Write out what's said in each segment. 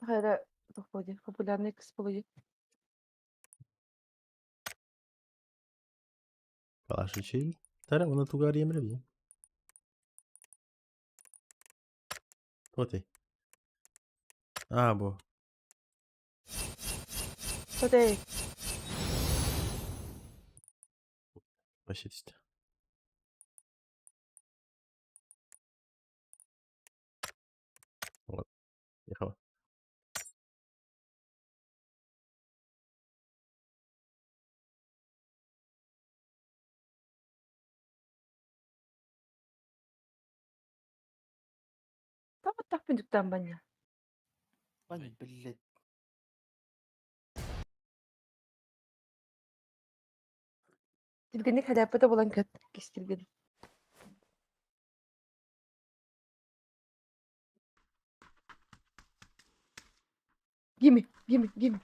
Хайда тохпуди, популярный кыс буолуй. Калашичи. Тара, уна тугар емре би. Тоти. А, бу. Тоти. Вообще Вот. Ехала. Табаттах күндүктэн баня. Бань, блядь. Түргэнник халяппыта булан кэт кистиргин. Gimme, gimme, gimme.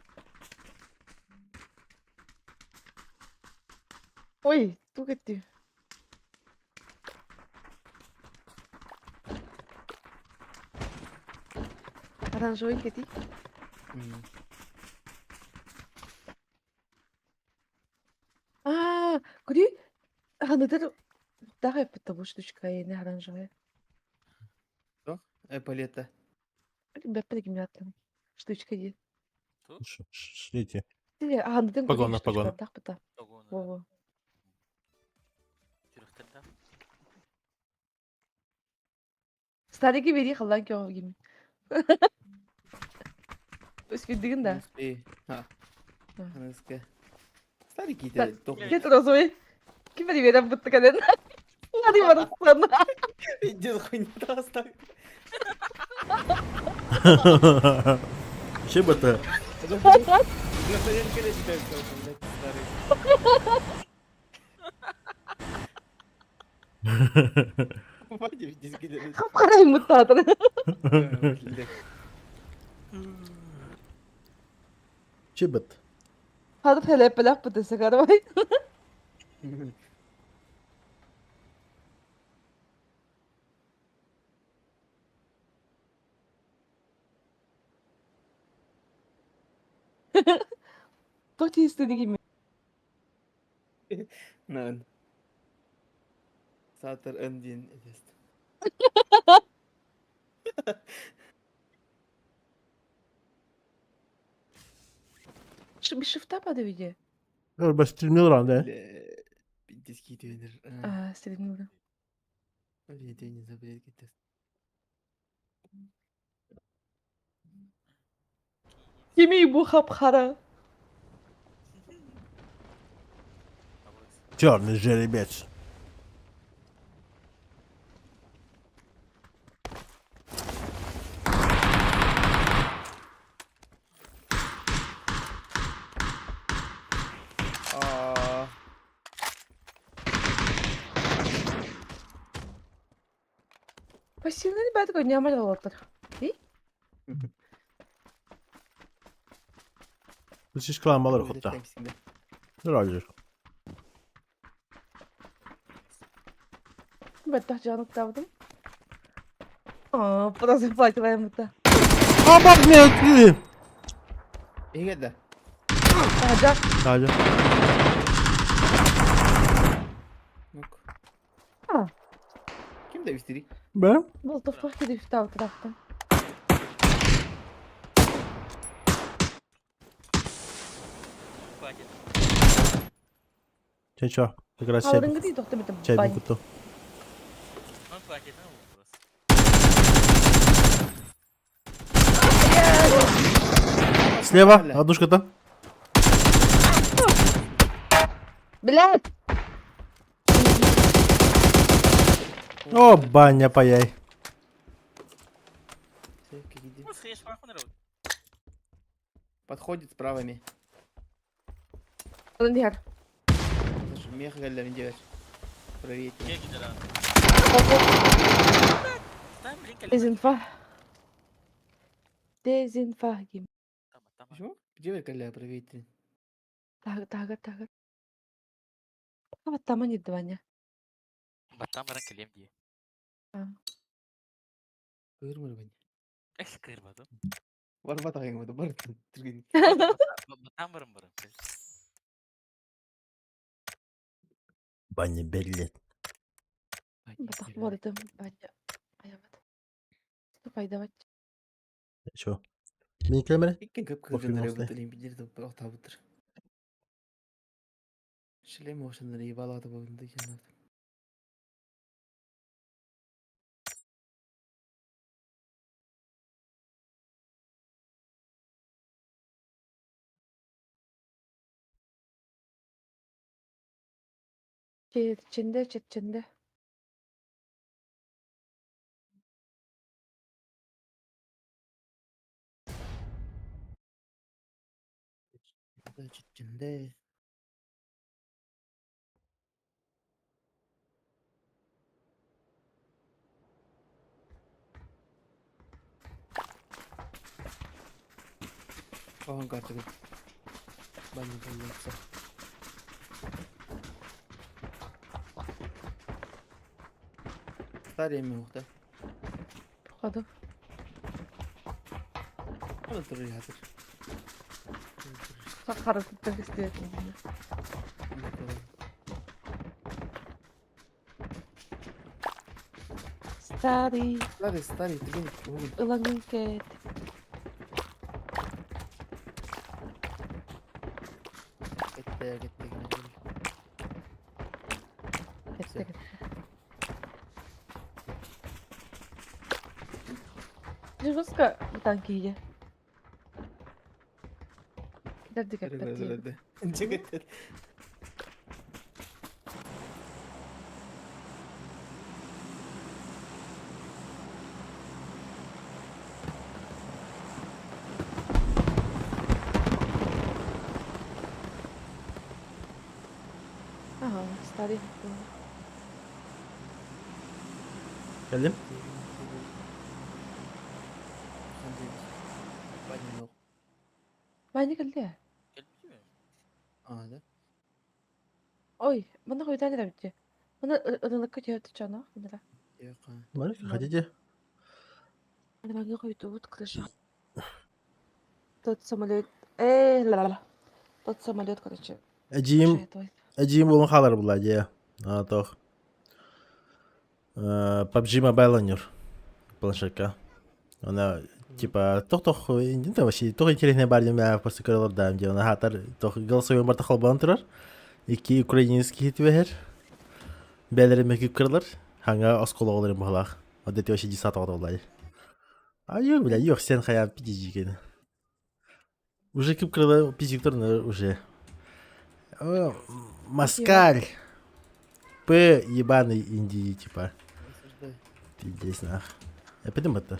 Ой, тук эти. Оранжевый кэти. А, куди? Ханытыр Давай потому штучка не оранжевая. Что? Эполета. Бэппэ кимятым. Штучка ди. Шлите. Ханытын Погона, погона. Так Во-во. Старики бери халлан кёҕө гими. Успейдигин да? Успей. Ха. Аныска. Старики Кет розовый. Ким берем бутты кэлэн. Hadi барыстан. Пиздец, хуйня оставь. Чем это? Хап-хара муттаатыр. Чебет. Хадып хэлэппэлэх бутысы карабай. Тоқ тиісті деген Нан. Сатыр Эндин эдест. Шифта падавиде. Бас стримил да? Пиздецкий тренер. А, стримил. Кими бу хап-хара? Черный жеребец. Пассивный ребята, не амаль И? Слишком хотта. Нравится. Баттах жанып табдым. Аа, просто плакала это. А, баб, Эгеда. Ага. Ага. А. Ким да вистири? Бә? Бұл тоқпақ кедіп табы тарақты. Че, че? Как раз Алдыңғы дейді тоқты бітіп. Чай куту. Слева, однушка-то. Блядь! О, баня паяй. Подходит с правыми. Мех Проверить. Дезинфа. Дезинфа. Почему? Где вы проверить? Так, так, так. Баттама не Ваня. Баттам баран кэлиэм дии. Кырмыр Ваня. Эс кырбадым. Барбатах эҥин бар түргэн. Батаан баран баран. Баня беллет. Батах буолтум баня айамат. Пайдавать. Чё? Мин камера? Иккен көп Кофе кыргыннары мосты. бутылын билер деп отабытыр. Шлем ошоннор ебалады болду екен. Ченде чеченде. Чичинде. Оған картыгы. Баня боллапса. Старый эми ухта. Походу. Аны туры хатыр. Харытыттан кестиет. Старый Старый, старый, деген угун. ылаңын кет. Кетти, кетти. Кетти. Жуска бутан кийе. Кидерди кеппет. Жигит. Ага, старый. Geldim. Баня кэллэ. Келбит mi? А, да? Ой, манна хойутаан эрэбит Мана ырылыкка түһэ чана, мына. Yok. Марик, хотите? Мана хойутубут крыша. Тот самолет. Ла-ла-ла. Тот самолет, короче. Эдьиийим, той. эдьиийим буолан хаалар буолла дии. А, туох. PUBG Mobile оонньуур. Планшетка. Она типа тох-тох интен вообще тох интересный бар диэн просто көрөлөр да диэн хаатар тох голосовой барта холбоон турар. Икки украинский түбэһэр. Бээлэрин мөкүп кырылар. Хаҥа оскуола оҕолорун баһылаах. Одети вообще десят оҕото буолла Аю, бля, юх, сен хаян пидижиген. Уже кип крыла пизиктор уже. О, Москаль. П ебаный Индии, типа. Пиздец, нах. Я подумал это.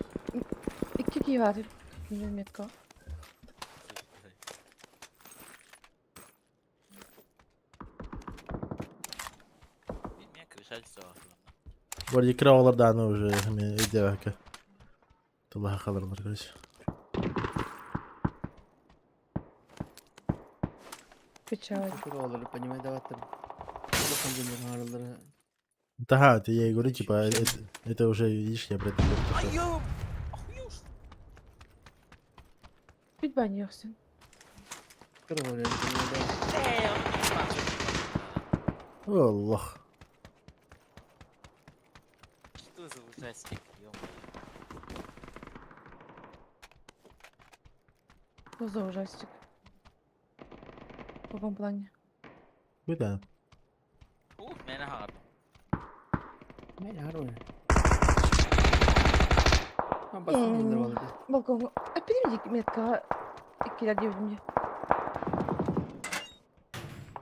Икки киһи баар. Метка. Bilmeyen крыша соҕа. Вроде краула да, ну уже идея. Тулаха халарлар, короче. Печаль. Олар, понимаю, даваттыр. Улахан дьоннор хаалаллара. Да, это я и говорю, типа, это уже, видишь, я про это говорю, то, что- Айым! Ахуюш! Бүт баньёхсун. Кыра олар, понимаю, О, лох. Что за ужастик, ё-моё. Что за ужастик? В каком плане? Куда? Ух, мени хаҕардым. да. Мен хар oyun. Ha basın дьоннор балды. Балкон. А переведи метка. Иккилэр диэбитим дии.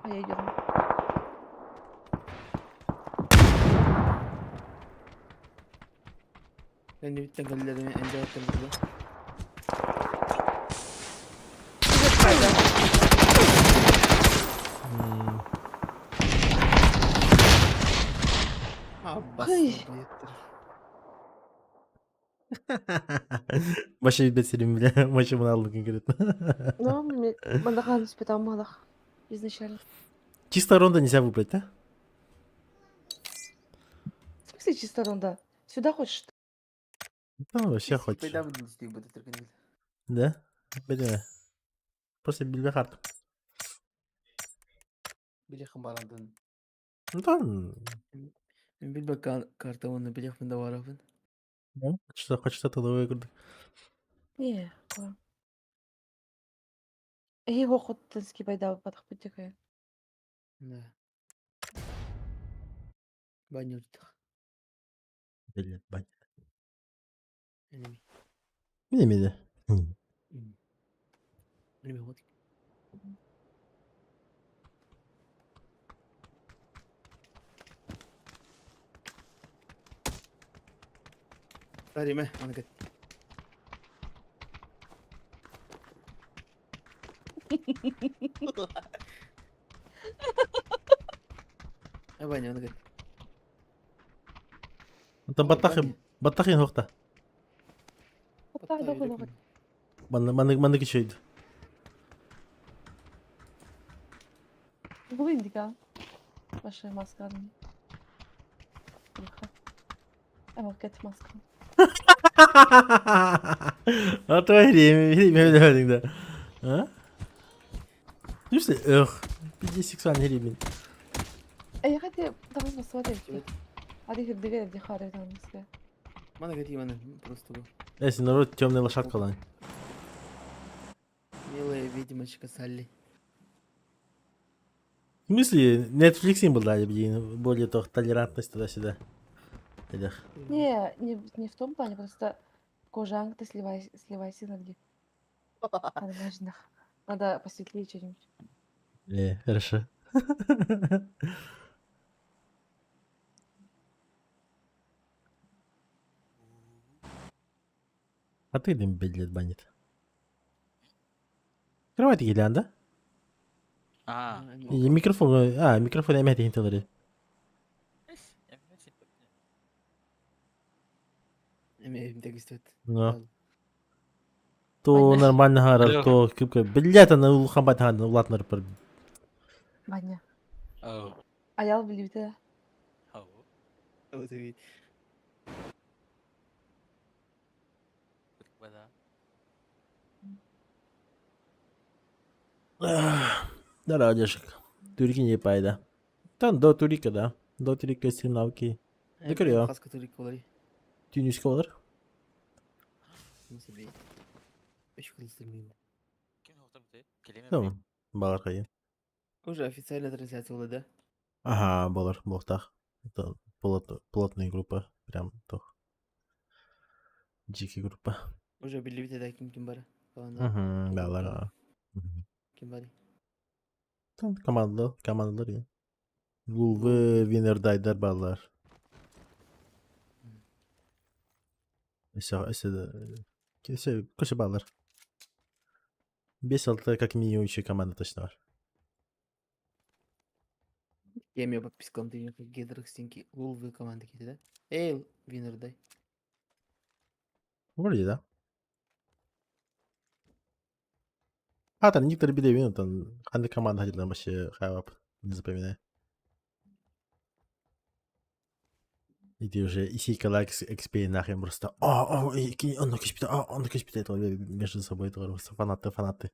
А я идем. Ben de bitten kallerini ence attım burada. Ha basın Ay. yeter. Вообще бет бля, вообще мыналды конкретно. Ну, мне мандахан испытал малах. Изначально. Чисто ронда нельзя выбрать, да? В смысле чисто ронда? Сюда хочешь? Да, вообще хоть. Пайда бұдын істей бұды түркенел. Да? Бэдэ. Просто билбэх артым. Билиэххин баҕарабын. Онтон Мин билбэккэ карта уонна билиэхпин да баҕарабын. Хочется, хочется тыловой курдук. Не, Эһи хоқуттан скипайдаабыппатахпыт дьэ Да. Баннюрдах. Билет бань. Enemy. Мine мine. Enemy what? Тариме, аны кет. Ваня, аны кет. Онтон баттах баттахын хохта. Баттах доху Манны манны манны кичөйд. Бу индика. Ваша маска. Эмокет маска. А то время, время время да. А? Слушай, эх, пиздец сексуальный ремень. Эйиэхэ ити таҥас бассыбат эбит дии. Ады үрдүгэр эрдэ хаары таҥаска. Маны кэтии маны просто бу. Если народ темная лошадка лань. Милая ведьмочка Салли. В смысле, Netflix им был дали, блин, более то толерантность туда-сюда. Эдэх. Не, не, не в том плане, просто кожаң ты сливай, сливайся на где. Надо, надо посветлее что-нибудь. Хорошо. А ты дым блядь, банит. Кровать гилян, да? Аа. И микрофон, а, микрофон эмэ тиһин Эмэ тегистет. Ну. То нормально харар, то кипка. Блядь, ана улахан батхан, улатнар пар. Ваня. Аял билибитэ. Да, Олежек. Турики не пайда. Там до турика, да. До турика стримнавки. Декорё. Хаска турик болар. Тюнүскө болар. Tamam. Балар кайын. Уже официальная трансляция была, да? Ага, болар, болтах. Это плотная группа. Прям тох. Дикий группа. Уже билибит да ким ким бара. Угу, балар. Ким бары? Там команда, командалар я. Вулвы, Винер Дайдар балар. Все, все, все, көше балар. 5-6 как минимум еще команда точно бар. Я подпискам ты Гедрах стенки Вулвы команда кетти да? Эй, Винер дай. Вроде да. А, там некоторые беды, там, ханды команда хотела вообще хайвап, не запоминаю. И ты уже и сейка лайк XP нахрен просто. О, о, и он кишпит, о, он кишпит, это между собой просто фанаты, фанаты.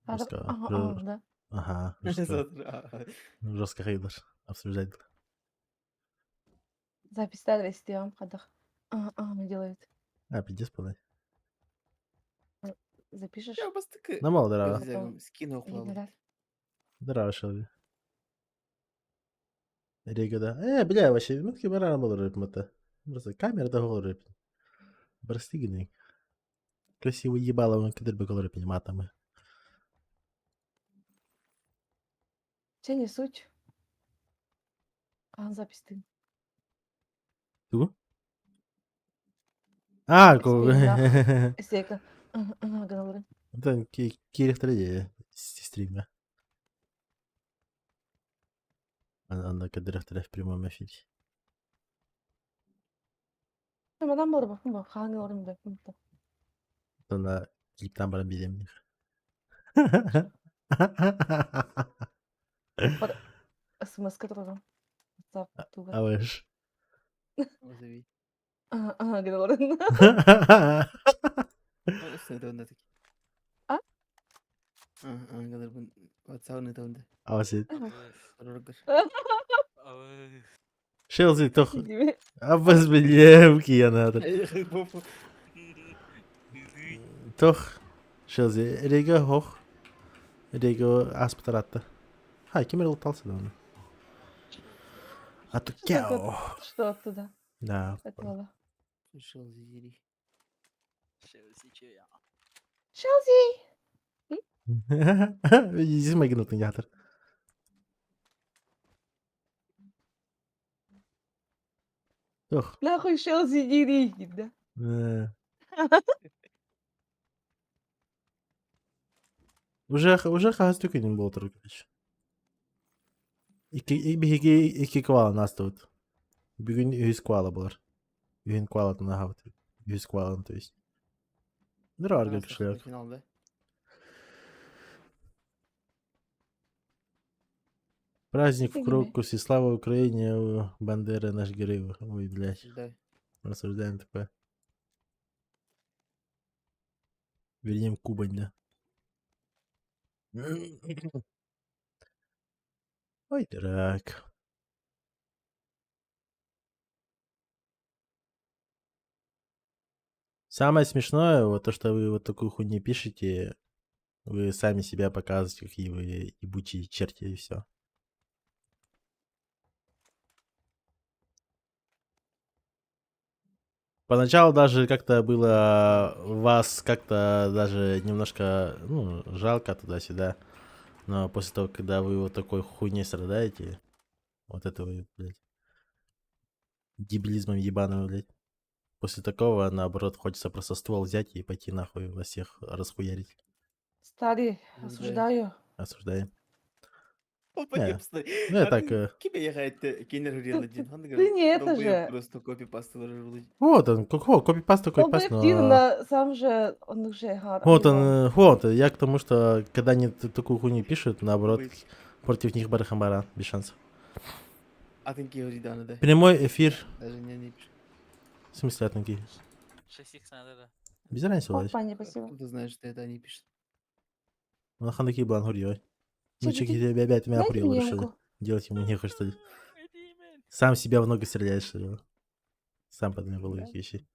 Жестко. Да. Ага, жестко. Жестко хейлер обсуждать. Запись вести вам ходах. Делает. А, пиздец, подай. Запишешь? Я бас такы. Намал дара. Скину Или Дара шел. Рега, да. Бля, вообще, ну таки барана был рэп мата. Просто камера да гол рэп. Простигни. Красиво ебало, он кидер бы гол рэп не матамы. Че не суть? Аан запись ты. Тугу? А, ко. Сека. Гыналары. Там кирехтер стриме. Анда кадырахтер в прямом эфире. Мадам бар бакын ба, хааңы орын бакын. Тона клиптан баран билем. СМС которого. WhatsApp туга. Абыш. Гыналары. Ытабын А? Ангеларбын WhatsApp ытабын Авасит. Роргар. Шелзи тох. Абас билем киянатыр. Тох. Шелзи рега хох. Рега аспытаратта. Хай, ким ылталсы да оны. А то кяо. Что оттуда? Да. Отвала. Шелзи дери. Шелзи! Измагинутын ятыр. Тох. Нахуй Шелзи дери, да? Уже уже хас түкүнүн болтур короче. Икки биһиги икки квала настыбыт. Бүгүн үһүс квала болар. Үһүн квалатын аһабыт. Үһүс квалан, то есть. Дорога кошелек. Финал, да? Праздник в Крокусе, слава Украине, Бандера наш герой. Ой, блядь. Да. Рассуждаем такое. Вернем Кубань, да. Ой, дурак. Самое смешное, вот то, что вы вот такую хуйню пишете, вы сами себя показываете, какие вы ебучие черти, и все. Поначалу даже как-то было вас как-то даже немножко, ну, жалко туда-сюда. Но после того, когда вы вот такой хуйней страдаете, вот этого, блядь, дебилизмом ебаным, блядь. После такого, наоборот, хочется просто ствол взять и пойти нахуй вас всех расхуярить. Старый, осуждаю. Осуждаем. Ну, я так... Ты не это же. Просто копипаста Вот он, копипаста, копипаста. Но... Сам же, он уже... Вот он, вот, я к тому, что когда они такую хуйню пишут, наоборот, против них барахамбара, без шансов. А да. Прямой эфир. Даже не пишут. В смысле атынки? 6 надо, да. Без разницы, Владь. Спасибо. Откуда знаешь, что это они пишут? Он хандаки блан хурьёй. Ну, чеки опять меня охуел решили. Делать ему нехуй, что ли. Сам себя в ногу стреляешь, что ли. Сам подумал по логике вещей.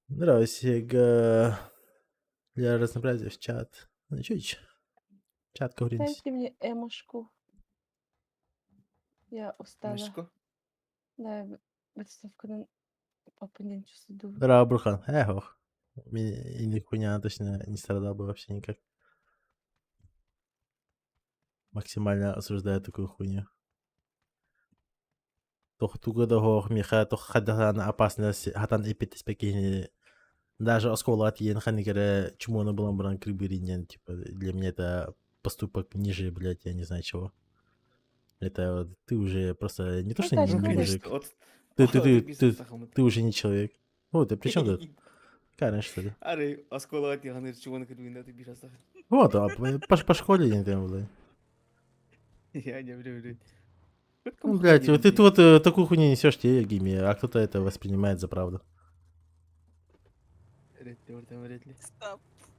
Нравится для разнообразия в чат. Ну, чё, чат говорит. Дайте мне эмушку. Я устала. Мышку? Да, выставка папа не чувствую. Здорово, Брухан. Эх, и нихуя точно не страдал бы вообще никак. Максимально осуждаю такую хуйню. Тох туга миха тох хадана опасность хатан эпитес пекини даже оскола от ен ханигере чмону булан бран крыбыринен типа для меня это поступок ниже, блядь, я не знаю чего. Это вот, ты уже просто не то что не мужик. Ты уже не человек. Вот, а при чем тут? Конечно, что ли? Вот, а по школе не там, блядь. Я не блядь. Ну, блядь, вот ты вот такую хуйню несешь тебе, Гими, а кто-то это воспринимает за правду.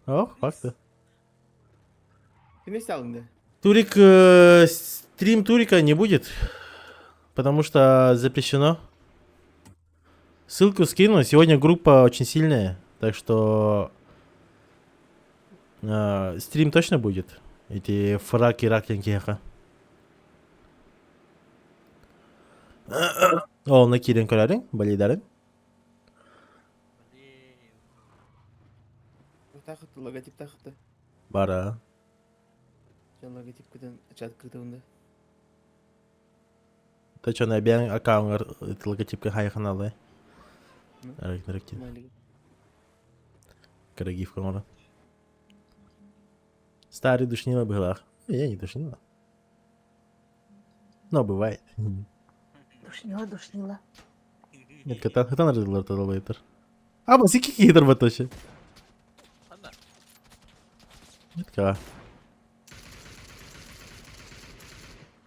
О, факты. Ты не снял, да? Турик, стрим Турика не будет, потому что запрещено. Ссылку скину. Сегодня группа очень сильная, так что стрим точно будет. Эти фраки ракленькиха. О, на кирен көрәрің, балидарың. Тахыты, логотип тахыты. Бара. Жан логотип кытын, чат кытында. Та чё, на бян аккаунт логотипка хайханалы. Арак нарактин. Карагивка мора. Старый душнила была. Я не душнила. Но бывает. Душнила, душнила. Нет, катан, катан разылар тодалайтыр. А, басы кикидер батошы. Нет, ка.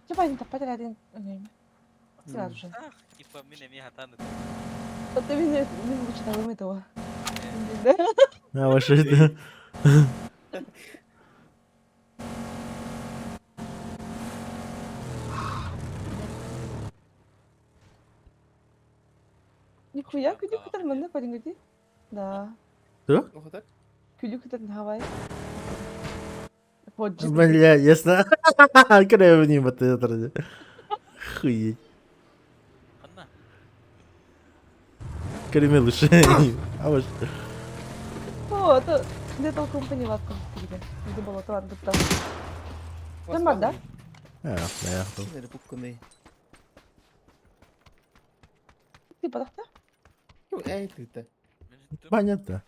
Чапай, тапать один. Сразу же. Типа, меня мега танет. Вот ты меня лучше того этого. А ваше это... Нихуя күлүк кытар манна парингати. Да. Что? Охотар? Күлүк кытар давай. Ходжи. Бля, ясно. Крэвни вот это. Хуеть. Ханна? Кремел лучше. А вот. О, это не толком поняла, как тебе. Не было то ладно, там. Там бар, да? А, да. Кинер Ты подохта? Эй, ты-то. Понятно.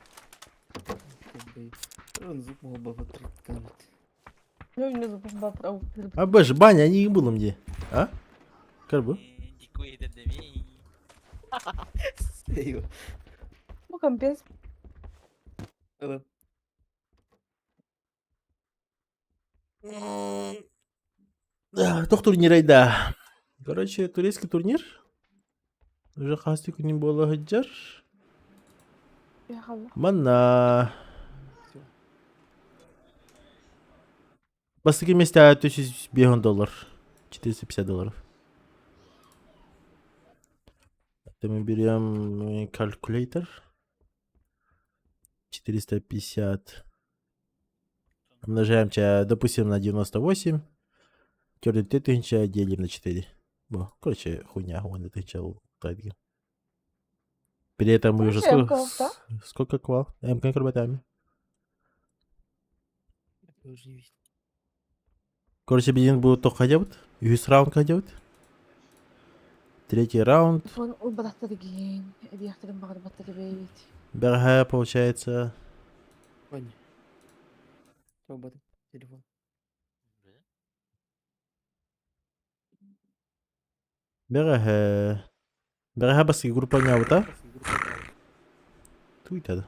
А бэж, баня, они было мне. А? Как бы? Ну, компенс. Тох турнир да. Короче, турецкий турнир. Уже хасты күнүн буола сылдьар. Манна. Бастакы миэстэ 305 доллар. 450 долларов. Это мы берем калькулятор. 450. Умножаем, допустим, на 98. 4 тысяча делим на 4. Во, короче, хуйня, вон тысяча При этом мы уже сколько, сколько квал? МК крабатами. Короче, бензин будет только хотя Үс раунд хотя Третий раунд. БРГ получается. Телефон. БРГ. БРГ бас группа не вот, а? Туй тогда.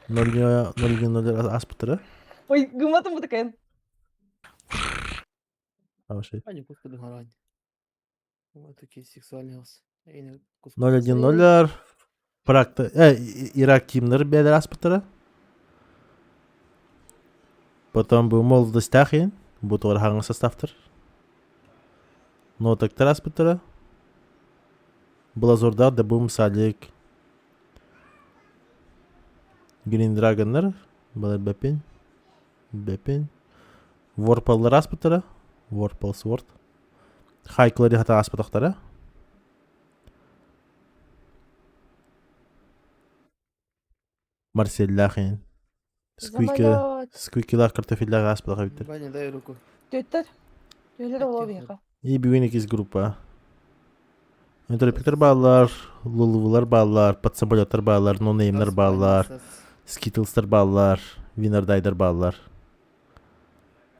0,0 аспытыры. Ой, гуматым бу такая. 0-1-0 Практа, Ирак тимнер бәдер аспытыры. Потом был молодость тахин, бу туар составтыр. Нотактар аспытыры. Блазорда дабум салик. Green Dragon'lar. Балар бәпен. Бәпен. Ворпаллар аспытыры. Vorpal Sword. Хайклары хата аспытахтара. Марсель Лахин. Сквики. Сквикилар картофеллар аспытах биттер. Ваня, дай руку. Төттер. Төйлер оло И бүгүн икис группа. Интерпектер баллар, лулувулар баллар, подсамолеттар баллар, нонеймнер баллар, скитлстар баллар, винардайдар баллар.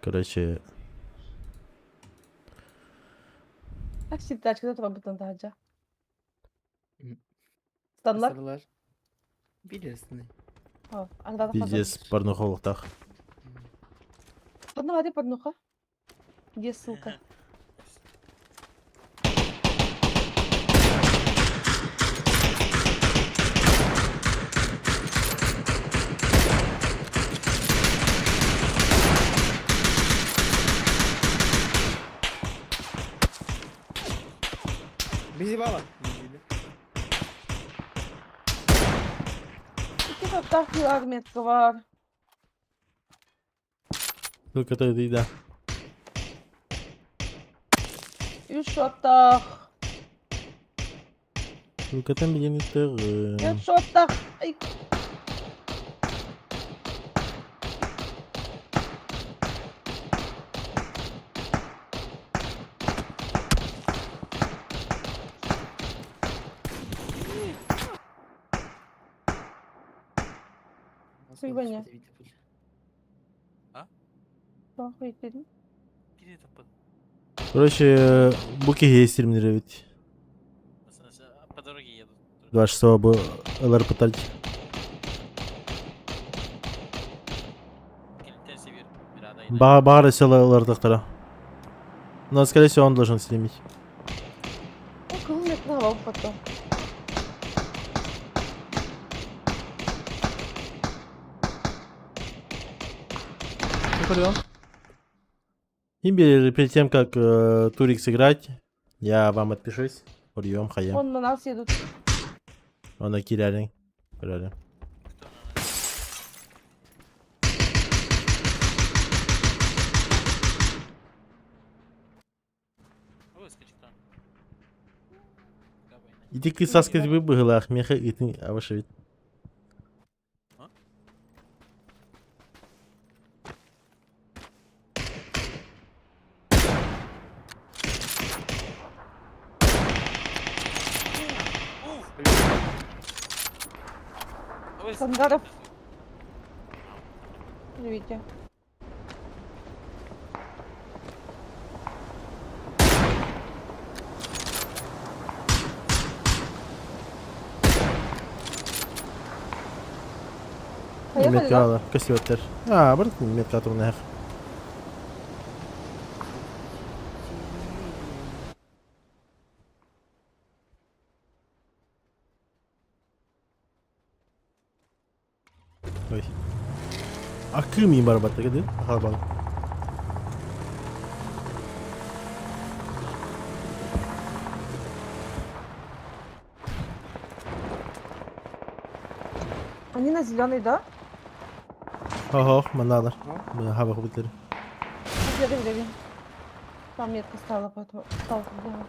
Короче... Так ситачка тура таһаджа. Станлар. Билерсин. Пиздец, порнуха олохтах. Одна воды порнуха. Где ссылка? Безебала. Икки таптах арметка бар. Только это да. Үс шоттах. Только там билен Үс шоттах. Ай. Ваня. А? Короче, буки есть ведь. По дороге едут. 2 часа бы ЛР пытать. Бара села ЛР доктора. Но, скорее всего, он должен стримить. Көрүөм. Имбирь, перед тем, как турик сыграть, я вам отпишусь. Прием, хаем. Он на нас едут. Он на киряли. Көрөрү. Кто на нас? Выскочит там. Ити кыыс саскы быһыылаах, миэхэ ытын абашабит. Сангаров. Видите. Поехали, да? Метка көстүбэттэр. Аа, бар метка турнаах. Ой. Акыы миин барбатта кedi. Халбан. Они на зеленый, да? Хо-хо, маналар. Хаба хубитлери. Беги, беги. Там метка стала, поэтому стала проблема.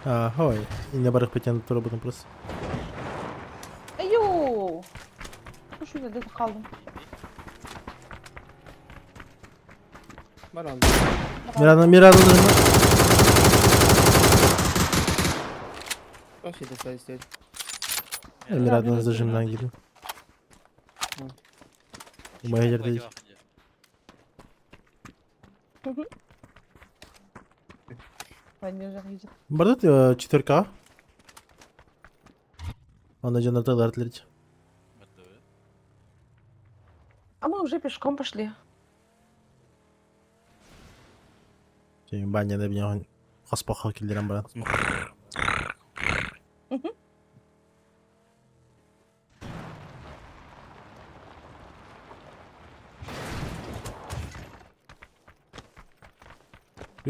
А, хой. И на барах потянут работу просто. Аю! Слушай, я где-то қалдым. Бар алды. Мирана, Мирана, Вообще достали стоит. Мирана зажимнан кирдим. Моя жерде. Они уже видят. Бардат 4К. Ана жанарда лартлерич. А мы уже пешком пошли. Баня да бия хаспаха килдерен баран. Ну,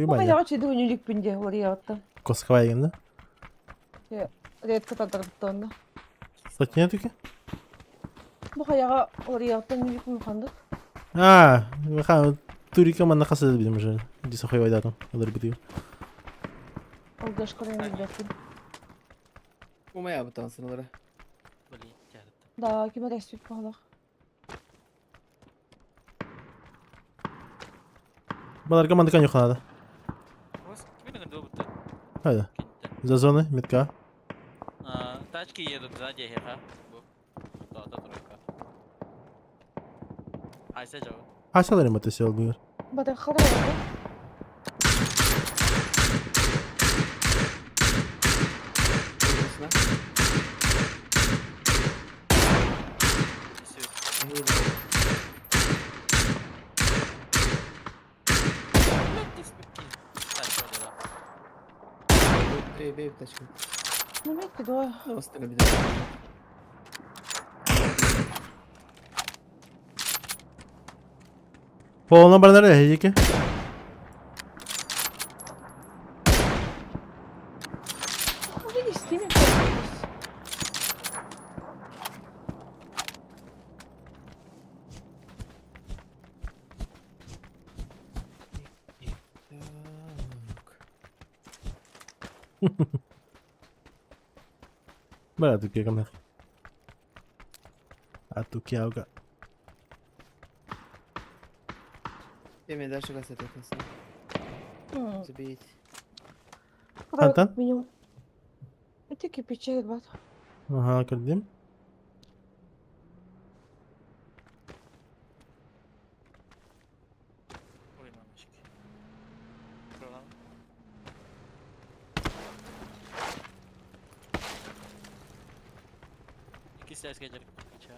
Баня. я очень думаю, не пинде, лариатта. Коскава егенде. Редко татарбыттанна. Сатня түке? Бу хаяга лариатта не хандык. А, ха, турика манна хаса билим уже. Диса хой вайдатым. Алар битиги. Алгашкаран билбеппин. Умая бутан сыналара. Блин, тярды. Да, ким рәсүт баалах. Баларга мандыка нюханада. Хайда. За зоны, метка. Тачки едут сзади, ха. Да, да, тройка. Айса жау. Айсалар эми төсө албыгыр. Бада хара Эй, тачка. Ну, метки, да. Ну, остальные беда. Полно барнар эжеке. Ну, видишь, с ними пользуюсь. Так. Бара туке камер. А туке ауга. Эми дальше гасет этнесин. Забейте. Антон? Минимум. Это кирпичи, ребят. Ага, кирдим. Ой, мамочки. Пролам. Икки сляска кирпича.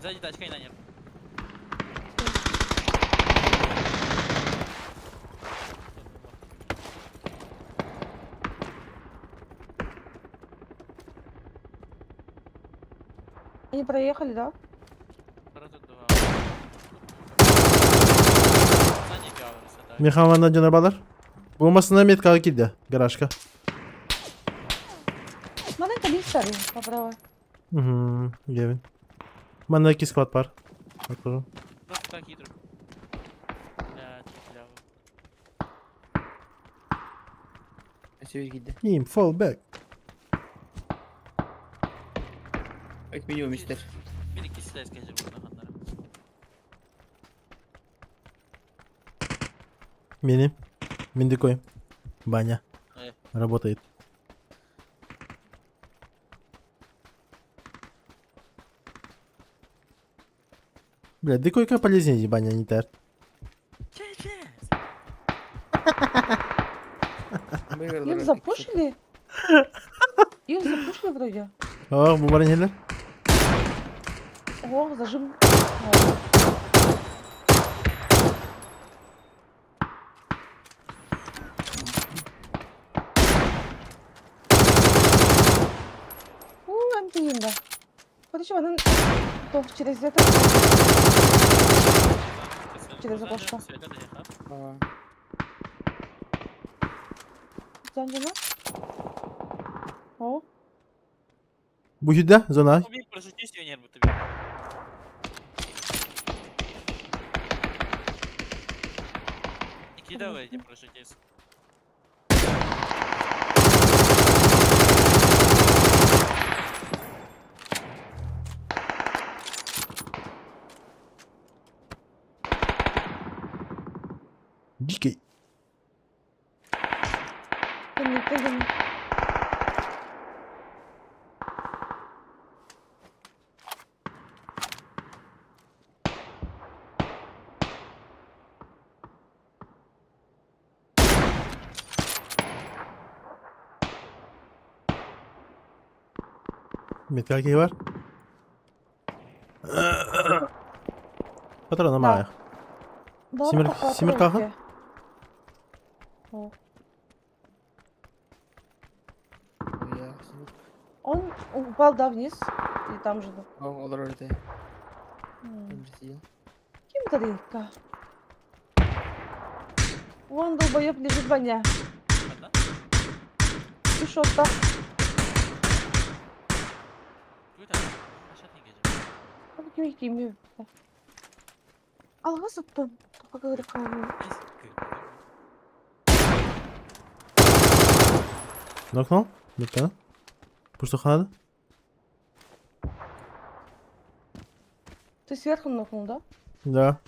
Сзади тачка и на нерв. Они проехали, да? Михалана дьоно балар. Бу масына меткаҕа киирдэ, гаражка. Манан кэлин старый, поправа. Угу, Гевин. Манна икки склад бар. Открою. Просто так хитро. Бля, чуть Өссө киирдэ. Team, fall back. Как минимум истер. Bir ikisi de eskeci burada hanlara. Мини. Миндикой. Баня. Э. Работает. Бля, дикойка полезнее баня не тар. Их запушили? Их запушили вроде. О, бу баран хелер. О, зажим. У, антиинда. Короче, манан то через это Через окошко. Zanjana. О, Бу сюда, зона. Убей, прошути сионер bu tabii. İki de var прошутись. Дикий. кэнниттэн Метка киһи бар. Патрона Да. маах. Балар Симир тоққа Симир кахан? О. Он упал, да, вниз. И там же. Да. Олорор этэ. М. Там же сидел. Ким тарелка? Вон долбоеб лежит Ваня. Одна? И шо так? Ким Алға сыттым. Тоққа кіріп қалдым. Нокнул? Метка. Пуштуханада? Ты сверху нокнул, да? Да.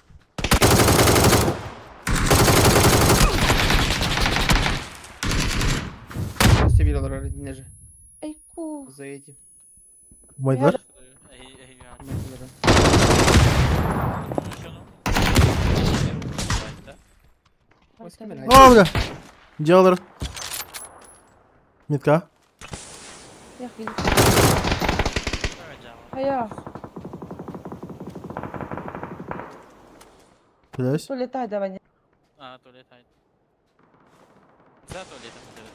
Өссө биир олорор итиннэ же. Айку. За этим. Умайдылар? О, бля! Делалар. Метка. Я А я. Пытаюсь. Туалет давай. А, туалет haydi. За туалетом делать.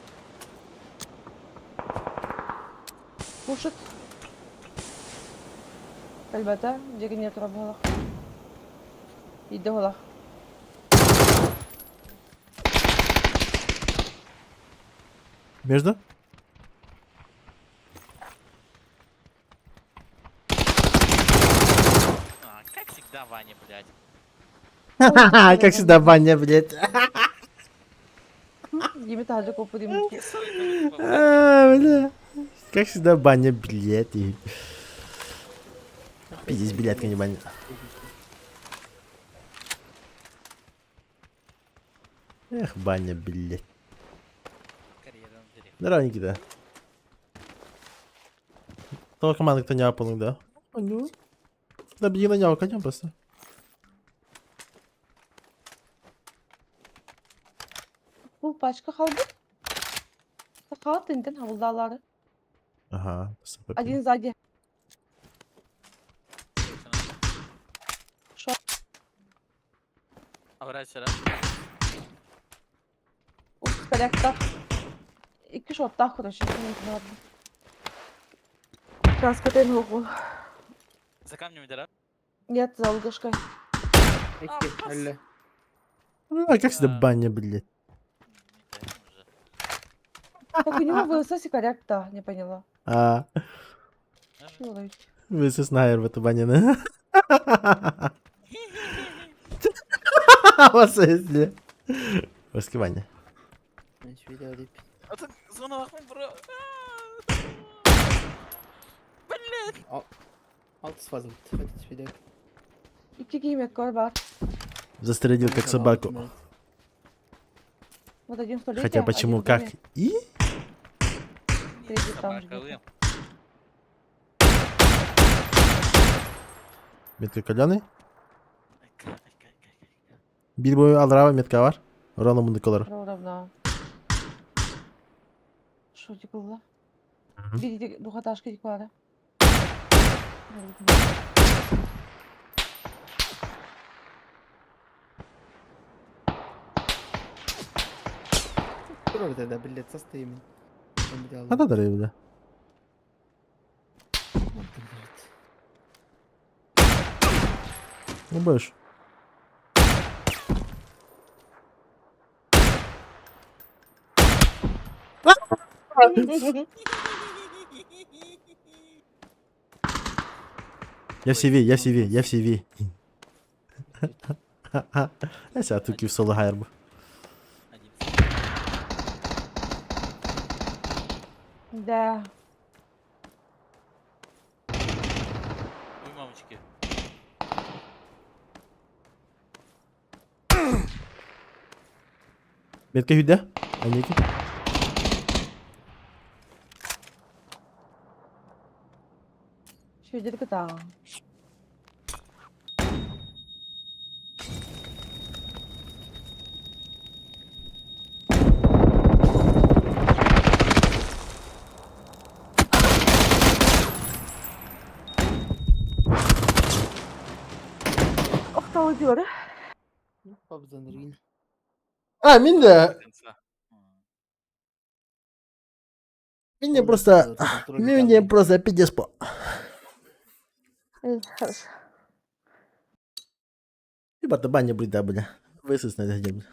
Кушать. Ребята, где нет работала. Иди голах. Между? А, как всегда, Ваня, блядь. Как всегда, Ваня, блядь. Димит Хаджик опудим. А, бля. Как всегда, баня, блядь. И... Пиздец, блядь, не баня. Эх, баня, блядь. Здорово, Никита. Того команда, кто не апнул, да? Ну, да беги на него, конем просто. Бу пачка қалды. Сақал тінтін хавылдалары. Ага. просто попил. Один сзади. Шо? Обратно. Упс, порядка. Икки шоттах, короче. Краска тен оғыл. За камнем дыра. Нет, за лугашкой. Икки, өллө. А как сюда баня, блядь? Так у него ВСС и корректа, не поняла. А, Чего ловить? вы снайпер в эту баню. Вас если. Воски баня. Видео деп. Атын зона бакмын бро. Блядь. Алтыс фаза бит. Хатит видео. Икки киимет кор бар. Застрелил как собаку. Вот один в туалете, Хотя почему, один в доме, как и? Третий там же. Собака, где-то. Метка каленый. Bir boyu alrava метка var. Рона мундыкалар. Ровно. Шо было? Видите, двухэтажка диквара. Турар да, блядь, состоим. Хата да бля. Ну больше. Я в CV, я в CV, я в CV. Я себя туки в соло хайрбу. Да. Ой, мамочки. Метка хүдэ? Аники. Что где там? Охталы diyor. Пабзан А, минде. Минде просто... Минде просто пиздец по. Хорошо. Ибо баня будет, бля. Высос на где, бля.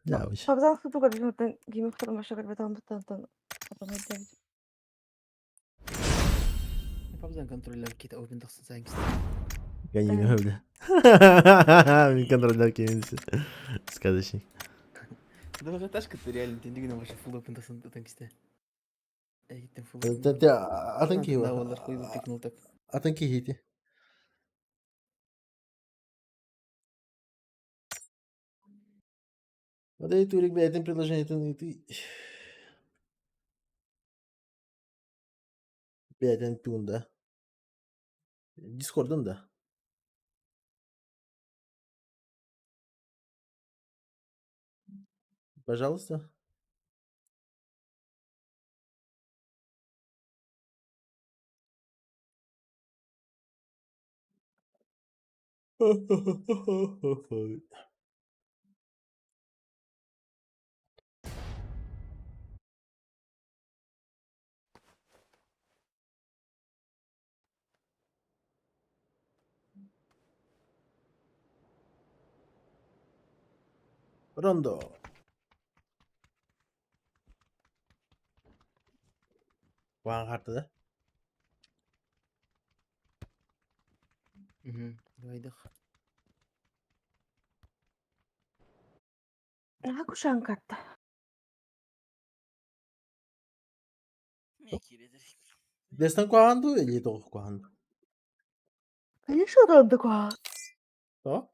Я вообще. Пабзан хутуга бимтен гимих тормаша карбетан бутантан. Потом это Пабзан контроллер кит open тахсан сайын Гони, бля. Мин контроллер кинется. Сказочник. Двухэтажка ты реально тендигин вообще full open тахсан танкисте. Эгиттен full. Атын ки Да, олар хуй пикнул так. Атын ки хити. Вот и турик, бля, этим предложение, ты... Бля, тун, да. Дискордом, да. Пожалуйста. Рондо. Ван карта да? Угу. Давайдах. А кушан карта. Дестан куанду или тох куанду? Конечно, ронда куа. То?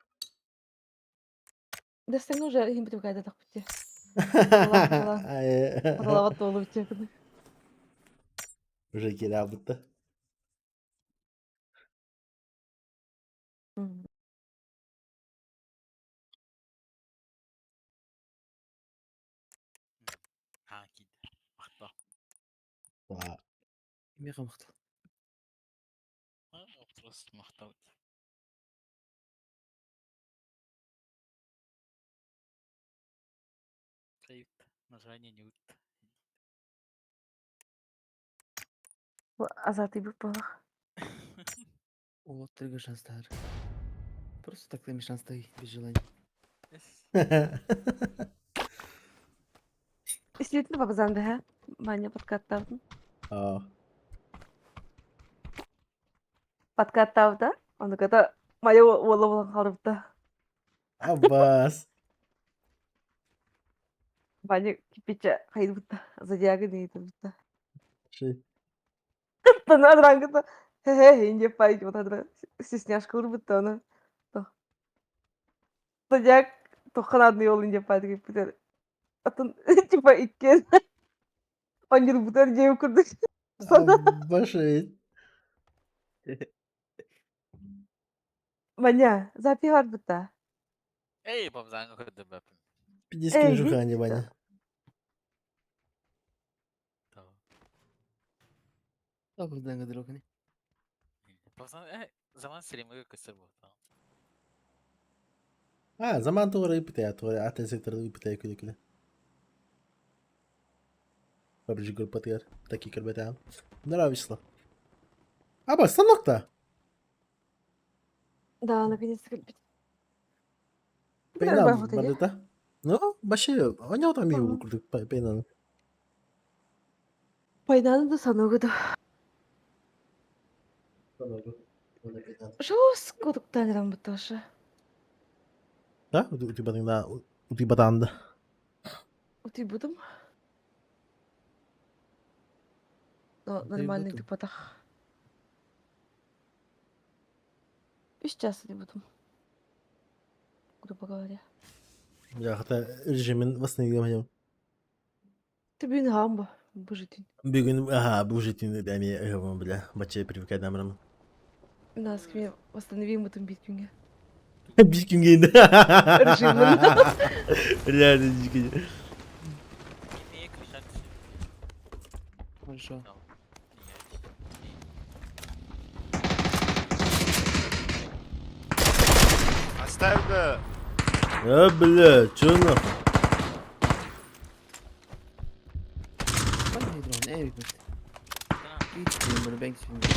Дестан уже им привыкает так пути. Голова толу текны. Уже кирабыта. Ha, кид. Махта. Меха махтал. Просто махта. Название не ут. Азат и бупалах. Уолаттарга шанстаһар. Просто так эми шанстаһый без желания. Действительно бабазан да, Маня подкаттавдын. Аа. Подкаттавда. Оны когда моя уола болан қалыпты. Аббас. Ваня кипича хайдыбытта. Зодиага дейдибитта. Ши. Тана хе-хе инде пайд вот адра стесняшка урбутта оны. Зодиак тохханадны ол инде пайд киппитер. Атын типа иккен. Онньур бутар дьиэм курдук. Аббаши. Маня, запись барбыта. Эй, бабзаңа көрдüm бәпім. Пиздец кринжуха, а не Ваня. Бабзаңа дрогни. Бабзаң, э, заман стримге көстөр бу. А, заман тугары ыпытая, тугары атын секторы ыпытая күлэ-күлэ. Пабрижи группатыгар, такие көрбөтөм. Нравится. Аба, станок-то! Да, наконец-то кэлбит. Пейнан барыта. Ну, вообще, оня там и курдук пейнан. Пайнаны да саныгы да. Жос кодуктан буташы. Да? Утибатыңда, утибатанды. Утибутум. Но нормальный тупотах. Үс час утибутум. Грубо говоря. Бля, хата режимин восстановил. Ты бүгүн хаамба бу житин. Бүгүн, ага, бу житин эми бля, бачча привыкать намырым. Нас кме восстановим бутум бит күнге. Бир күнге инде. Режимин. Реально дикий. Эмиэ крышан Хорошо. Оставь да. А, бля, чё нахуй? Пойми дрон, эй, бит. Git bunu ben şimdi.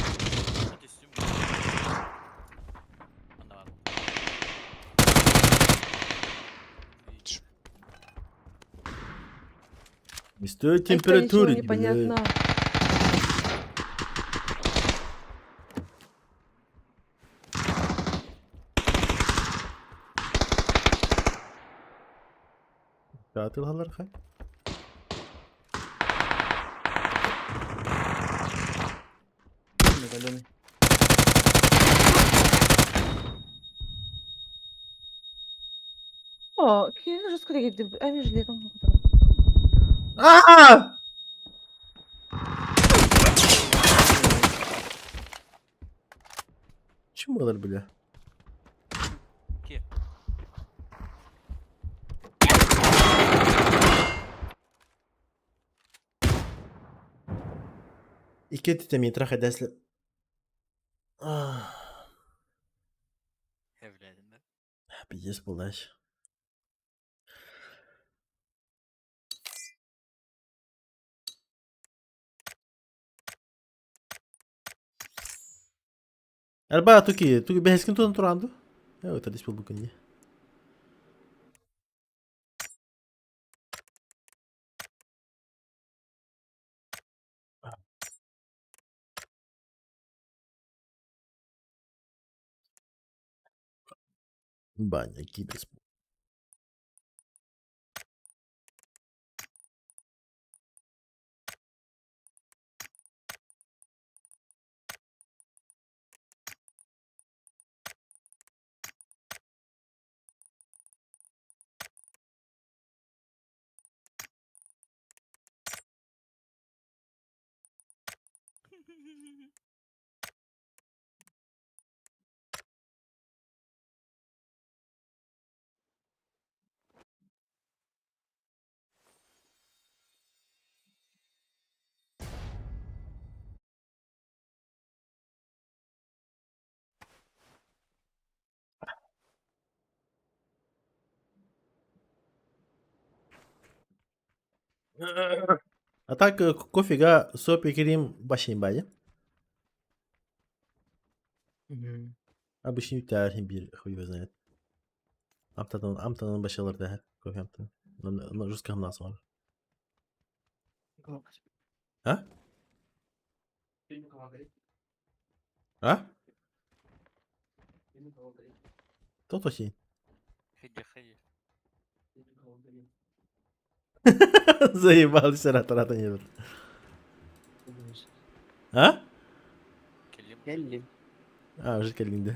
Не стоит температуры, Непонятно. Татылалар хай. Зеленый. О, кини жестко дегенде, эми жилегім. А! Чим олар, бля? Ким? Икки титамитра хайдасли. Пиздец булаш. Арба туки, туки бэхэскин тутан туранду. Я это диспел букунди. Баня, киберс. А так кофега сопи крем башин бади. Обычный үтээһин биир хуй его знает. Амтанын амтанын башалар дэһэр кофе амтанын. Но жестко хамнаас оҥорор. А? А? Кто син? Ходи, ходи. Заебался рата не А? Кэллим. А, уже кэллиҥ да.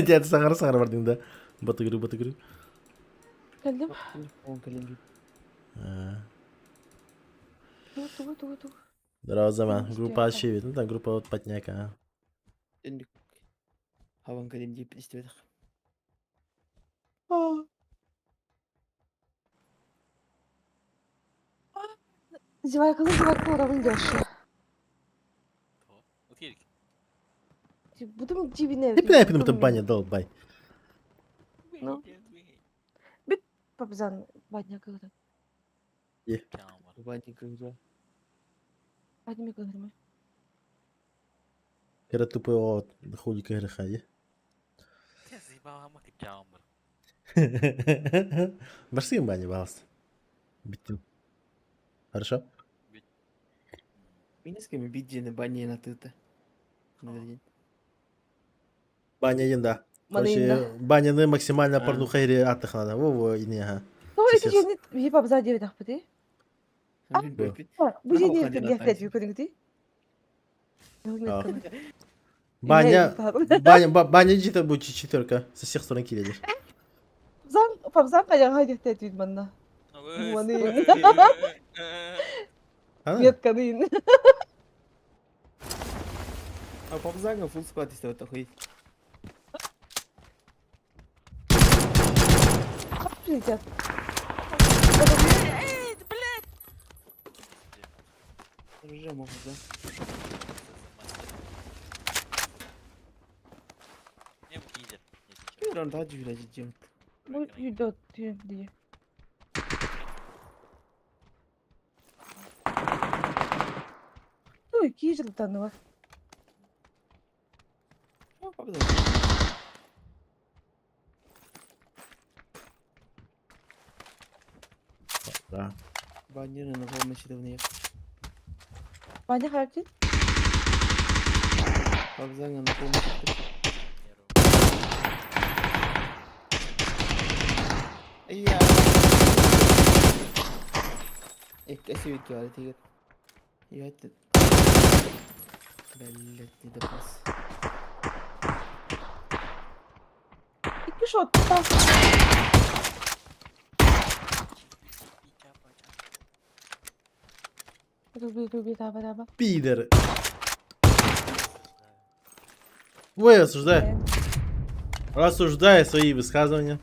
Дьэ, саҥара саҥара бардыҥ да. Батыгыры батыгыры. Кэллим. Он кэллим. Тугу тугу тугу. Здорово, Заман. Группа очевидно, ну там группа вот потняка. Түннүк. Хабан кэлим диэппит истибэтэх. Зевайкалы зевайкалы равын дёши. Будем дивине. Ты пинай пинай баня долбай. Ну. Бит папзан баня кылыр. Баня кылыр. Баня кылыр. Кыра тупой от хулика греха, Барсыгын баня, пожалуйста. Биттим. Хорошо? Минесками биддиэни баня атыыта. Баня один, да. Короче, баняны максимально порнуха или атых надо. Во-во, и не, ага. Ну, это же не папза девять ахпыты. Бу же не көрүҥүтүй? Баня, баня, баня где-то будет четверка. Со всех сторон кидали. Папзан каяга диэхтэ манна. Метканын. А папзанга фулл склад истэ охуеть. Прилетят. Уже могут, да? Бу үйдө дии. Ой, кии жылтанова. Да. Баннеры на помощи давно. Баня характер? Папзанга на помощи. Я. Икки бар тигер. Я это. Блять, не допас. Икки шотта. Руби, руби, таба, таба. Пидоры. Ой, осуждаю. Осуждаю свои высказывания.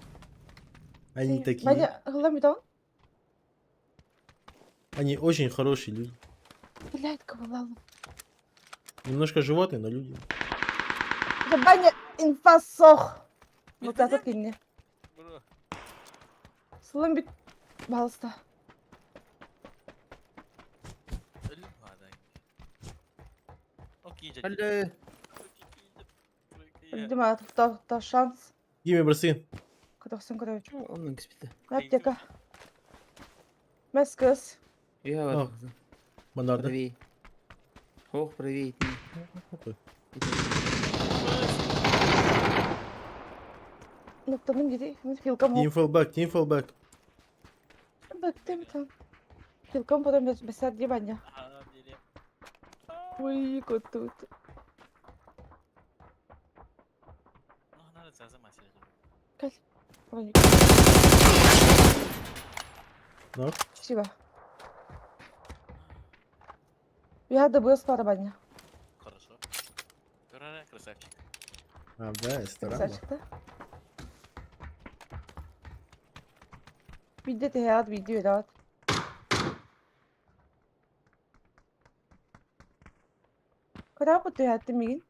Они такие. Баня, гламитон? Они очень хорошие люди. Блядь, кого Немножко животные, но люди. Баня инфа сох. Вот это кине. Сылым бит балыста. Алло. Дима, то шанс. Диме, бросы. Катахсын короче. Оннун киспите. Аптека. Мәскөс. Я бар. Манарда. Правее. Ох, правее. Ноктанын диди. Хилкам. Team fallback, team fallback. Бактым там. Хилкам потом бесад ебаня. Ой, кот тут. Ну? Спасибо. Я добыл спара баня. Хорошо. Красавчик. А, да, старама. Красавчик, да? Видите, теат, видео, да. Куда бы ты мигин?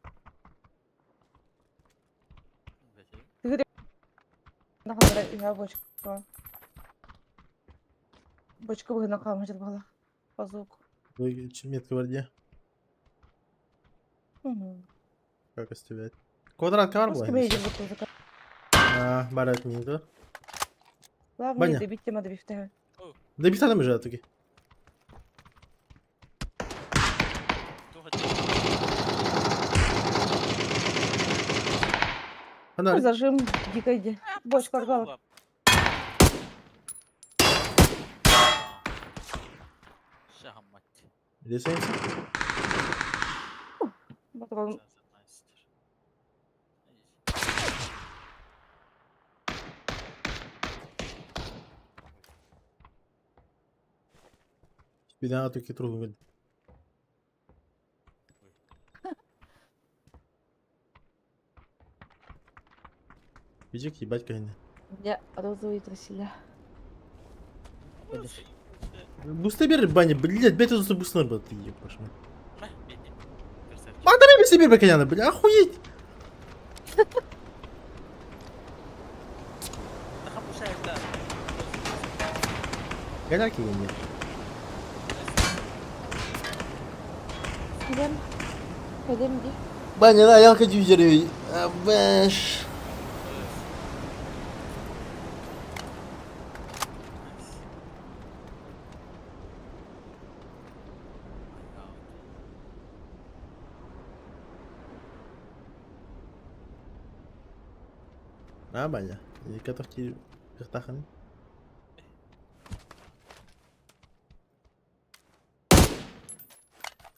Я бочка. Бочка бы на камеру была. По звуку. Метка в воде. Угу. Как оставлять? Квадратка бар Русский буолан. мейджер вот тоже. А, бар минуту. Главное, Баня. добить тема добивтега. Да битана межа таки. Она Зажим дико иди. Больше квартала. Лесенция. Батон. Бина таки трудно. Бежик ебать кайны. У меня розовые труселя. Буста бер баня, блядь, блядь, это буснар был, ты ебашь. Магдара себе баканяна, бля, охуеть! Голяки нет. Идем. Пойдем, иди. Баня, да, я хочу жеребий. Бэш. А, баня. И готовьте вертахан.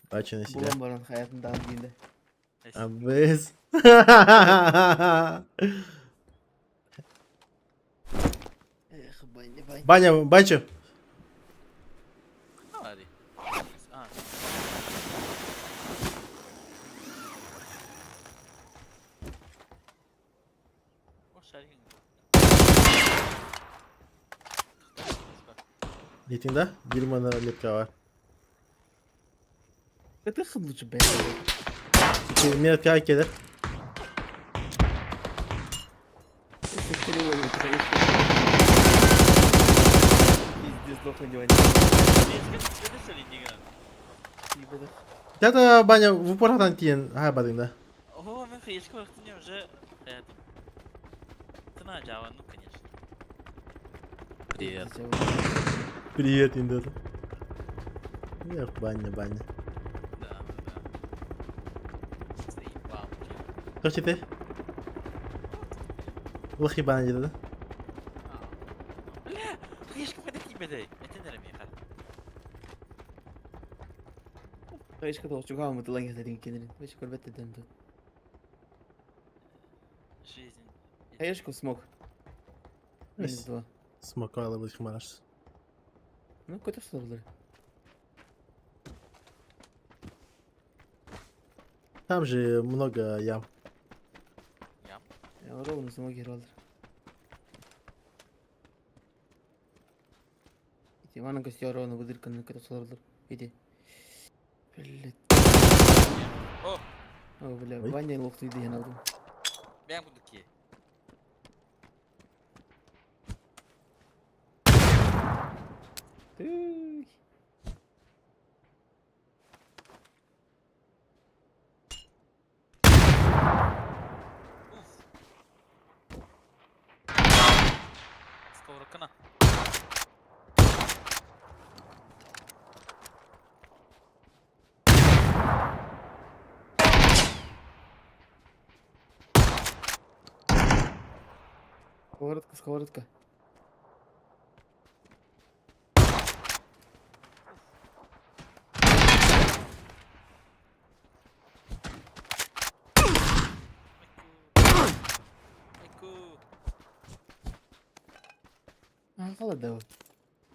Бачи на себя. Булан баран хаятын даҕаны диэн Абыз. Эх, баня, баня. Баня, бачу. Летим, да? Дерьмо на лепка бар. Это лучше бля. Метка келер. Пиздец, лох на диване. Тята баня в упор там тиен. Ха, бадың да. О, мен хаешка барахтыне уже Цена Java, ну конечно. Привет. Привет, Индота. Эх, баня, баня. Да, да. Заебал уже. Кто ты? Лохи баня где-то, да? Бля, хаешка подойди, бедай. Это не рамеха. Хаешка тоҕо чугааммыт ылан кэлэрин кэнэрин. Вообще көрбөт дедем тут. Жизнь. Хаешка смог. Минус два. Смокала будет хмараш. Ну, какой-то сложный. Там же много ям. Ям. Я ровно смог играл. Иди, Ивана гостя ровно выдырка на какой-то сложный. Иди. Блядь. О! О, бля, Ой. Ваня лох ты иди, я надо. Бям кудуки. Ты. Уф. Сковородкана. Сковородка, сковородка. Айку. А, холодно.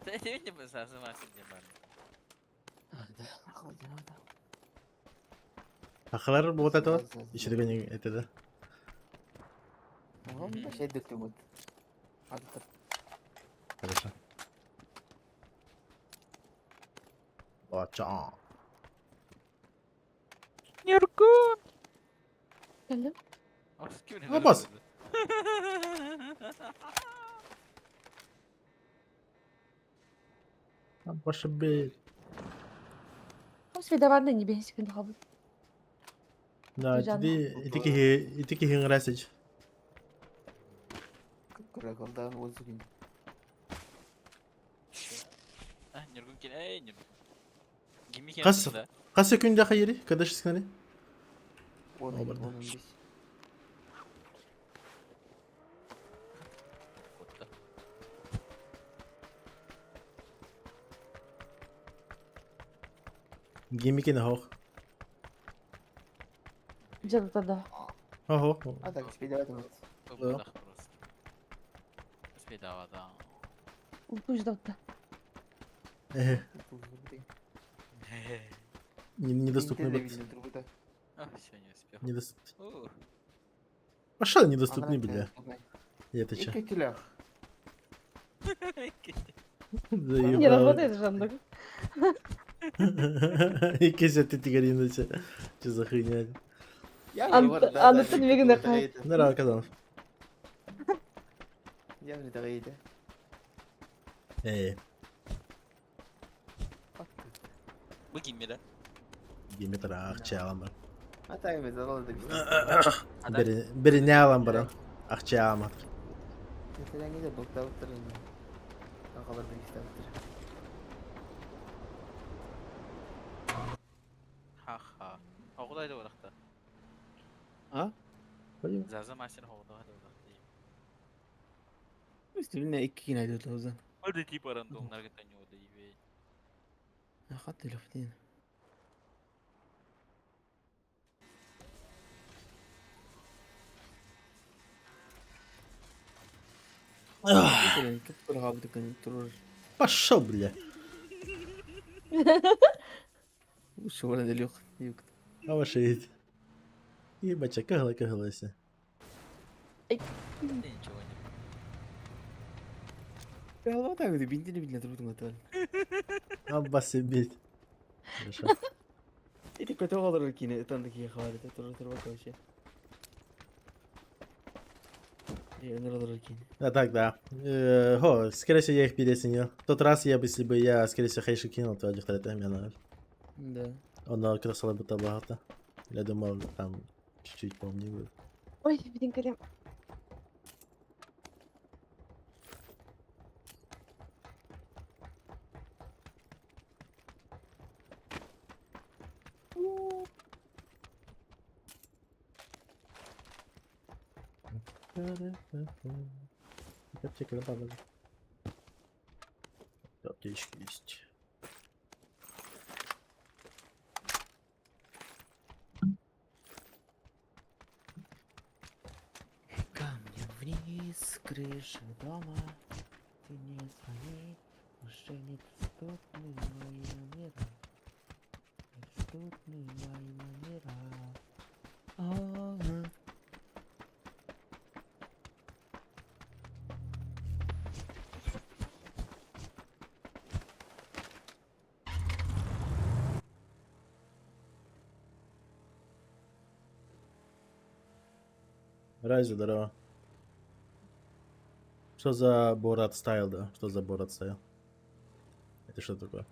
Да я не буду заниматься мне, А, да, холодно, да. Ахалар вот это вот. Еще такой это да. Хорошо. Бача. Кэллим. Абас. Баша бей. Хос видаварна не бейсик хабы. Да, Жан. ити ити киһи ити киһи ыҥырасыч. Кыра он секунд. А, Нюргун кел, эй, Нюргун. Гимми Хас кем да? хас секунда хайыри? Когда шискани? Он Оборда. он здесь. Кутта. Гиммикин хох. Жан тогда. Хо хо. А так, теперь давай там. Да. Просто. Спидава, да. Пусть да. Э, недоступный бот. А, все, не успел. Недоступный. Ух. Пошел недоступный, бля. Это че? Икотелях. Не Заебал. работает Жан. Икесе ты тигарина че. Че за хуйня? Я Антон Вигнер. Здорово, Казанов. Я не дорогие. Эй, Бу гимми да? гиммитер акча алам бар. А так мы задал это. Бери, бери не алам бар. Акча алам. Mesela ne de bokta Kankalar ben işte Ха-ха. Оғдай да орақта. А? Заза мастер оғдай да орақта. Üstüne iki yine ayırdı o zaman. Hadi типа рандомнарга таниода ебей. Хат телефон. Пошел, бля. Шо юк. Авашить. Ебать, кагла каглася. Ничего не. Голова так бинтini bile durdu kadar. Аббасы бить. Хорошо. Эти kötü olur ki tanıdık iyi havalete durur dur bak o şey. Ömür olur ki. А так, да. Хо, скорее всего, я их переоценил. В тот раз я бы, если бы я, скорее всего, хейшу кинул, то один второй тайм я, наверное. Да. Он красава бы табагата. Я думал, там чуть-чуть поумнее будет. Ой, блин, колен. Аптека, да, да. Аптечка есть. Камнем вниз, крыши дома. Ты не звони, уже недоступны мои номера. Недоступны мои номера. Ага. Райза, здорово. Что за Борат style, да? Что за Борат style? Это что такое?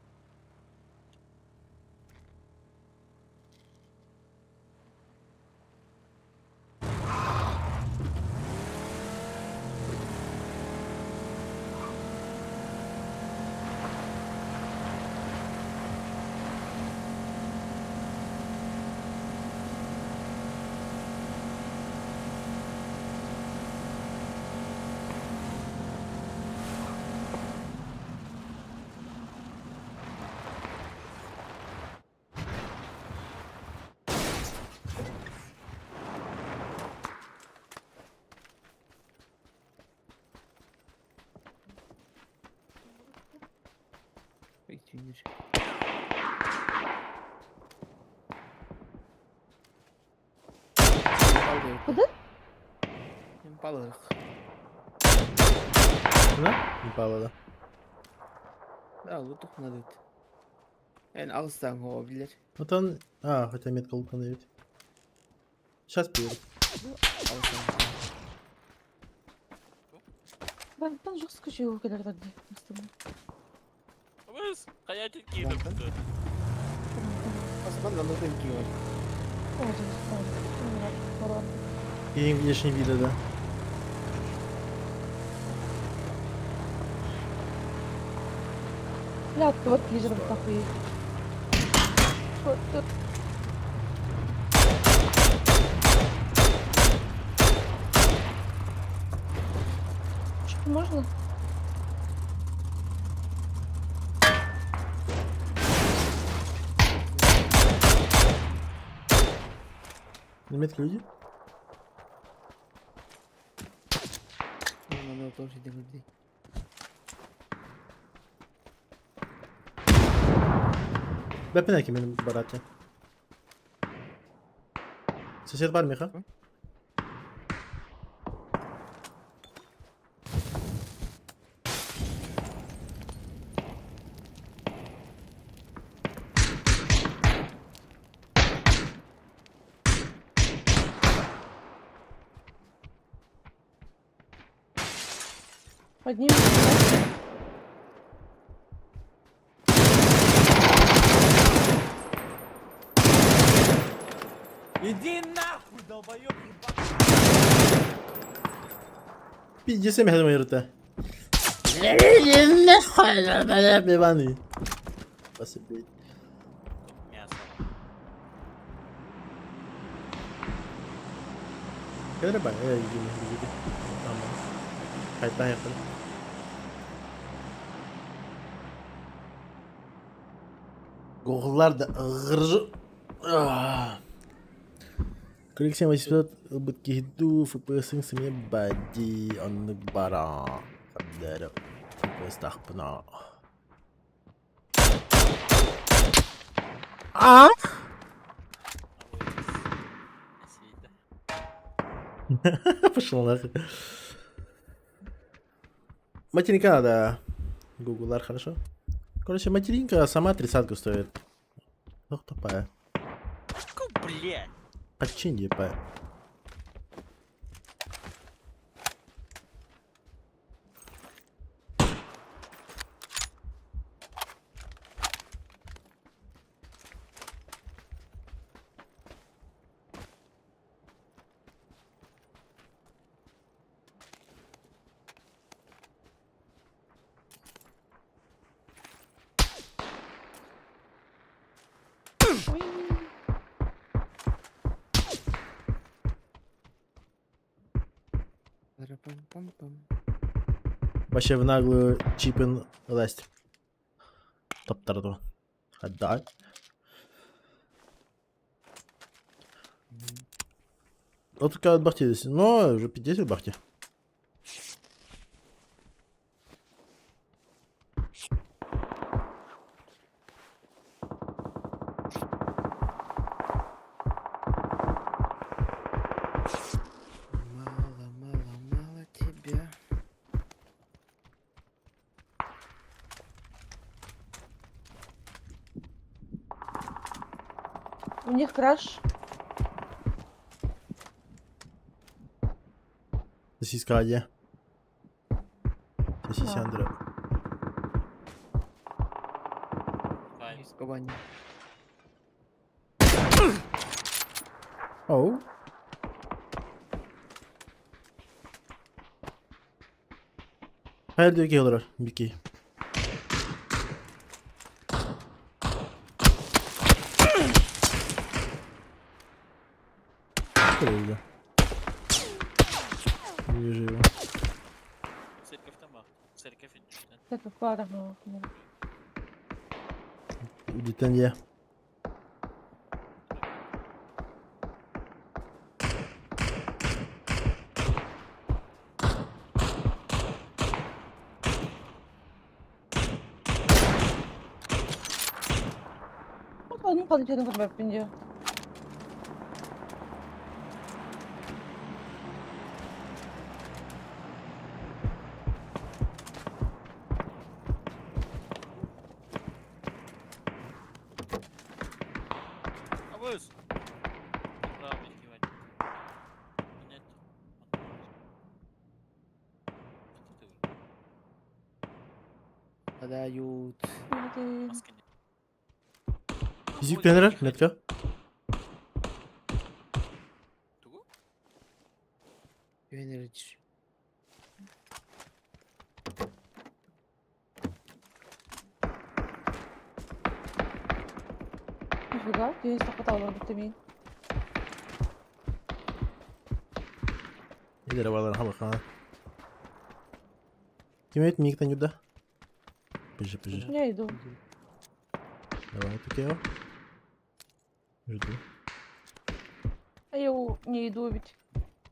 Итинир. Куда? Балык. Да? Не пала, да. Да, лутук надо. En алыстан olabilir. Вот он... А, хотя метка лука ведь. Сейчас приедет. Алыстан. Бантан жестко чего келер тогда. Выз, хаятин кидым. Осман да лутun ki var. Киһиҥ внешний вида да. Бля, вот лежит нахуй. Вот тут. Что можно? Немецкие люди? Ну, надо тоже делать. Бэппин мин барааччы. Сосед бар миха? Поднимем. Иди нахуй, долбоёб, ебаный. Пиздец, я мэрта. Мясо. Кадр ба, иди, иди. Там. Хайта yapın. Google'lar da ığırı. Ah. 47 800 ылбыт киһи дуу, FPS-ин сымыйа бади, оннук бара. Хабдары. FPS тахпына. А? Пошел нахуй. Материнка надо. Гуглар, хорошо? Короче, материнка сама тридцатку стоит. Ох, тупая. Какой, блядь? Почин, ебать. Ой. Пам-пам-пам. Вообще в наглую чипин лезть. Топтарду. Отдай. Вот такая вот бахти здесь. Но уже 50 бахти. Мало, мало, мало тебя. У них краш. Сосиска где? Сосисяндра. Файн. Рискование. Оу. Hayır diyor ki olur. Biki. Öldü. Вижу его. Церковь там, Церковь. Так, пара, ну, Удитен я. Onun paniklerini көрмеппін де. Абыз! Право кивать. Нет. Подают. Маска нет. Физик тренер, метка. Түһэн эрэ Нифига, киһи сахата олорбут мин. Илere балар халаха. Ким это никто не да? Бежи, бежи. Я иду. Давай, Тукео. Жду. А я не иду ведь.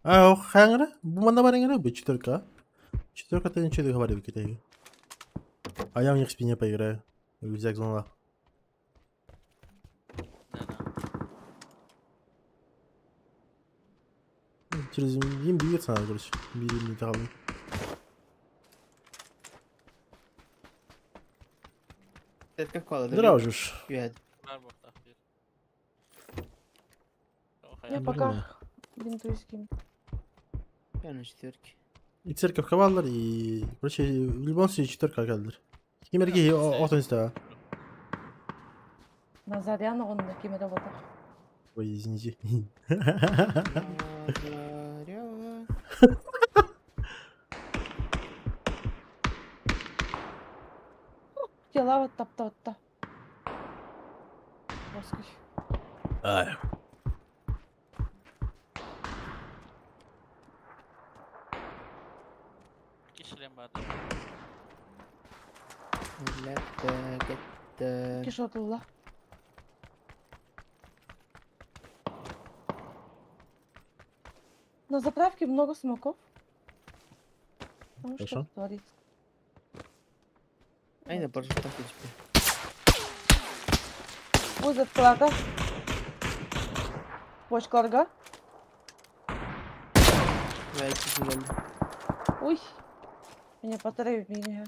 А, хангра? Бумана барингра? Бы четверка. Четверка ты ничего не говорил, Китай. А я у них в спине поиграю. Рюкзак зона. Да-да. Через им двигаться надо, короче. Бери не травмы. Церковь калады. Здорово, Жуж. Үһэд. Бар буохтаах биир. Тоҕо Я хайа. Блин. пока бинтуюсь кем. Пьяная четверки. И церковь каваллар, и... Короче, в любом случае четверка каллар. Кимерги отон иста. Назарян он на кем работал. Ой, извините. Заря. Тела вот тапта Роскошь. Ай. Икки шлем баар. Ләттә, кәттә. Кишотулла. На заправке много смоков. Там Хорошо. что творится. Айда, пожалуйста, теперь. Ой, заплата. Почкаларга. Давайте geldi. Ой. Меня потравили меня.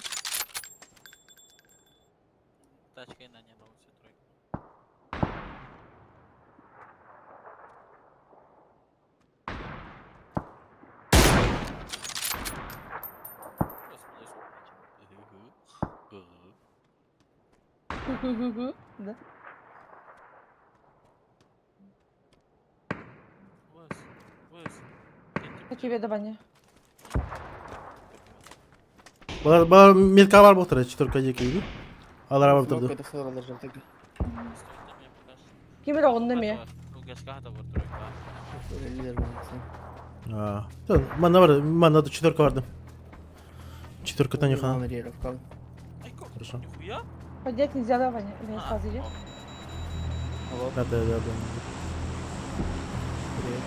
Тачка и на не на улице тройка. Господи, сколько. Да. Выс, выс. По тебе давание. Балар, балар, метка бар бұқтыр, четверка екі үйді. Алар бар тұрды. Смок это соралар жалтак. Кемер оғын неме? Лидер болсын. А, Мана бар, мана четверка барды. Четверка та нюха. Хорошо. Нихуя? Поднять нельзя давание. Или сразу идет. Алло, Да, да, да, да. привет.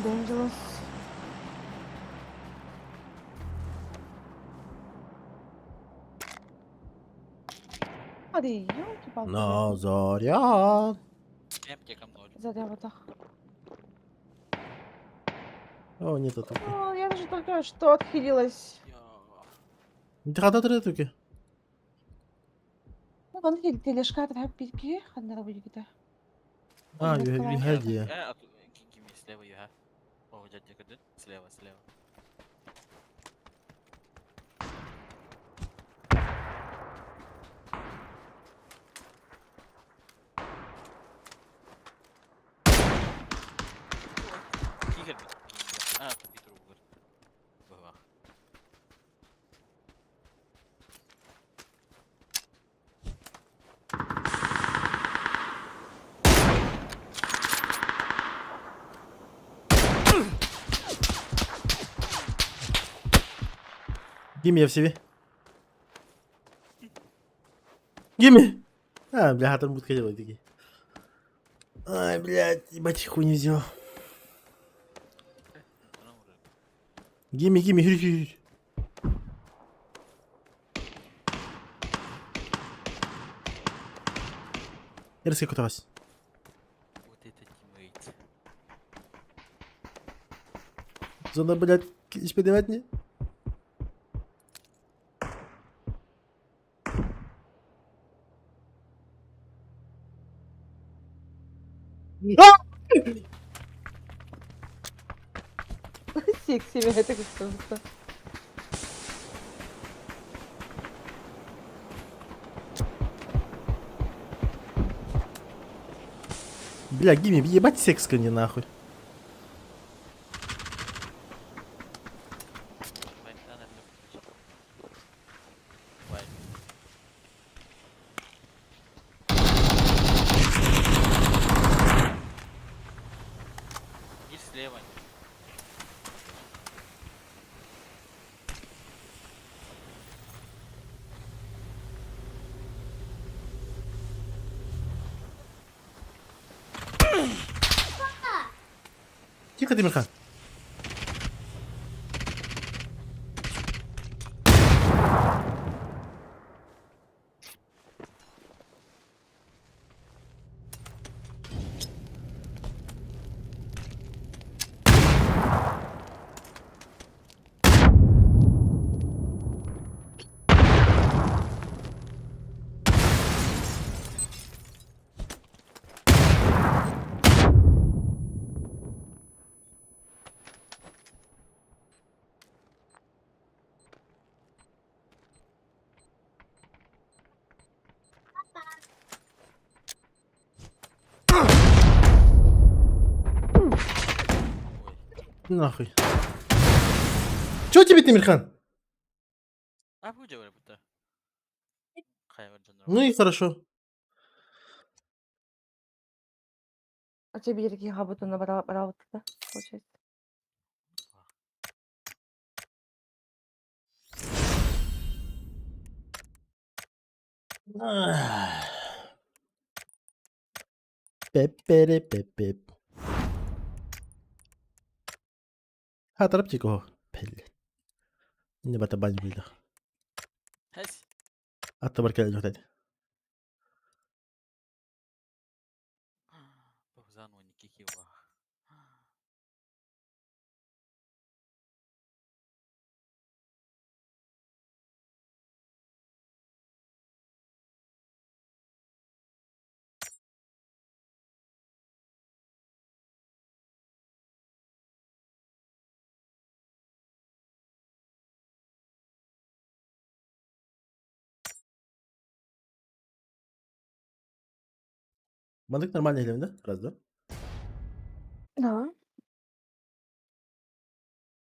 Dangerous. Hadi елки-палки. Назарян. Аптекам ноль. Заря вот так. О, нет, это. Ну, я же только что отхилилась. Хата тұрды түке. Ну, вон тележка трапики, ханнара будет. А, юхади. А тут гими слева юха. О, дядя куды? Слева, слева. Кигер А, компьютер угор. Бывах. Гими, я в себе. Гими! А, бля, там будка делать такие. Ай, блядь, ебать, хуй не взял. Гими, гими, хюри, хюри. Эрске куталась. Вот это тиммейт. Зона, блядь, испедевать не? Секси, это как просто. Бля, Гими, ебать секс не нахуй. И слева. Тихо, Тимирхан. Нахуй. Чё тебе, Тимирхан? А бу дьэ бута. Ну и хорошо. А тебе такие хабуту набрала, брала да, получается. Пеп-пере-пеп-пеп. Хатарап кого? Блядь. Не бата бань билда. Хэс. Атта бар кэлэн жохтад. Богзан никихива. Мандык нормально илем, да? Раз, да? Да.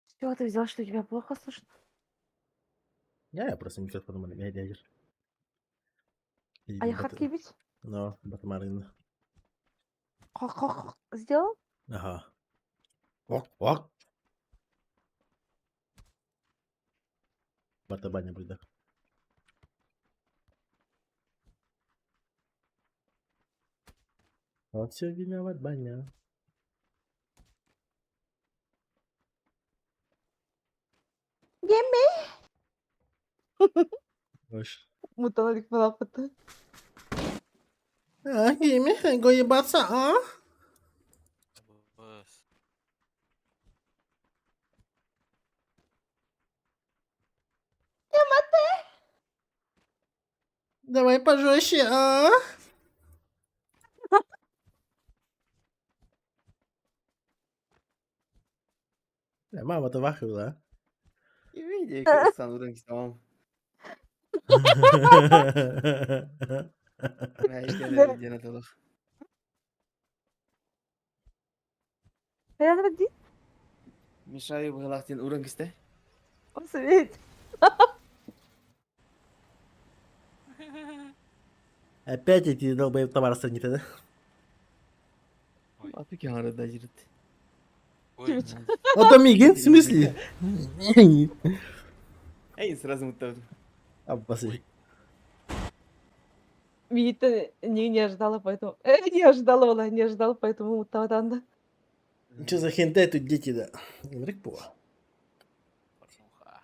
С чего ты взял, что тебя плохо слышно? Я просто микрофон маленький, я А я хатки бить? Но, батмарин. Хох-хох сделал? Ага. Ок, ок. Батабаня будет. Вот все виноват баня. Гемми! Ош. Муталик балапыты. А, Гимми, го ебаться, а? Бас. Давай пожестче, а? Бля, мама-то вахула, а? И види, как сан tamam. Хайа ди? Мишаю быһылаах диэн уран кисте. Осветь. Опять эти долбоеб товар страницы, да? А ты кем да жирит. Ой, Вот Мигин, в смысле? Эй, сразу муттабыт. Аббасы. Мита не ожидала, поэтому... не ожидала, была, не ожидала, поэтому муттаатанда. Что за хентай тут дети, да? Энрик Пуа. порнуха.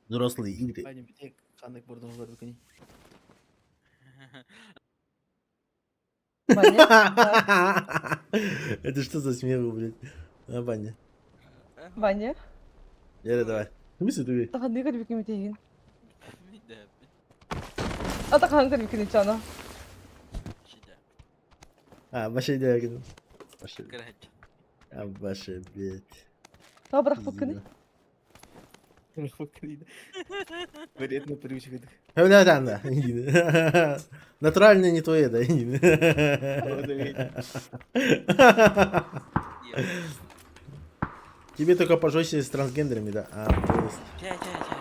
Взрослые игры. Пойдем битек ханнык бурдун олар бүкүнүй. Ваня? Это что за смех, был, блядь? А, Ваня. Ваня? Яра, давай. В смысле ты? Таханны көрбүкүм тегин. Виде. А тахан көрбүкүн чана. Шиде. А, вообще идея. Вообще. Короче. А, вообще, блядь. Та бірақ бүкүн. Вредная привычка. Эвляданда. Натуральное не твое, да. Тебе только пожестче с трансгендерами, да. А, то есть. Чэ, чэ, чэ.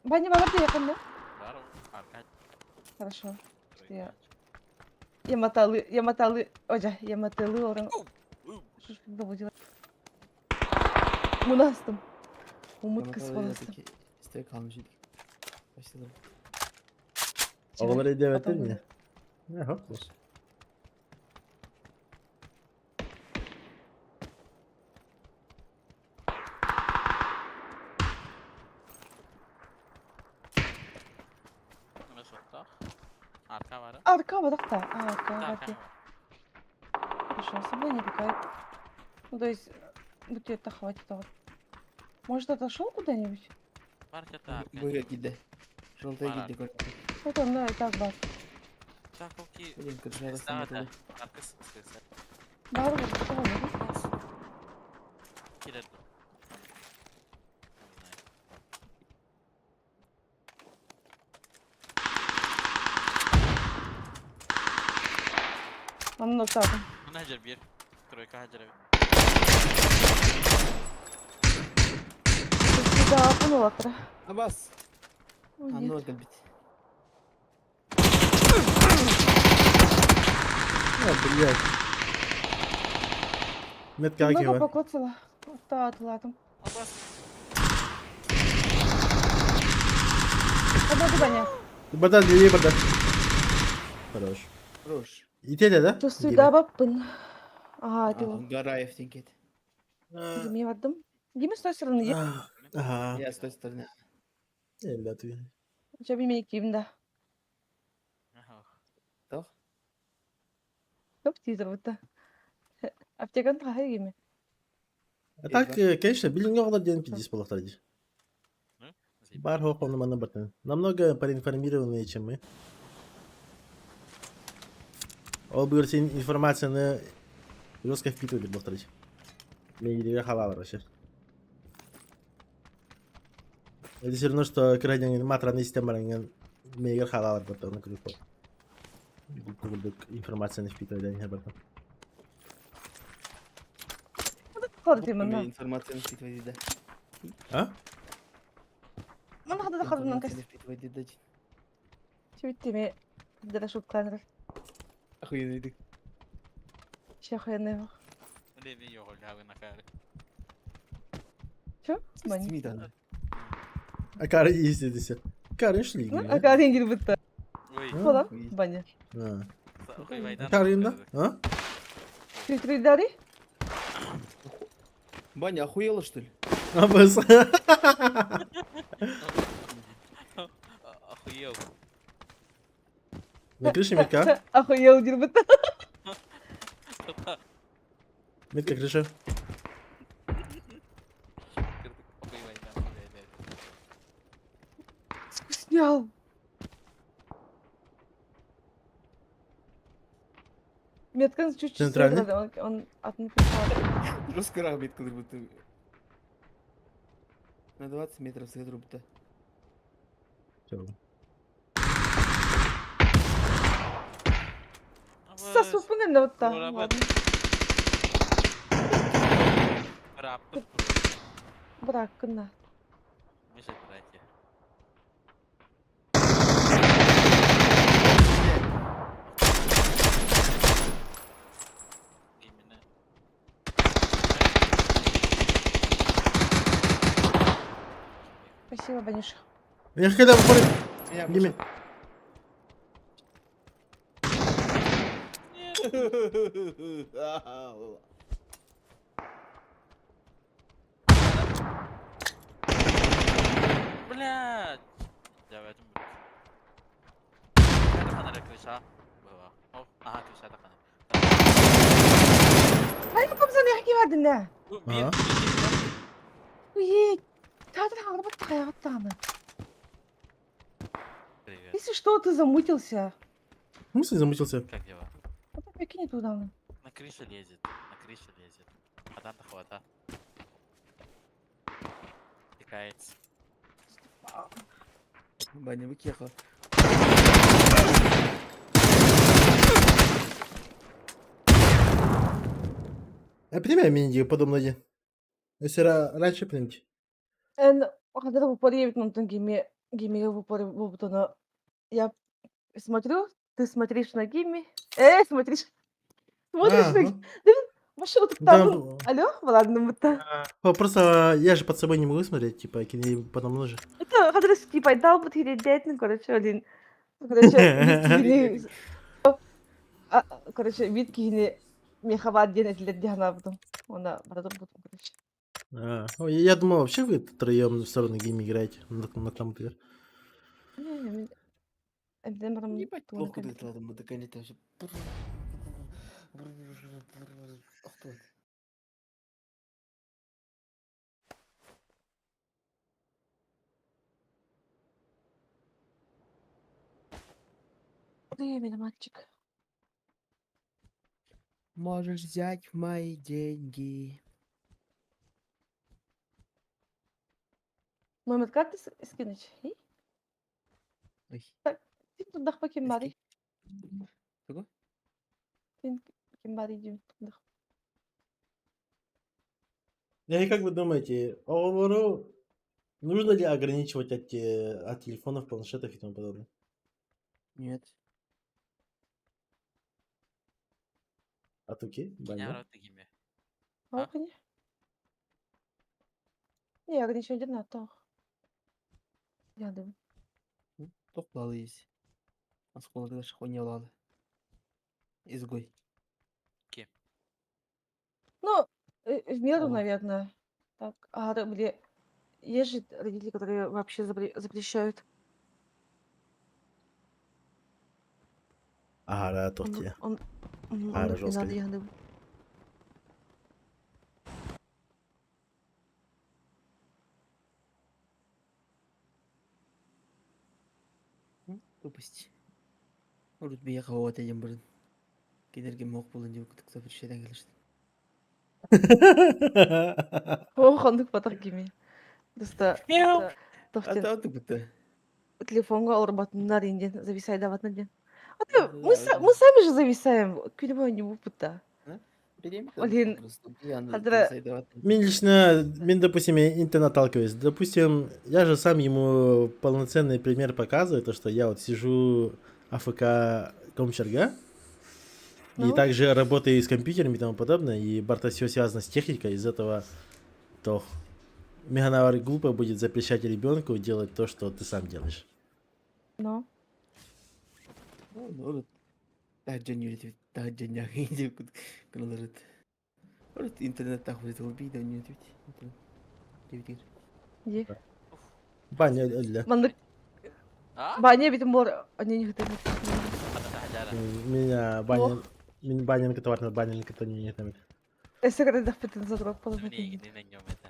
Баня бар диэхин да? Бар арка. Хорошо. Что я... Я моталы, я моталы, ой, я моталы оран. Что ж доводила? Мунастым. Умутка сволостым. Истек kalmış idik. Başladım. Оҕолор өйдөөбөттөр ини. Хоп. Арка бара. Арка барах да. Арка бар. Хорошо, с собой не пикает. Ну, то есть, будет это хватит. Может, отошел куда-нибудь? Бар где-то арка. Быга киде. Желтая киде көр. Это, да, и так бар. Так, окей. Блин, кыржа Да, да. Арка Бар, бар, бар. Килер. Онно так. Мына жер бир. Тройка хажыр. Да, понула. Абас. Анны кэлбит. А, блядь. Метка Много кива. покоцала. Та ладно. Абас. Одна дубаня. Братан, левее, братан. Хорош. Хорош. И те, да? То сюда баппын. Ага, это он. Гараев тенкет. Дими бардым. Дими с той стороны. Ага. Я с той стороны. Элля ты. Жаби мен киим да. Тох. Топ тизер будто. Аптекан тахай кими. А так, конечно, билинге оҕолор диэн пиздец буолуохтара дии. Бар хоқ оны маны бартын. Намного проинформированные, чем мы. Ол бүгүр сен информацияны жестко впитывали буолуохтара дии. Мен халалар вообще. Это все равно, что краден матраны система мегер халалар бартын. Информацияны впитывали они бартын. Хады мына. Информацияны впитывать да. А? Мына хады хады мына кас. Информацияны впитывать да. Чүттеме дара шутканыр. Охуенный дик. Шахайны. Леви йогол на кары. Чё? Мани. Сними да. А кары есть здесь. Кары шли. А кары кирип бутта. Ой. Falan баня. Кары да? А? Фильтры Баня охуела что ли? А быс. Охуел. На крыше метка. Охуел диир бутта. Метка крыша. Скучнял. Меткан чуть-чуть Центральный? он, он от не пришел. Жестко рах как будто. На 20 метров с будто. Всё. Сосупын вот так. Ладно. Бракна. Миша, братья. Именно. Спасибо, Банюша. Я когда выходит. Меня Диме. Блядь! Я в этом буду. Это хана крыша. Была. О, ага, крыша это хана. هاي ما قبضني احكي بعد النا. Ага. Уе, таатар хаалбат тахайгаттааны. Привет. Если что, ты замутился. В смысле замутился? Как дела? А то прикинь туда. На крыше лезет. На крыше лезет. Адам хвата. Тыкается. Баня выкеха. А принимай меня подобное. Если раньше примите. Эн хадара в упоре онтон гими гимиге в упоре буолбутуну я смотрю, ты смотришь на гими. Смотришь. Смотришь на ну. Машина Да, там. Алло, ладно, будто. Просто я же под собой не могу смотреть, типа, кини потом нужно. Это хадара скипайдал бут хиредетин, короче, один. Короче, вид киһини короче, вид киһини мехабат диэн этилэр дии санаабытым. Уонна бара турбутум, короче. А, ой, я думал, вообще вы втроем в сторону гейм играете на компьютере. Не, Эбден барам Ебать, тугун плохо кэлбитим. дытладым, музыкальный вообще. Ох ты. Ты меня, мальчик. Можешь взять мои деньги. Номер карты скинуть? И? Ой, Син турдахпа ким баарый? Тугу? Син ким баарый диибин турдах. И как вы думаете, оҕолору нужно ли ограничивать от телефонов, планшетов и тому подобное? Нет. От окей, Киня баня. рот гиме. А? Не, ограничивать не надо. Я думаю. Тоқ есть. Осколок хуйня улады. Изгой. Ну, в меру, Ага. наверное. Так, а, да, бля, есть же родители, которые вообще запрещают. Ага, Он, торте. он, А, он не жестко. надо, я думаю. Тупость. Урут бияха вот этим блин. Кедерги мог было не выкуток запрещать конечно. О, ханнык батах гими. Просто А тохтен то ты будто. телефонга олорботуннар инден зависайдабатна диэн. А то мы, Да, мы сами же зависаем. Күнү не бупута. Блин, хадра- Мен лично, мен, допустим, я интернет отталкиваюсь. Допустим, я же сам ему полноценный пример показываю, то, что я вот сижу AFK комчерга, и Ну. также работаю с компьютерами и тому подобное, и барта все связано с техникой, из этого то Меганавар глупо будет запрещать ребенку делать то, что ты сам делаешь. Ну. Ну, интернет Ди. Баня, для. Маннык А? баня битим болар они не хотят. Меня баня, меня баня товар, баня не там. Эссе когда пытын задрот Не, не на нем это.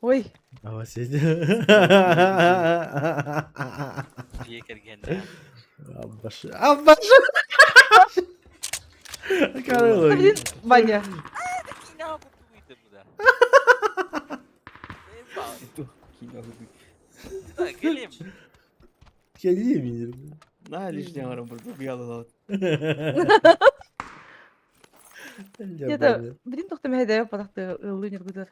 Ой, А вас есть? Дьиэ кэргэннэ. Абаши. Абаши! Какая блин, баня. Кэлим. Кэлим. На лишний арам был, я Это, блин, тохта мехедэ патахты ыллы нергудер.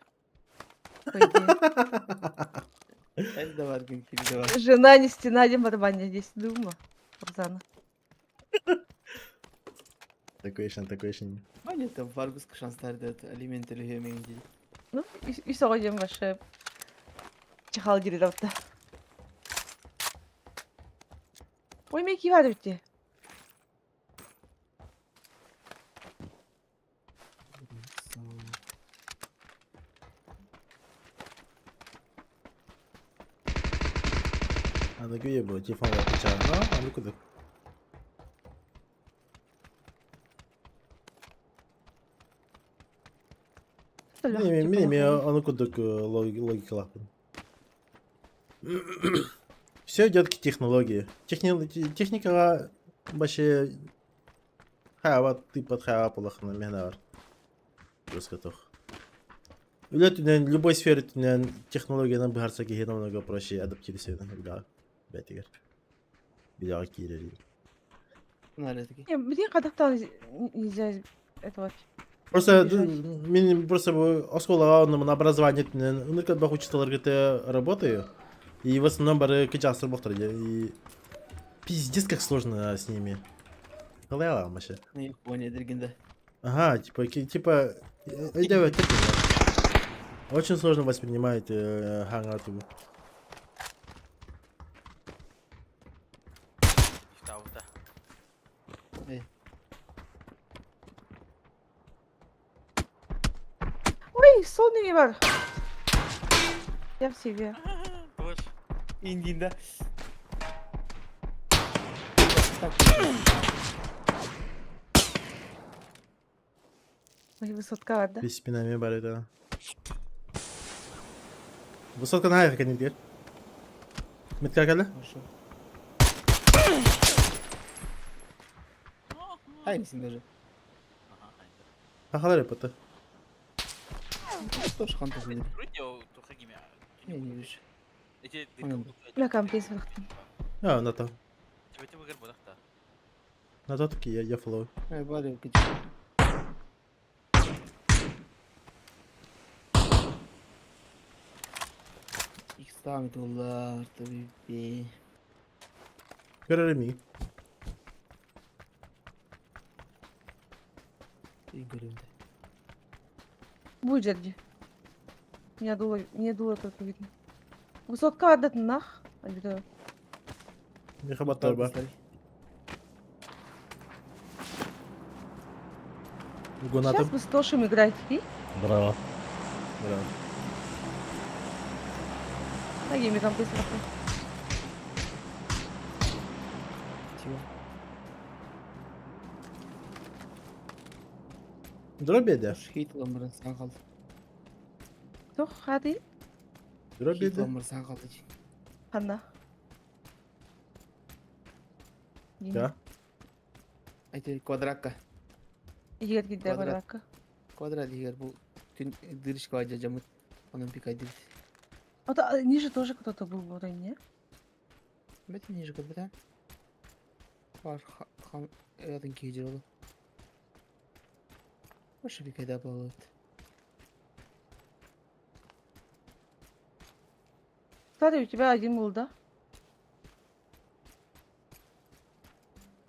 Жена не стена, дем баня здесь дума. Рузана. Такой еще, такой еще. Баня там варгус шанстар дат алимент или Ну, и согодем ваше чехал диридавта. Ой, мен кивар битти. А на где было? Телефон отвечал. А, ну куда? Не, не, не, ону кудук логика лапын. Все идет к технологии. Техникаҕа вообще хаава тыыппат хаава полахына миһинавар. Туох. Үлэ өттүнэн, любой сфера өттүнэн технологиянан быһарса киһи намного проще адаптироваться үлэҕэ бэйэтигэр. Билэҕэ киирэр. Не, блин, когда нельзя этого Просто мин просто оскуолаҕа онно образование өттүнэн ынырык элбэх учителларга работаю. И в основном бары кычаастар буолтар И пиздец как сложно с ними. Қалай вообще? Япония дергенде. Ага, типа, типа, өйдөбөт. Очень сложно воспринимать хаҥату. Ифтаабыта. Ой, сонный бар. Я в себе. Туш. Индинда. Ой, высотка бар, да? Без спинами бар это. Высотка на хайфа кэннигэр. Метка кэлэ? Хорошо. Хаймсин даже. Ага, айда. Хахалар эппата. Тоже ханту выйдет. Вроде туха гиме. Не, не вижу. Эти Бля, компресс вырахтым. А, на то. Тебе тебе гэр бодахта. На то таки я фоллоу. Ай, бары, Их ставит доллар, tabii. Көрөр ми. И көрүмдэ. Будет жерде. Меня дуло, мне дуло только видно. Высотка адат нах. Альбито. Мехабаттар бар. Сейчас Угонатым. мы с Тошем играть. И? Браво. Браво. Ноги там быстро. Чего? Дробеде. Хит ламбырын сан қалды. Тох, хады. Хит Дробеде. ламбырын сан қалды. Ханна. Да. Айты квадратка. Егер кидде Квадрат. квадратка. Квадрат егер бұл түн дырышка жамыт. Onun пикай дырит. А то, ниже тоже кто-то был вроде, не? Бәті ниже код бәті. Бар хан ядын кейджер олы. Башы пикайда болады. Старый, у тебя один был, да?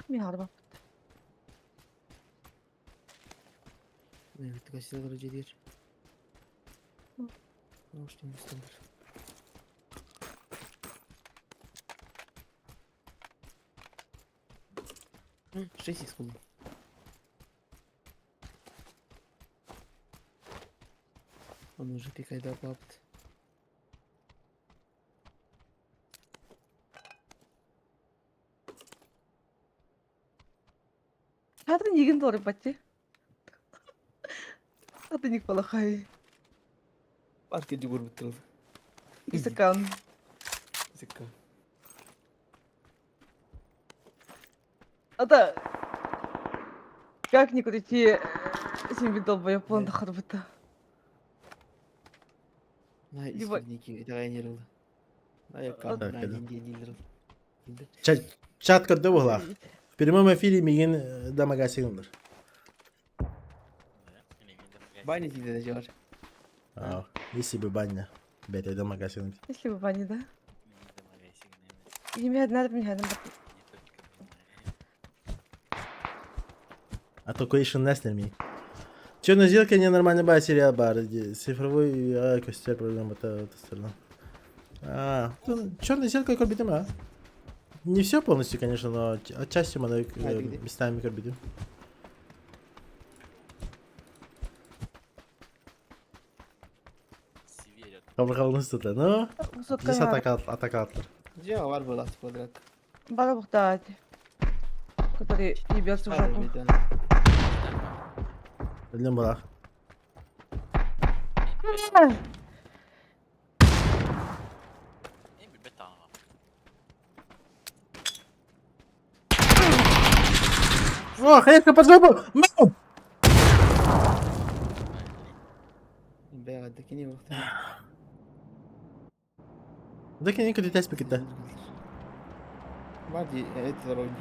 Михарба. Ne bitti kaçta жедер. Может, не стандар. Шесть из был. Он уже пикайда бабт. Хатын егин торы батти. Аты ник балахай. Парке жүгір бітірілді. Исакан. Зикка. Ата как ни крути, сен бит долбоеб Да. онда харбыта. На Либо- искренники тренерил. На я Так, на это. один день Чат көрдө буһлах. В прямом эфире мигин дамагасигындар. Бани тиде де жар. А, если бы баня. Бәйте дамагасигын. Если бы бани, да? Еме надо мне надо. А то кое-что ми. Черная зеркало ненормальный бар сериал бар. где Цифровой а, костер проблема это сторона. А, черное зеркало корбитим, а? Не все полностью, конечно, но отчасти мы А, где? местами корбитим. Кабыргалын ну, Высотка. здесь атака атакатлар. Жа бар была квадрат. Бара бухтаати. Который ебется в жопу. Білем булах. О, хаешка под жопу! Мам! Бэҕэ да кини Да кини көтүтэ спикитэ. Вади, это вроде.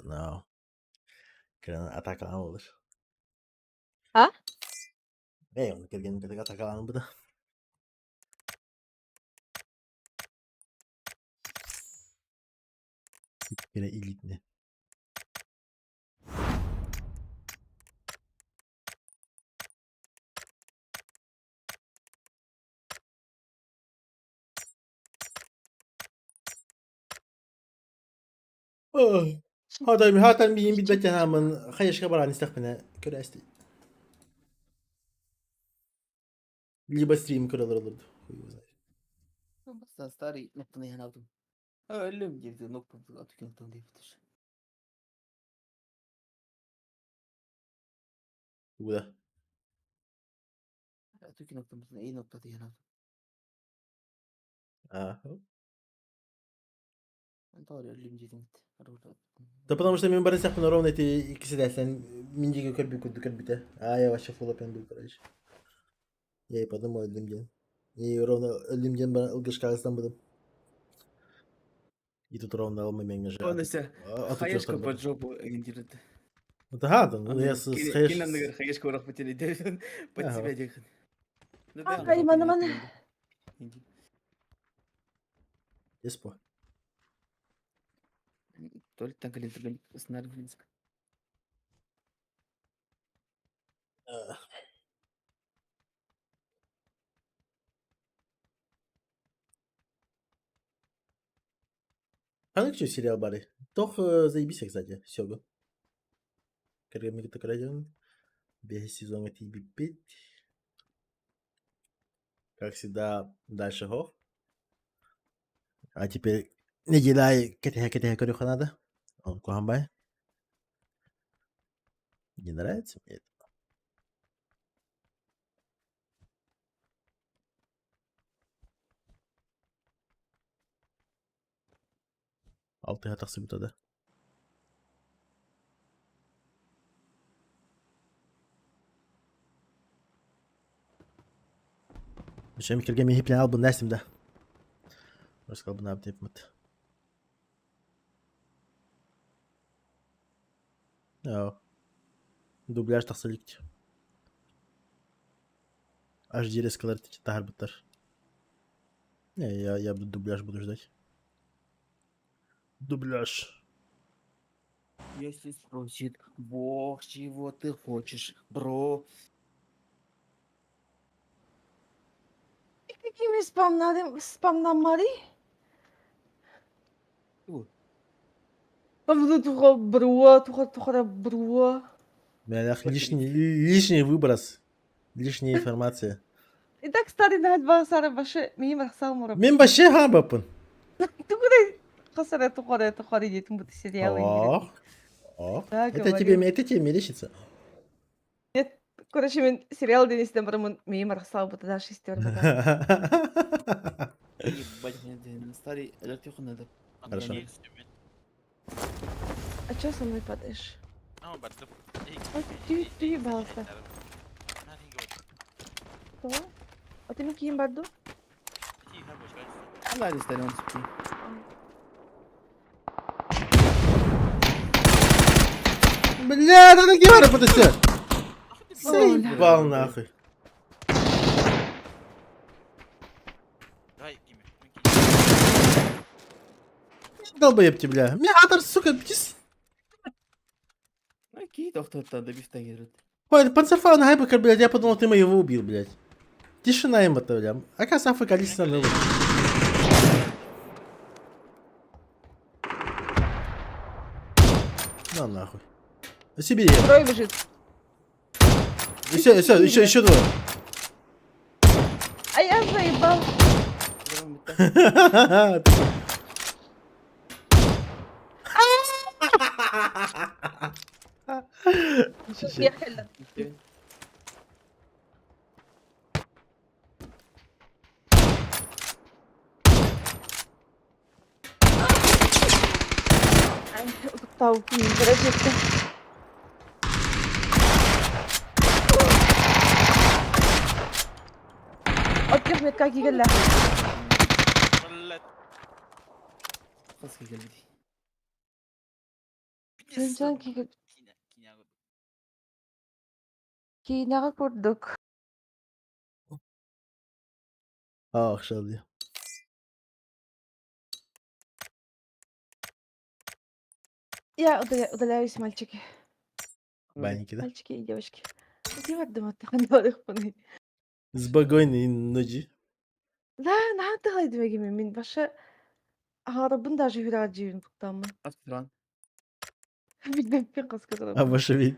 No. Кэлэн атакалаан буолар. А? Эй, оны кэргэнин кытары атакалаан быда. Кere элитне. Хата хата миин билбэт хамын хаешка баран истэхпинэ көрөөсти. Либо стрим көрөлөр олорду. Хуй его знает. Старый ноктаны янаудым. Өлүм диэбит нокпун атыкын диэбит. Куда? Атыкын ноктан эй ноктаты янаудым. А. Өлүм диэтиҥ. Да потому что мен бары сахпын ровно эти иккиси дәсен мин диге көрбү курдук көрбүтэ. А я вообще фул опен был, короче. Я и подумал өлүм диэн. И ровно өлүм диэн бар ылгышкагыстан будым. И тут ровно алмамеңге же. Онысы хаешка под жопу гендирет. Да, да, ну я с хаеш. Кинан хаешка урах потели под себя дехын. Ай, мана, мана. Еспо. Только так или снарвинск. А ну что сериал бары? Тох заебись, кстати, сёгу. Кэргэммик такрадион. Бес сезона тибипит. Как всегда, дальше хох. А теперь неделя кэтэ кэтэ көрүөххэ надо. Он куһамбай. Не нравится мне это. Алтыга тахсыбыта да. Чем киргем хиплен албын нәсим да. Раскал бына деп мыт. Ja. Дубляж тахсалик. HD рескалар тахар. Не, я дубляж буду ждать. Дубляж. Если спросит Бог, чего ты хочешь, бро. Какими спамнамари? Бруа, тухара бруа. Лишний выброс. Лишняя информация. И так старый на два сара баше, мим рахсал мура. Мен баше ха бапын. Тугура хасара тухара тухара детим бут сериалы. Ох. Ох. Это тебе мерещится. Нет, короче, мен сериал денистен барымын мим рахсал бут да шестер. Ебать, старый надо. Хорошо. А чё со мной падаешь? Ты ебался. Что? А ты ким барду? Ладно, старый, он спи. Бля, да на гевара подожди. Заебал нахуй. Долбоеб тебе, бля. Миатор, сука, птис. Окей, доктор, да бифта герет. Ой, панцерфау на хайбекер, блядь, я подумал, ты его убил, блядь. Тишина им это, бля. Оказывается, АФК лично на На нахуй. Себе. Трое бежит. Еще, еще, еще, еще двое. А я заебал. Бастаабыппын мин короче От метка кигэллэ. Блядь. Хас кигэлбитий? Сынчан кигel Киинэҕэ курдук. А, охшал дии. Я удаляюсь, мальчики. Банники, да? Мальчики и девочки. Где Спокойной ночи. Да, наһаа мин баша аһарабын даже үрэҕэ буктааммын. Хас туран. Билбэппин хаска А турабын. ваше ведь.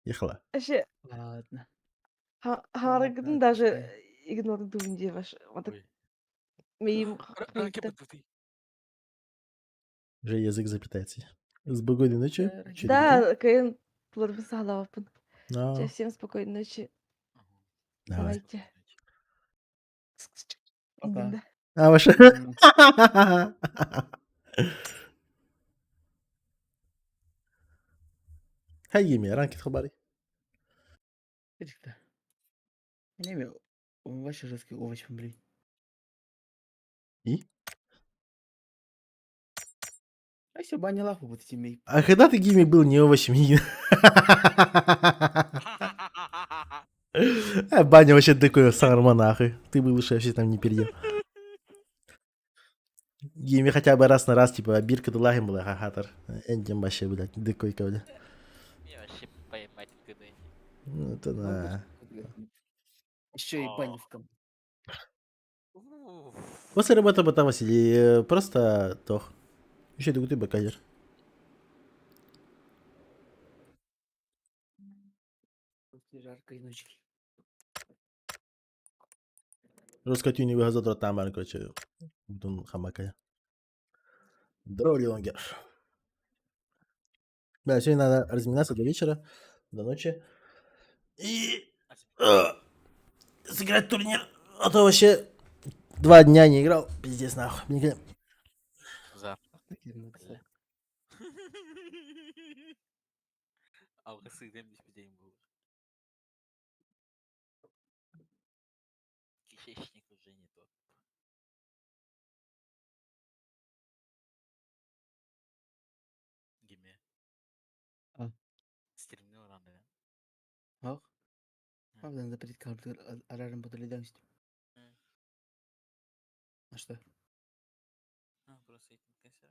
Ехала. Вообще Ладно. хаһарагытын Ладно, даже отпускай. игнордуун дии ваш вот Ой. миим Ранки хайта. подготовь. Уже язык заплетается. Спокойной ночи. Э, Чё Да, кыйын тылларбын саҕалаабаппын. Но. Чэ, всем спокойной ночи. Давай. Давайте. Пока. Иннинде. А, ваше. М. Хай, ранки хабари. Эдик-то. Не, он вообще жесткий овощ, блин. И? А все, баня лаху вот эти мей. А когда ты гими был не овощем? А баня вообще такой сарма нахуй. Ты бы лучше вообще там не перейдел. Гими хотя бы раз на раз, типа, бирка дулагин была, хахатор. Эндем вообще, блядь, дыкой ковля. Я вообще поймать гны. Ну, это да. Еще и баня в ком. После работы потом Василий, просто тох. Еще ты бакадер. После жаркой ночки. Русская тюни выгазатор там, короче, бутун хамакая. Здорово, Леонгер. Да, сегодня надо разминаться до вечера, до ночи. И сыграть турнир. А то вообще 2 дня не играл. Пиздец, нахуй. Никогда. За. Нахер Алгысы дем день был. Кишечник уже не тот. Гиме. А. Стремнил рано. Ах. Правда, надо прийти карту арарым подалидамсть. А что? А, просто этим косяк.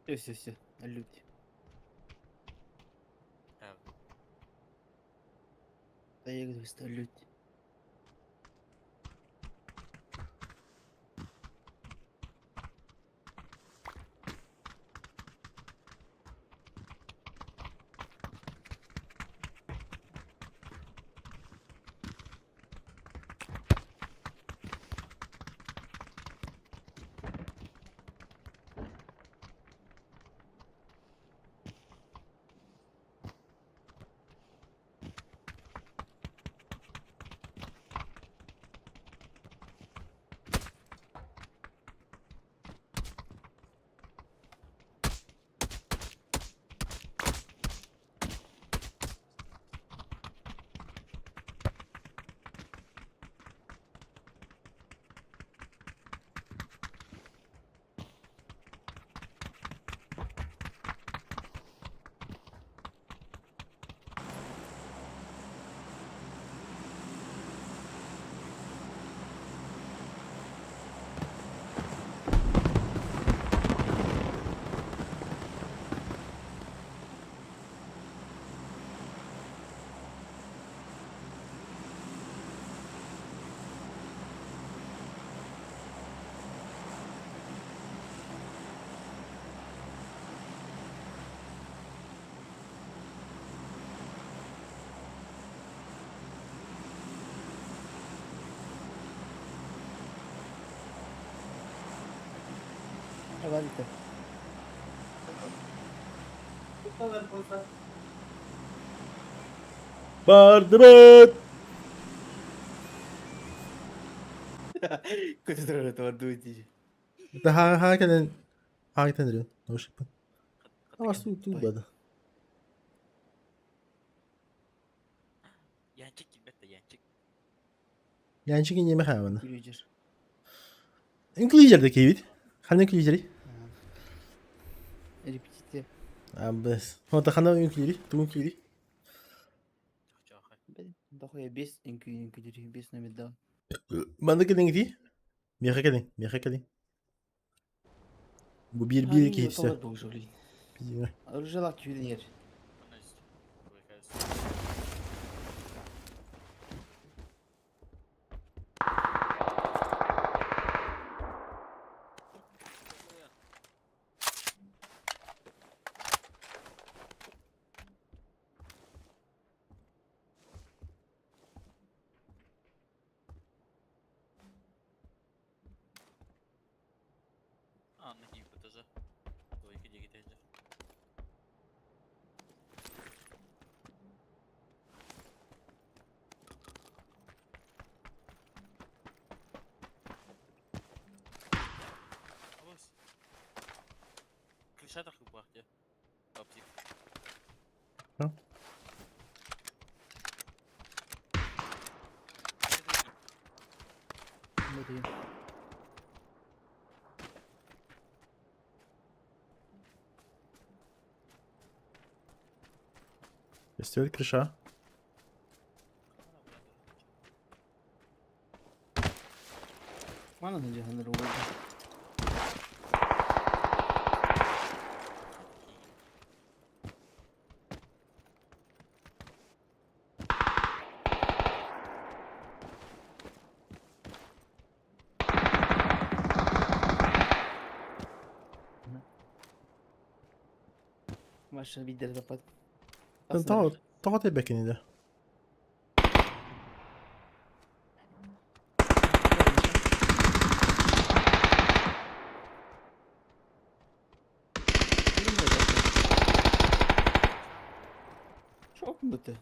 Все, все, все. Люди. А, Да я говорю, что люди. Авария. Бардыбыт! Көтө турар дии. Хаһа кэлэн хаһа кэлэн наушникпын. Астуу бады. Янчик килбэт да янчик. Янчик иннеме хаабана. Күлүжер. Инклюзер да киһибит. Ханна инклюзери? Репетиция. Абыс. Онта ханна инклюзери? Тугу инклюзери? Дохуя бес инклюзери, бес номерда. Манна кэлиҥ Миэхэ кэлиҥ, миэхэ кэлиҥ. Бу биир биир киһи түсэ. Оружиялаах киһи иһэр. Анна киирбит тоже. Двойка диэки тэйдэ. Абыс. Крыша тахыппах дьэ. Папсик. Да? Көстүбэт крыша. Манан дьаһаныр уолга. Маша биирдэрэ таппат. Тоҕо тоҕо тэбэккиний да? Шок быты.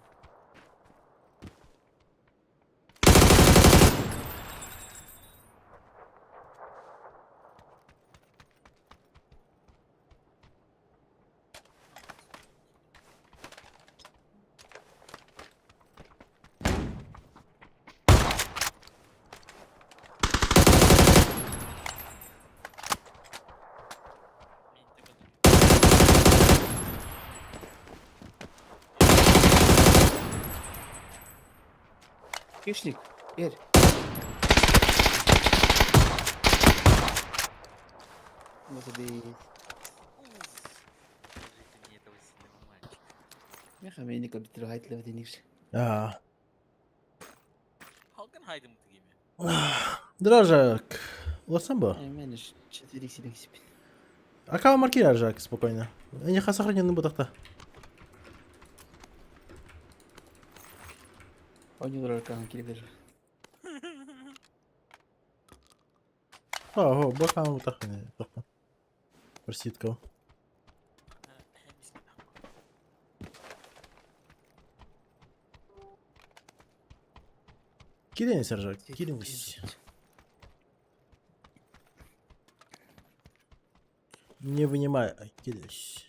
Кишник, эр. Вот и Меха Аа. Дражак. Уларсан бо? Акаунт маркер Жак спокойно. Эйиэхэ сохраненный бутахта. Ого, бу аккаунт бутах Проситка. Кирин, Сержак, Кирин. Не вынимай, кидаюсь.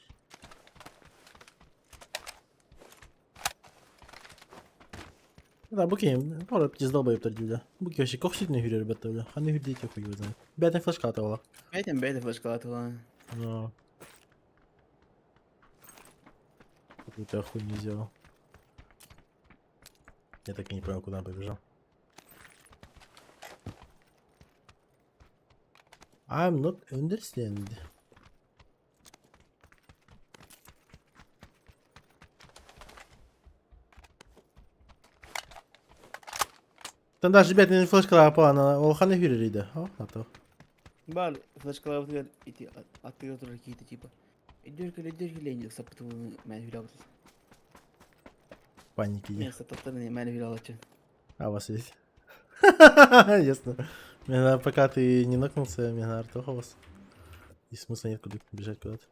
Да, буки, пора пиздолбоеб бля. Буки вообще кохситный хүрер ребята, бля. Ханы хүрдейте хуй его знает. Бятный флешка атала. Бэтен бэтен флешка атала. Но. Какую-то хуйню сделал. Я так и не понял, куда он побежал. I'm not understand. Там даже, ребят, не флешка апа, ол ханы хүрер О, на то. Бар, флешкалар ити аттыгар турар киһитэ типа. Өйдөргө өйдөргө лэнди саппытыбын мэн хүлэбит. Паники. Мен сататтарын мэн хүлэалачы. А, у вас есть? Ясно. Мне пока ты не нокнулся, мне надо у вас. И смысла нет куда бежать куда-то.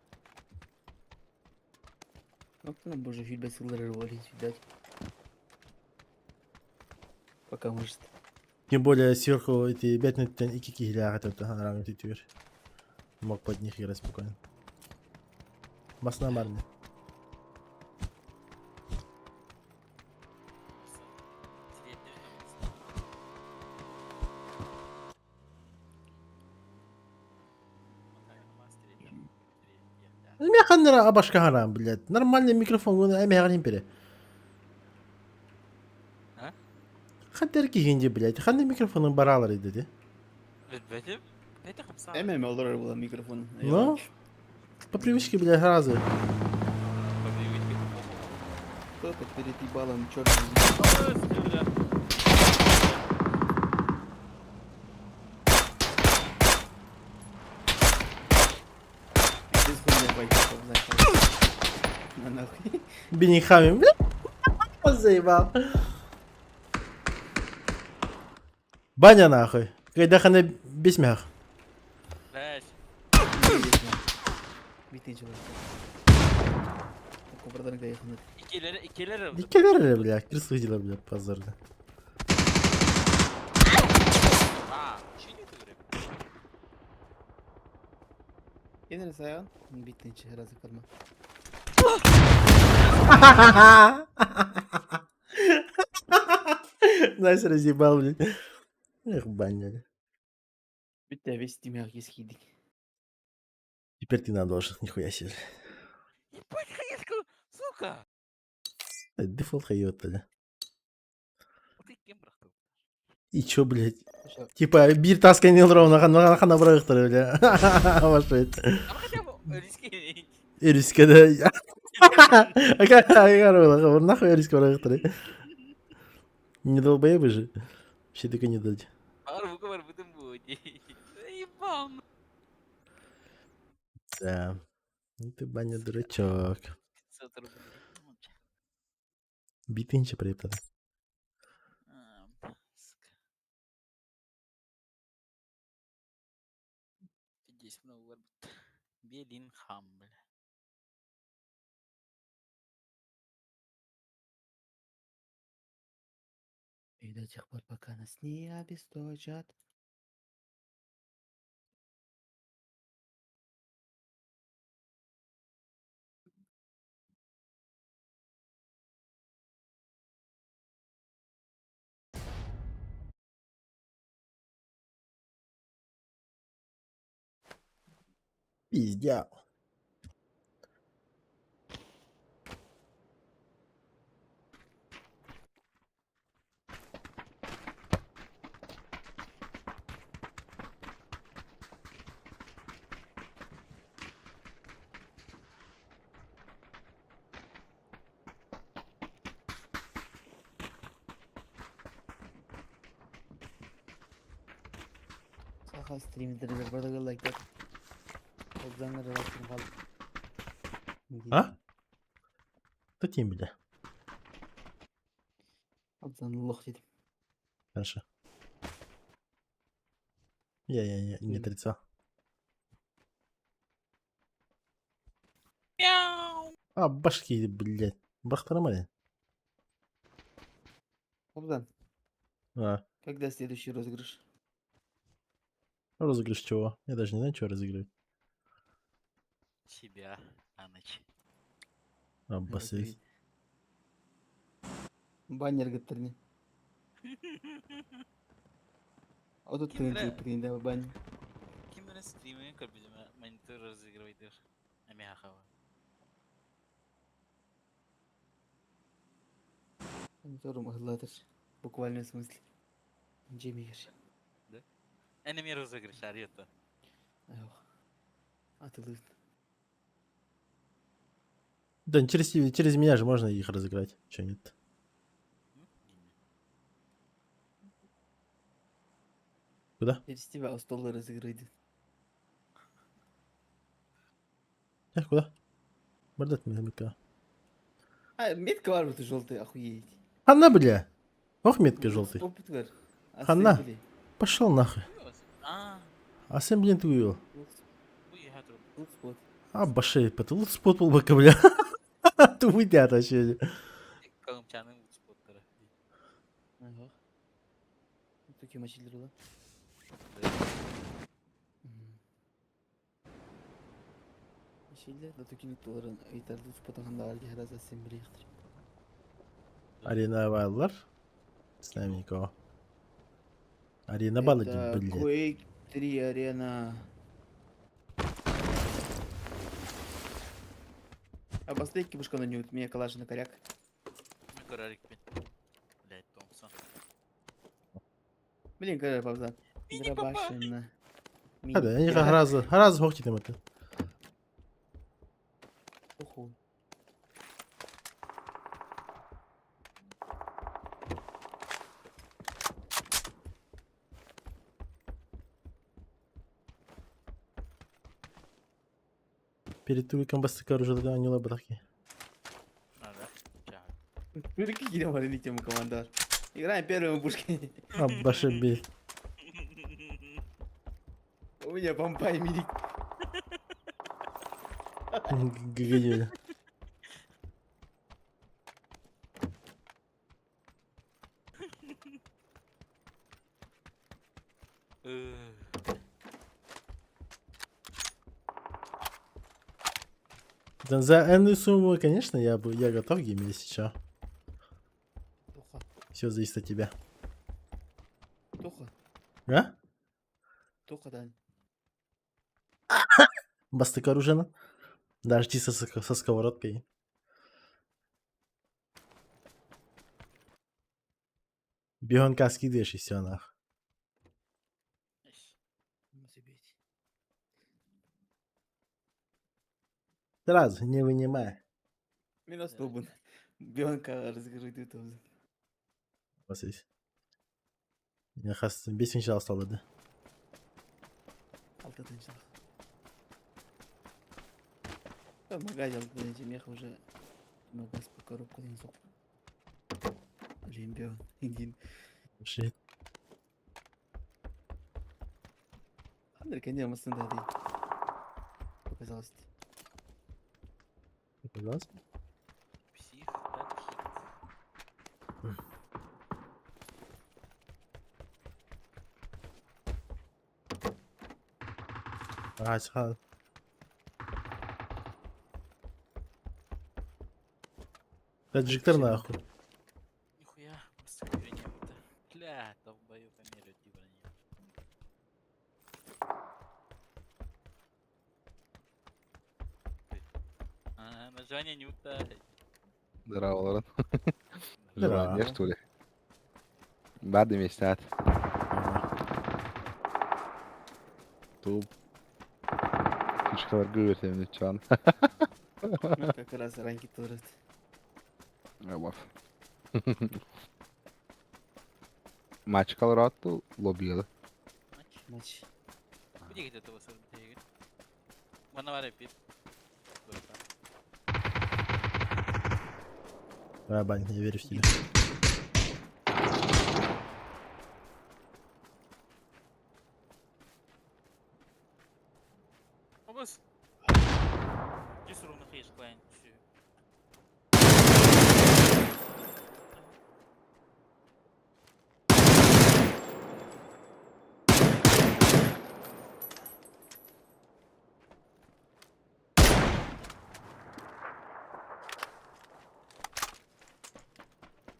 Оттон боже фильбе сыллары валить, видать. Пока может. Тем более сверху эти бятнеттен ики киһилээх этэ араҥы түтүгэр. Мог под них играть спокойно. Басна барны. Механнера абашка харам, блядь. Нормальный микрофон, эмэҕин пере. А? Хантер киһинди, блядь. Ханны микрофонун баралар dedi. Билбэтим. Это хамса. Эм олорор була микрофон. Ну? По привычке, блядь, сразу. По привычке. Кто-то перед ебалом черный. Бля. Пиздец хуйня пойти, знаешь. На нахуй. Бенихами, бля. Заебал. Баня нахуй. Когда хана бесмях. Блядь. Битый человек. Кобрадан кайфанат. Икилери, икилери. Дикелер, бля, крысы дела, бля, позорно. А, чини ты говоришь? Yine sayan. Bitti içi herhalde kalma. Найс разъебал, блядь. Эх, баня. бля. Bitti весь тимях ескидик. Теперь ты нам должен, нихуя себе. Ебать, хаешка, сука. Э, Дефолт хайот, бля. Вот ты кем брахтал? И чё, блядь? Типа, бир таска не ровно, хана хана брахтар, бля. Вашет. А хотя бы риски. Эриска, да. А нахуй эриска брахтар. Не долбоебы же. Вообще такой не дать. Арбука барбытым будет. Ебал. Да. Ну ты, баня, дурачок. 500 рублей. Ну, Битынча препод. а, сука. Здесь много барбыт. Беллингхам, бля. И до тех пор, пока нас не обесточат. Пиздя. Саха стримдер бардагы лайктар. Обзаңар лайктар кал. А? Кто тем, бля? Обзан лох дедим. Хорошо. Я, я, не Мгм. отрицал. Мяу. А, башки, блядь. Бахтарамали. Обзан, А, когда следующий розыгрыш? розыгрыш чего? Я даже не знаю, что разыгрывать. Тебя на ночь. А, басы. Баннер гыттырны. А тут Кимдер- кырын баннер. Ким мене стримы көрбүтүм монитор разыгрывайдыр. Амиахава. Мониторум ыһыллатыр. В буквальном смысле. Джемигер. Энеми розыгрыш арьета. Ох. Атылыт. Да, через, через меня же можно их разыграть. Че нет? Куда? Через тебя у стола разыграйды. Э, куда? Бардат меня метка. А, метка бар бу желтый, охуеть. Хана, бля! Ох, метка желтый. Опыт бар. Хана. Пошел нахуй. А, А сам, блин, ты увел. бу яха тур. Лут-спот. А, башей, это лут-спот буолбакка, бля. Тупый вообще. Калымчаның лут-споттара. Ага. Такие мочили рула. Мочили, да такие туларын ыйтар лут-спотын хандаҕар киһи совсем билиэхтэр. Арена бааллар. С нами никого. Арена баала Это блядь. Quake 3 арена. А последний пушка на нют, меня калаш на коряк. Мен көрөрүкпүн. Блядь, Томпсон. Блин, когда пауза. Мини папа. Дробашина. Hadi, я разы, разы хок титем это. Уху. Перед туриком бастыка оружие анюла батаки. Ага. Чаа. Какие там тему командар. Играем первым пушки. А, башебе. У меня помпа и мини. Ггг. Да, за энную сумму, конечно, я готов геймить, если чё. Тоха. Все зависит от тебя. Тоха. А? Тоха, да. Бастыка оружие. Даже чисто со сковородкой. Бегонка скидываешь и все нах. Сразу, не вынимая. Минус тубун. Бионка разгрызет там. Вас Я хас бесінші алды. Алтыдан жыл. Магаз алтыдан жемех уже магаз по коробку ден соқ. Олимпион. Ингин. Shit. Андрей, конечно, да, ты. Показалось. Показалось? Псих, да, хит. Ага, чыға. Таджиктар нахуй. Нихуя, бастыка не было. Бля, долбоёб, мерю броню. А, название не утай. Здорово, Лорен. Здорово. Желание, что ли? Бады месяц. Туп. Күчкалар гүртемни чан. Ну, как раз ранки турат. Бар. Матч Колорадо лоббиялы. Матч. Матч. Где где-то вас Мановар пип. Давай, Бань, я верю в тебя. Обыз. Жүз руны хеш клайн.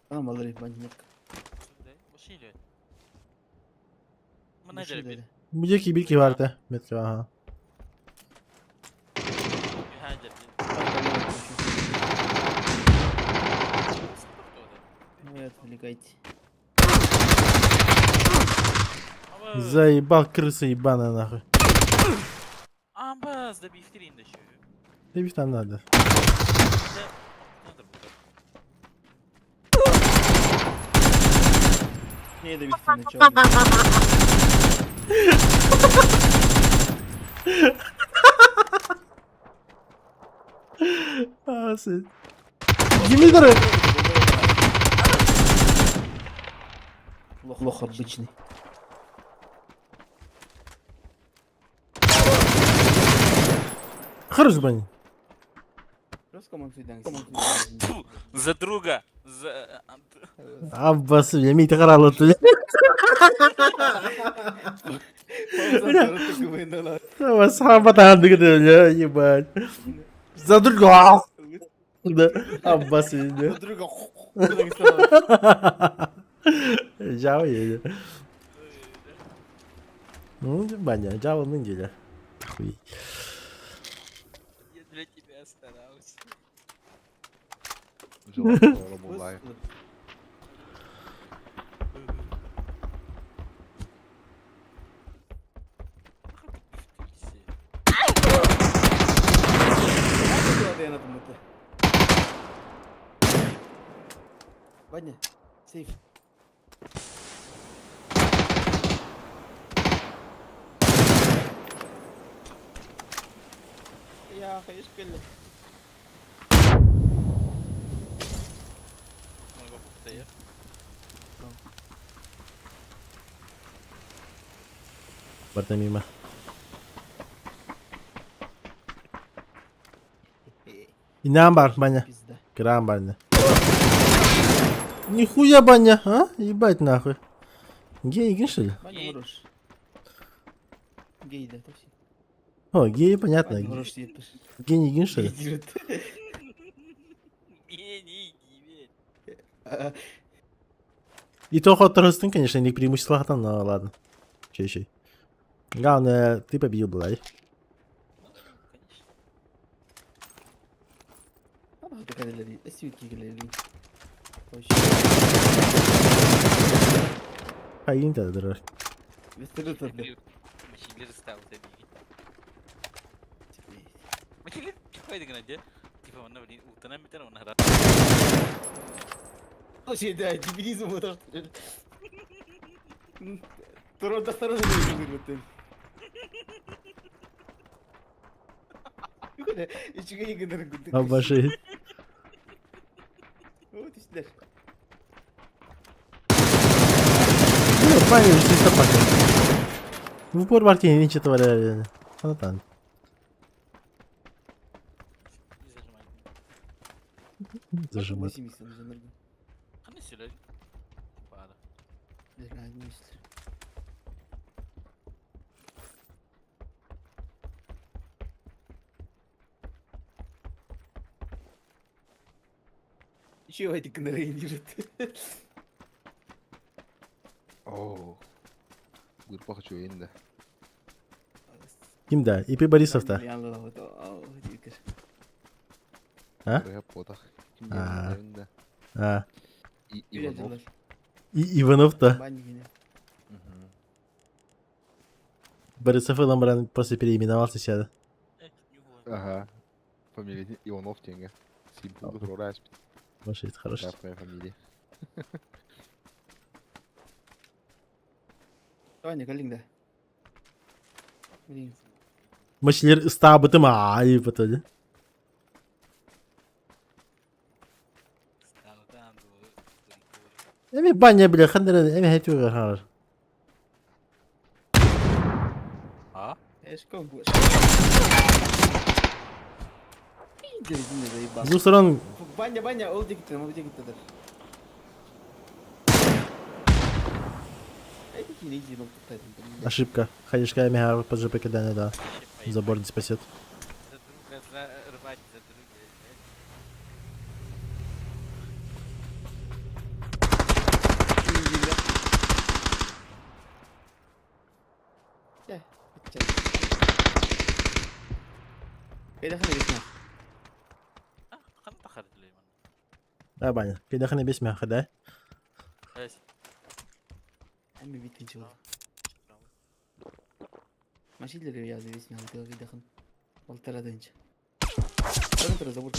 А, малый бандитка. Менеджер бит. Мудеки бирки бар да. Метка, ага. Менеджер бит. Не отвлекайте. Заебал крыса ебаная нахуй. Амбаз да бифтерин да şu. Да там надо. Надо было. Не, да бифтерин начало. А, сын. Димитр! Лох, лох обычный. Хорош, Баня. За друга! За... Аббас, я мити қаралы Саба таандыгы бля, ебать. За друга! Да, Аббас, да. За друга. Жао еді. Ну, Баня, жао неделя. Хуй. Я для тебя старался. Желательно буллай. Ваня, сейф. Я хочу Барда мимо. Инан бар, Баня. Грам Баня. Нихуя, Баня, а? Ебать нахуй. Гей, что ли? Баня хорош. Гей, да, точно. О, гей, понятно. Гений гин, что ли? Гений, гей. И то ход Ростын, конечно, не преимущество, но ладно. Че еще? Главное, ты победил, блядь. Хайын да дырар. Слушай, да, дебилизм вот что. Турон осторожно выиграет. Обожаю. Вот и сюда. Ну, парень, чисто пока. В упор Мартин, ничего творя. Анатан. Зажимать. Чего эти канареи держат? Оо. Гырпах үчүгэйин да. Ким да? ИП Борисов-то. А? А? А. И Иванов. И Иванов-то. Борисов Ламбран просто переименовался сяда. Ага. Фамилия Иванов тенге. Симпул Ваша это хорошо. Да, твоя фамилия. Ваня, калин, да. Блин. Мачлер ыстаабытым аай потом. Эми баня бля хандера эми хэтүгэр хаар. А? Эшко С двух сторон Баня, баня, ол дегиттер, ол дегиттер. Ошибка. Ходишь эми под ЖП кидание, да. Забор не спасет. За друга, за рвать, за друга. Да, баня. Кайдаханы бес мяха, да? Әмме бит жыл. Машилер язы бес мяха кайдахан. Олтарадынча. Тұра забор.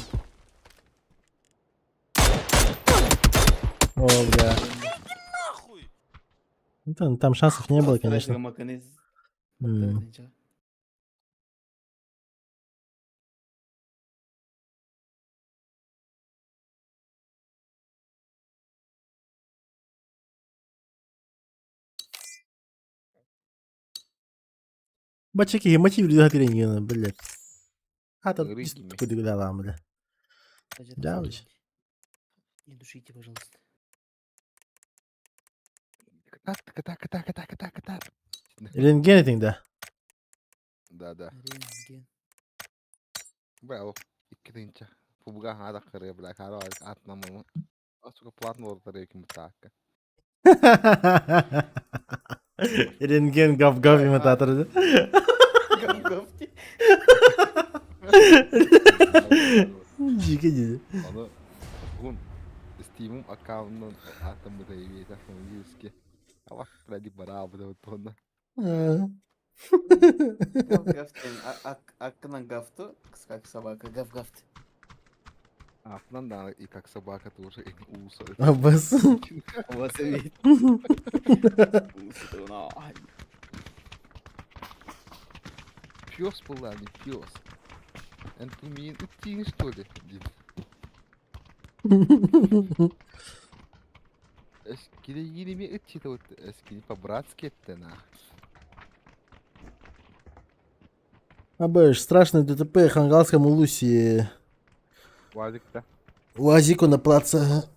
О, бля. Нахуй! Ну, Там, шансов не было, конечно. Бачаки, мотив блядь. Хата Ыҥырыы кимий? кудугулаалаам бile. Дьаабыч. Не душите, пожалуйста. Кытаат, кытаат, кытаат, кытаат, кытаат, кытаат. Рентген этиҥ да? Да, да. Рентген. Бля, 2 тысяча. Пубга хаада кырыа, бля, хаара атнамы. А, сука, платно лотерея ким таакка. Рентген гав-гав имитатор. Гав-гав. Дьике дии. Аны уһун Steam'ым аккаунтун ааттаммыта эбиэтэ французский. Алах ради бараабыта туонна. Гав-гав Аккынан гафту, как собака, гав-гафт. Аатынан да и как собака тоже ууса. Абас. Вот и Пес была, не пес. Энтумин идти, что ли? Эскили идти вот эскили по-братски это на. Абэш, страшное ДТП в Хангаласском Улусе. Вазик-то. УАЗику на плаца.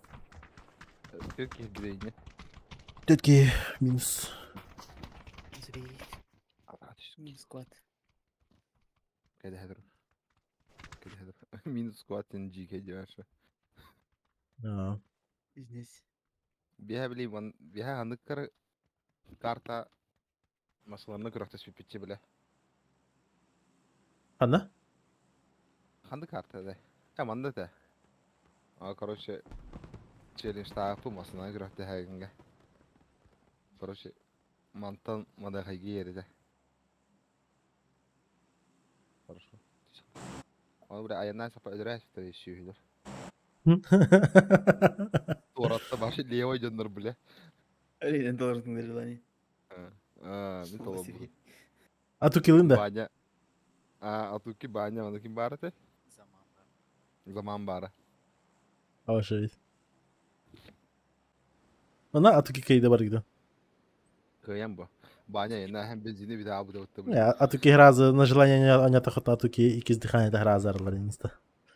Тетки дрени. Тетки минус. Минус склад. Минус склад NGK деваша. Здесь. Биһэ били ван биһэ ханнык карта масаларны көрөхтөс пиппитчи биле. Ханна? Ханнык карта да. Э манна да. А короче челлендж таапы масаларны көрөхтө хагынга. Короче мантан мадахайги ереде. Хорошо. Оны бир аяннан сапа өдөрө сүтөр сүйүлөр. Туоратта башы левой дьоннор биле. Блин, должен на желание. А, мен толо бу. А ту килин да? Баня. А, атуки баня, аны ким баар этэ? Заман бар. Заман баара. Абаша. Ана атуки кейде бар гиде. Кыйан бу. Баня енді һәм бензини бит абы деп отты. Не, атуки гразы на желание аня тахата атуки икиз дыхание гразы арлар инста.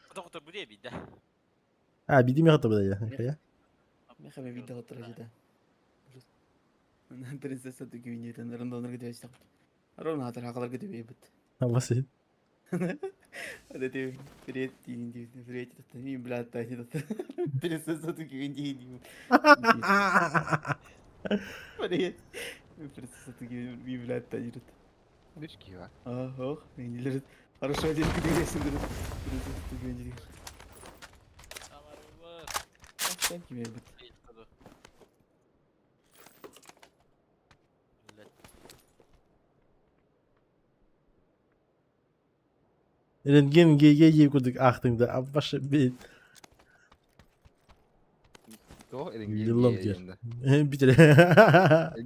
Хоту буде бийде. А, биди ми хата буде я. Меха видел отражида. Принцесса түгүнүтен рандонор кетебиз так. Ровно хатыр хакалар кетебейбит. Абасы. Это привет, привет, это блядь, принцесса түгүнү. Привет. Принцесса түгүнү, блядь, тайрыт. Үч киһи бар. Ох, мен Хорошо, один күтүгөсүн. Принцесса түгүнү. Thank you, бит. Рентген ГГ ей кудык ахтыңда абаша бит. То Лилом рентген кер. Битер.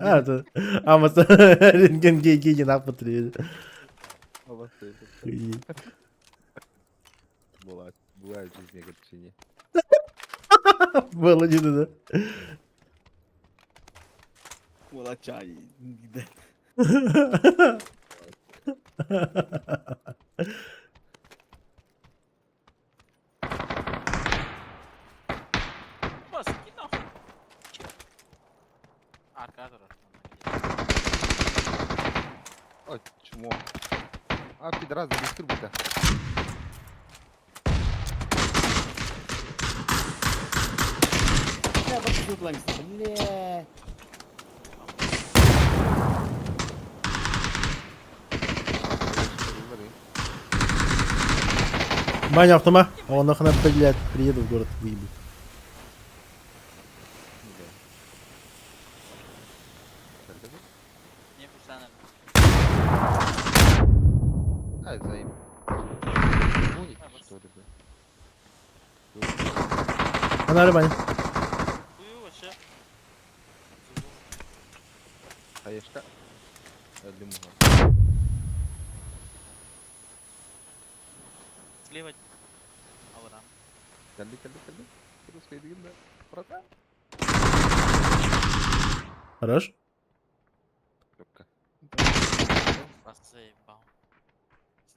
А, то. Амаса рентген ГГ ен апатри. Была, была в жизни огорчение. Было не да. Була чай. Бас, кино. Арка турар. Ой, чмо. А, пидорас, быстро будто. Бля, бак тут ламиста. Бля. Баня автома. Он нахрен, блядь, приеду в город, выебу. Не пустана. А, заеб. Гоните, что ли, бля? Она баня. Кую вообще. Хаешка. Лимуга. Слева. Аларам. Калли, калли, калли. Русский да. Братан. Хорош. Ёпка. Бас заебал.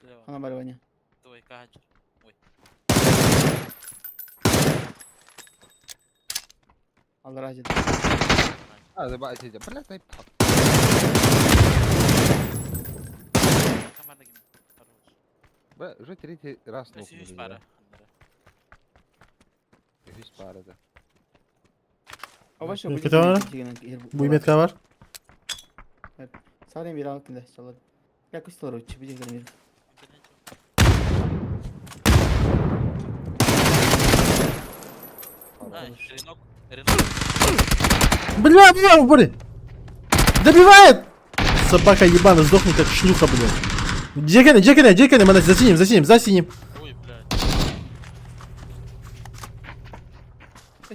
Слева. Ана бар Ваня. Двойка хаджар. Ой. Аллараа дьэ. А, да, блядь, дай Команда ким? Хорош. Бля, уже третий раз Өсүс нокнули, пара. да. Үһүс пара, да. Обаче Метка бар? Бу метка бар. Сарен bir altında çalar. Yakıştılar o çipi bir. Ренок. Ренок. Бля, бля, упори! Добивает! Собака ебаная, сдохни как шлюха, блядь. Джеканы, Джеканы, Джеканы, мы за синим, за синим, за синим. Ой, блядь.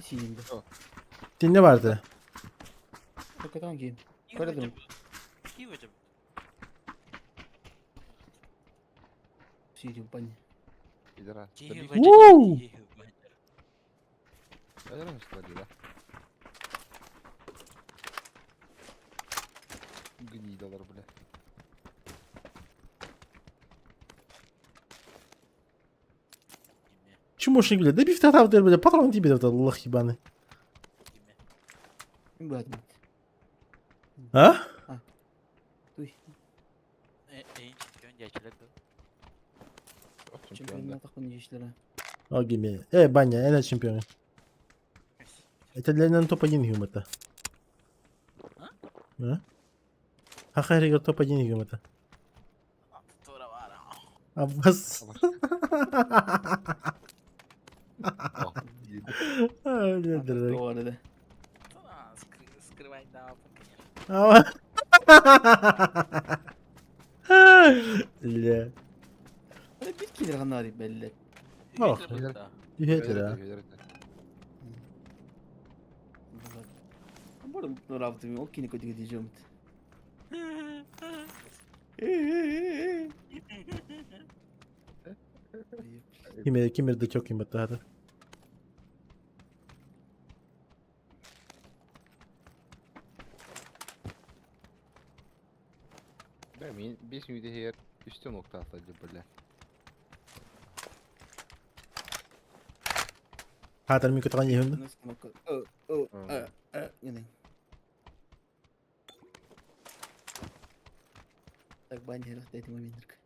Синим да. Ты не vardı. Hakikaten ki. Көрдүм. Киев это. Сирим пани. Пидорас. Киев Уу! это. Да? Гнидалар, бля. Чмошник, блядь, добив ты, блядь, патрон тебе, этот лох ебаный. А? Туй. Чемпион, О, гиме. Эй, баня, это чемпион. Это для нас топ-1 гюм это. А? Ахаригер топ-1 гюм это. Аббас. А, блядь, дурак. Bu arada. Скрывать да, конечно. Бля. Bir kilir hanari belli. Ох. Ühetler ha. Bu arada mutlu o kini kötü gideceğim. Кимер, кимер дычок им это. Бля, мен 5 минут егер үстен оқталса деп бля. Хатар мен көтіған ехімді. Так, баннер, дайте момент.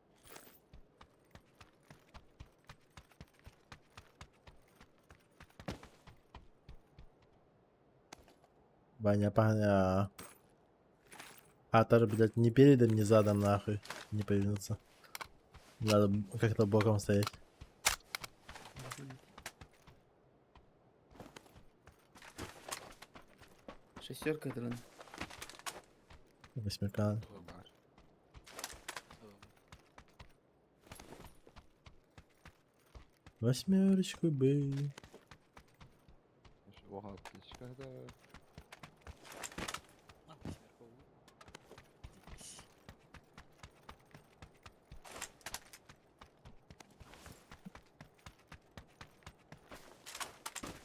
Баня, паня. Хатар, блядь, ни передом, ни задом, нахуй. Не повернуться. Надо как-то боком стоять. Шестерка это Восьмерка. Восьмерочку бы. Оха, отлично, да.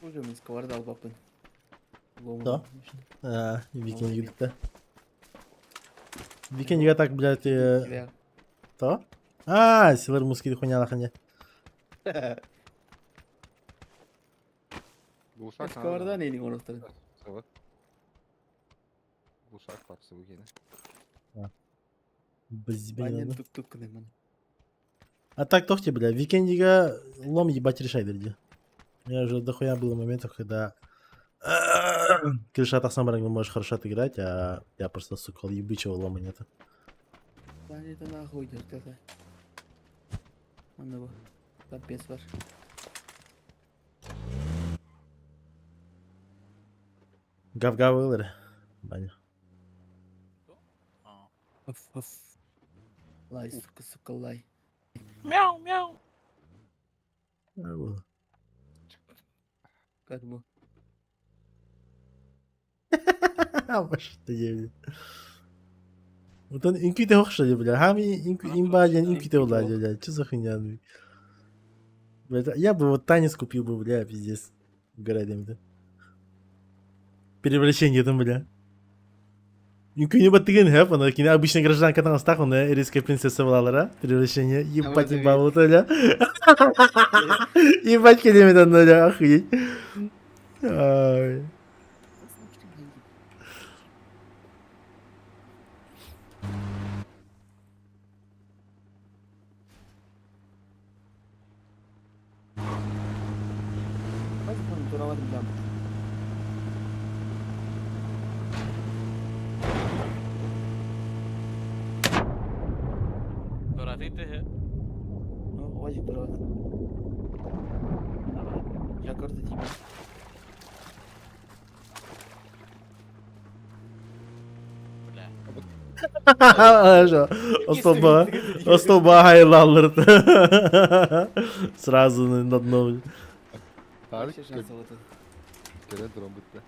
Уже мен сковорода албаппын. Да? А, викинг да. Викинг так, блядь, То? А, силар муски хуйня нахуй. Глушак Сковорода не оностырын. Сывы. Глушак бар сывы кені. Бзбен. Тук-тук кынымын. А так тохти, бля, викиндига лом ебать решай, дерди. У меня уже дохуя было моментов, когда Крыша сам можешь хорошо отыграть, а я просто, сука, ебучего лома нет. Да это нахуй идет, это. Аны бу. Капец бар. Гав-гав ылыр. Баня. Хоф, хоф. Лай, сука, сука, лай. Мяу, мяу. Как бы. Что ты Вот он инквите хохшали, бля. Хами имба ден инквите улади, бля. Что за хуйня? Бля, я бы вот танец купил бы, бля, пиздец. Угорай, да. Перевращение там, бля. Күнү баттыгын хэп, аны кини обычный гражданка таҥастаах, оны русская принцесса булалара, превращение, ебать ебал толя. Ебать келемет аны охуеть. Ай. Туратый тыһы. Бля. Остолба, остолба хайлалыр. Сразу на дно. Кэлэн туран бүттэ.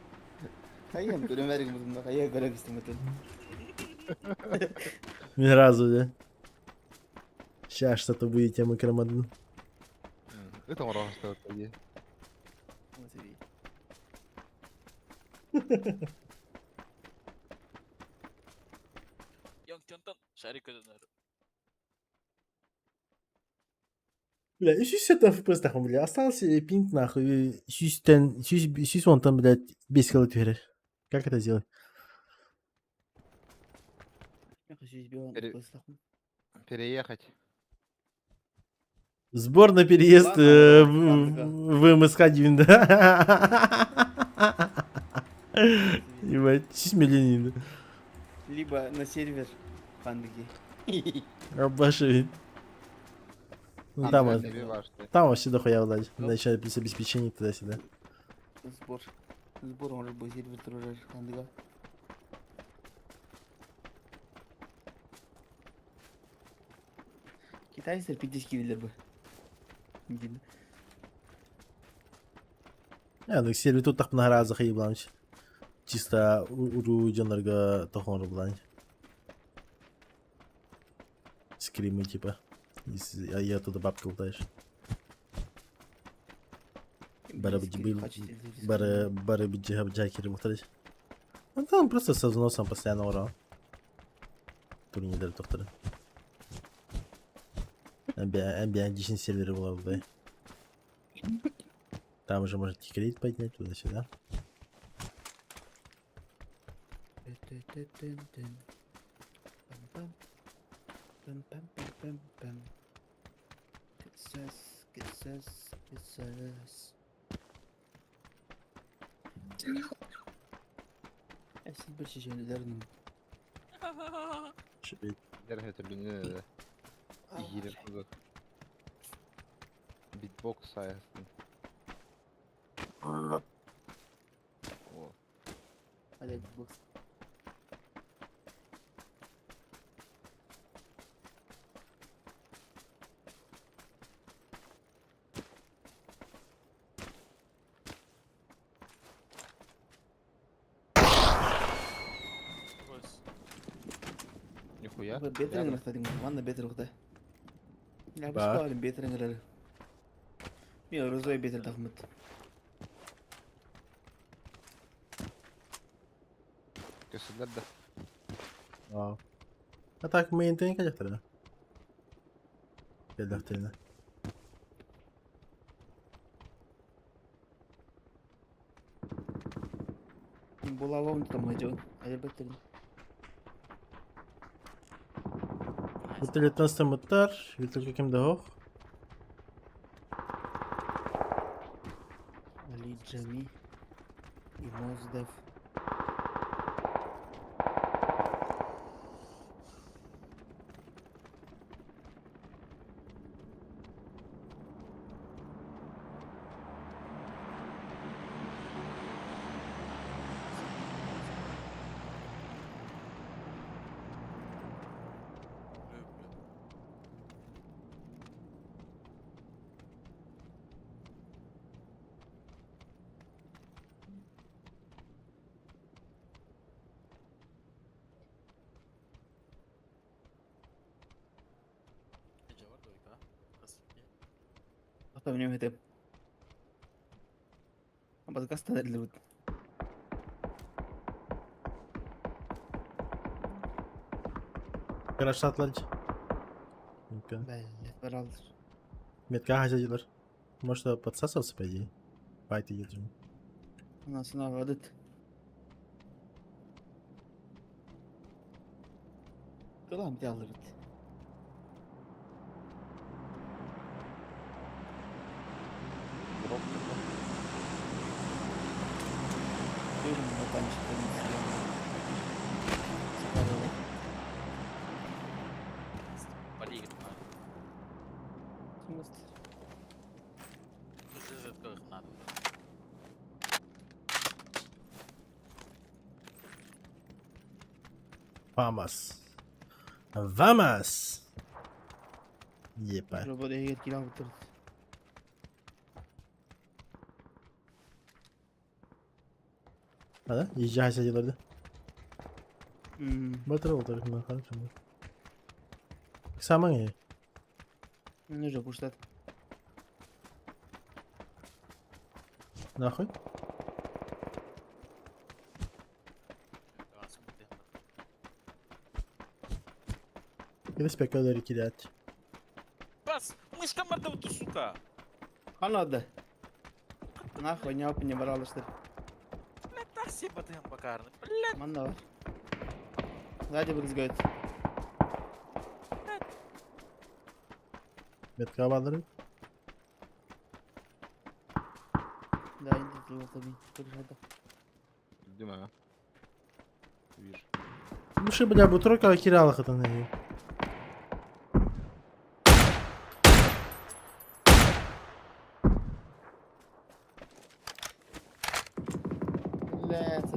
Хайыам көрөн бэригин хайа көрө кистим. Ни разу, да? Сейчас что-то будете мы громадно. Это оҥоро дии. Йонтон шарик көтөнөр. Бля, 300 FPS тахым, бля. Остался пинг нахуй. Сүүстэн, сүүс уонтан, блядь, 5 кило түһэрэр. Как это сделать? Переехать. Сбор на переезд в МСК да. Ебать, 6 миллионов. Либо на сервер хандыги. Абашевит. Ну там, там вообще дохуя владь. Начать без обеспечения туда-сюда. Сбор. Сбор может быть сервер тоже хандыга. Китайцер пиздец кийлер бы. Я, ну сервер тут так много раза хаебламч. Чисто уру дьоннорго тохон булан. Скримы типа. А я оттуда бабки лутаешь. Бары бары бары биджи бухтарыш. Ну там просто со взносом постоянно урал. Турнирдер тохторы. Амбиан сервері была бы. Там уже можно кредит поднять туда-сюда. Битбокс sayesinde. О. Hadi битбокс. Нихуя. Бетер Ванна бетер ухта. Я бы сказал, бетер Мен розой бетер тахмыт. Көсүллэр да. Вау. А так мы интернет кадехтер. Кадехтер. Булавам там идет. А я бетер. Вертолеттан стамыттар, вертолетка кем дагох. Али Джами и Моздев. Ата мне это. Подкаст اللي Гараж сатылар. Ну-ка. Блядь, баралар. Метка хозяйлар. Может, подсасываться, по идее? Пайты едем. Анасын avradıt. Кылам тялырыт. Дроп. Бөлім ватанчыктарын Полигон. В смысле? Надо. Вамас. Вамас! Епа. Робот эгер кире алып турат. А, да? Езжай сидел, да? М, Батыр олтыр, ну, хорошо. Самый. Мен уже пуштат. Нахуй? Велосипед кидать. Бас, мышка мордовту, сука! Канады. Нахуй не не баралыштыр. Блядь, так себе батыган бакарны. Блядь, Манна бар. Сзади брызгают. Метка баалар. Да, инде тылы Кыржады. Дима, а? Вижу. Ну что, бля, бутройка киралах это на. Бля, это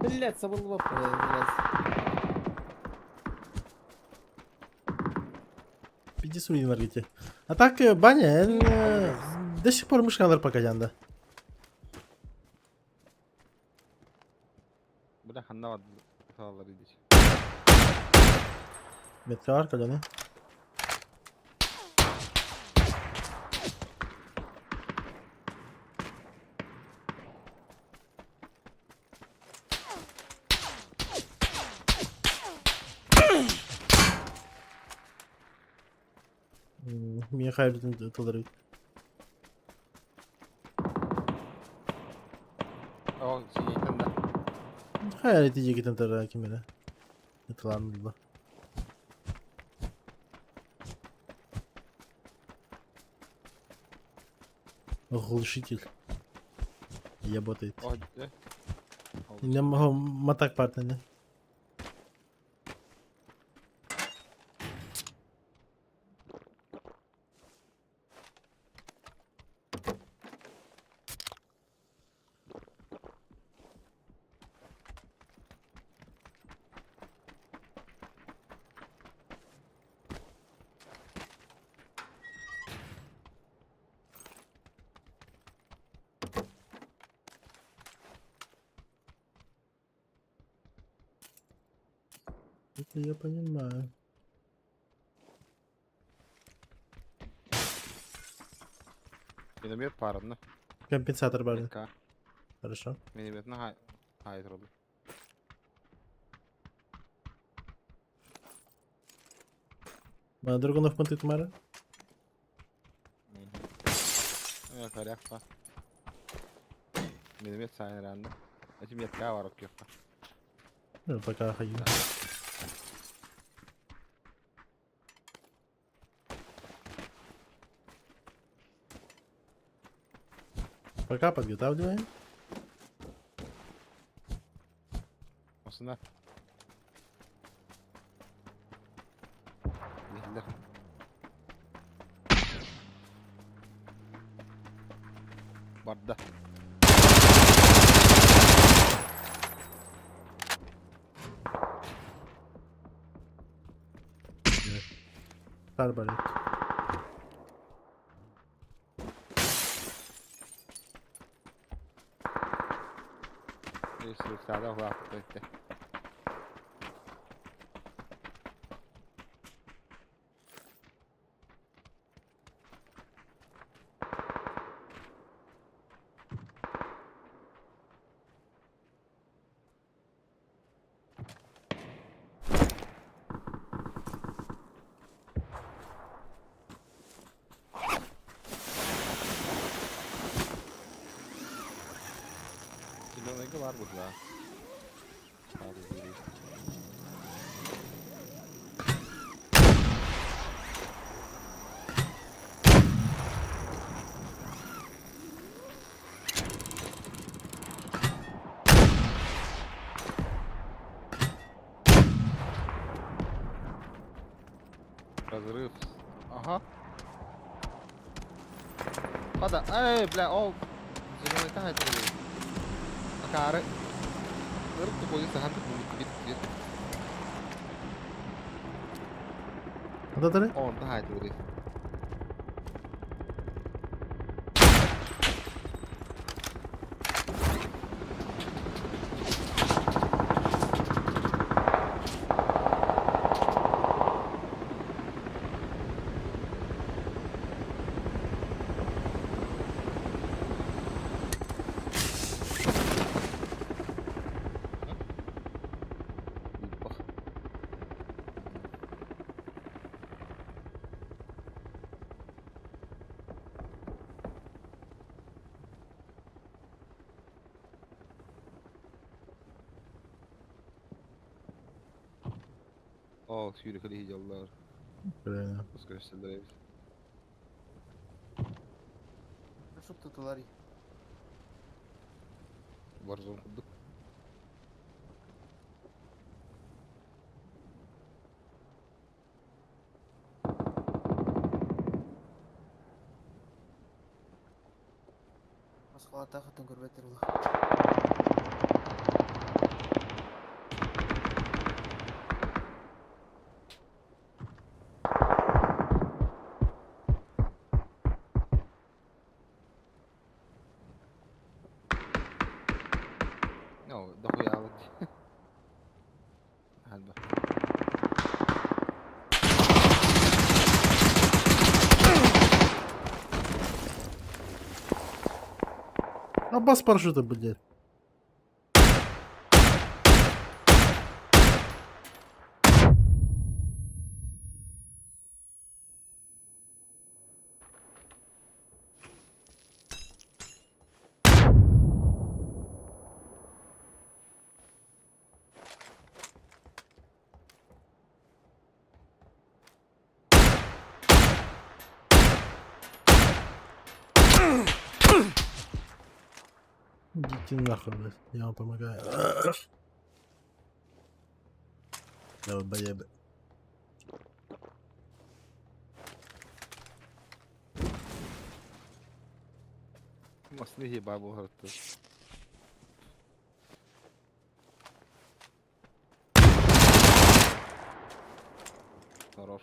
Блядь, забыл блядь. Пиди сури наргите. А так, баня, до сих пор мышкалар пока жанда. Бля, ханна бар. Салалар идич. Метка бар, каляны. Михаил тылдыры. О, синейтен да. Хайр эти жегитен тара кимере. Тыланды. Глушитель. Работает. О, э. Не могу матак партнер. Это я понимаю. Миномет парынны. Компенсатор бар. Метка. Хорошо. Минометны хай. Хай турды. Драгунов понты тумара. Э, коряк па. Миномет сайын ранды. Эти метка бар окёпка. Ну, пока ходим. Пока подготавливаем. Осына. Биллер. Барда. Арбалет. Если сада лапы. Маҥнайгы баар быһыылаах. Разрыв. Ага. Хада, эй, бля, ол зеленый таһа этилэр. Акаары. Ырык тупойу сахан бит бит. Хада Он таһа этилэр. Бах. Оо, сүүрүкэлии сылдьаллар. Бля. Хос көрсөллөр эбит. Что тутулар? Warzone курдук. Москвалатаах оттон көрбөттөр була. No, дохуя алыт. Хальба. А бас парашюта, блядь. Идите нахуй, блядь. Я вам помогаю. Долбоебы. Масны хиба буһарты. Хорош.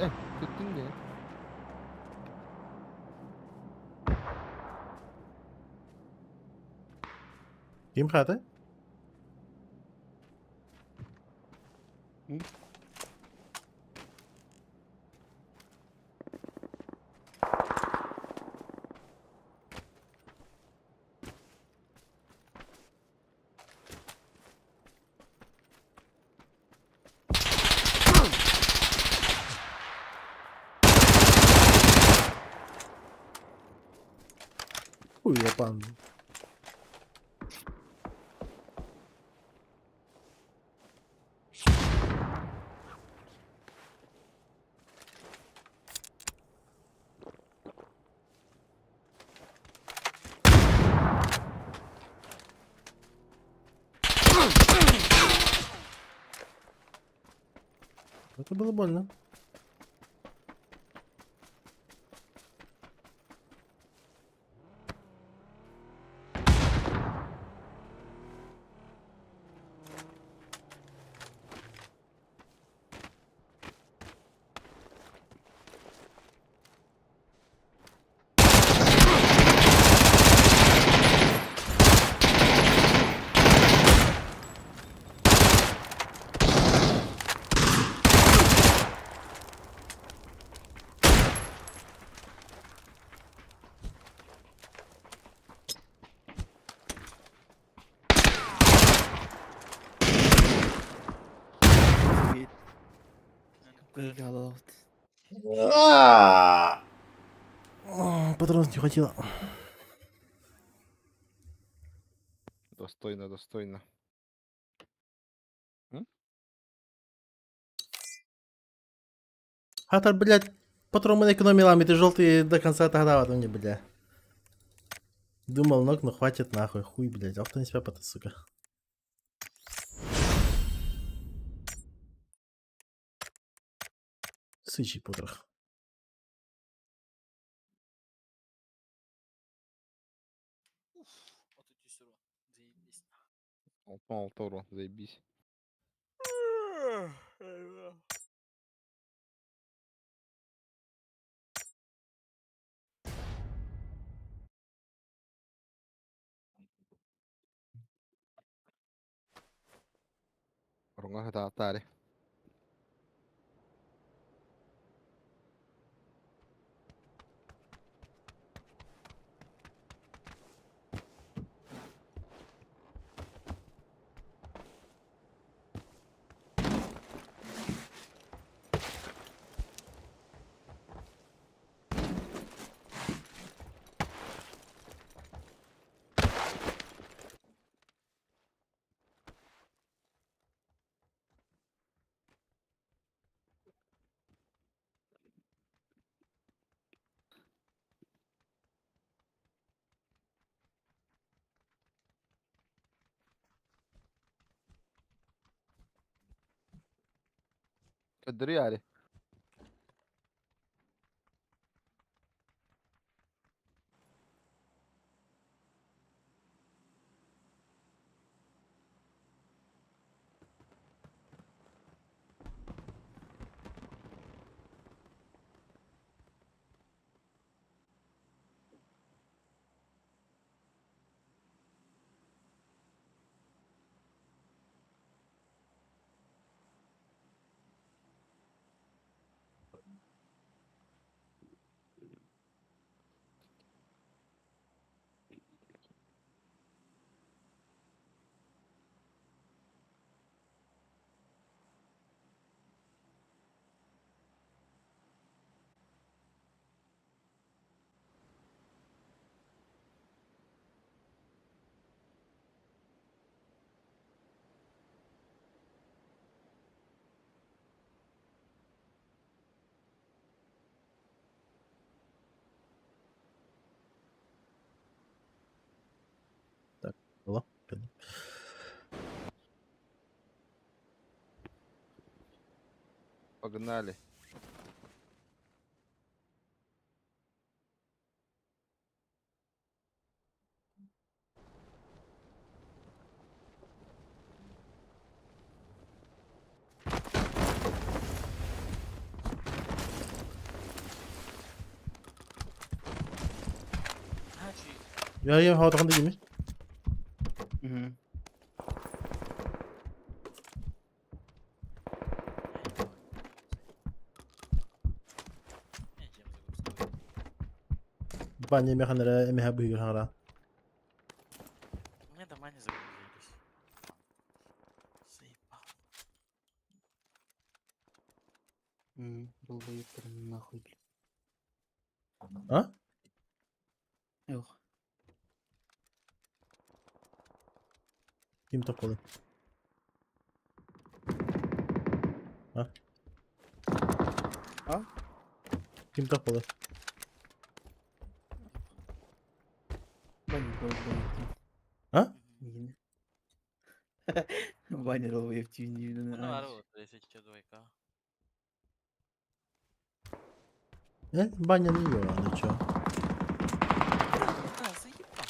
Eh, tuttun diye. Ким хата? Хуй я пан. Это было больно. Кыайгалаабыт. Патронов не хватило. Достойно, достойно. Хатар, блядь, патроны экономила, ты желтые до конца тогда вот мне, бля. Думал, ног, но хватит нахуй, хуй, блядь, авто не себя потом, сука. Сычий потрох. Уф, вот эти все Заебись. Алтан урон, заебись. Оруҥҥа сатааттаары. Көрдөрүө Так, было. Погнали. Я хаотахан дигими. Мгм. Баня механера эмеха быгыр хара. У меня дома не загрузились. Заебал. Долбоёбтар нахуй, блядь. А? Эх. Ким такой? А? А? Ким такой? Ваня долбоёб. А? Не. Ваня долбоёб, не Ну, двойка. Баня не ела, ну чё. Да, заебал.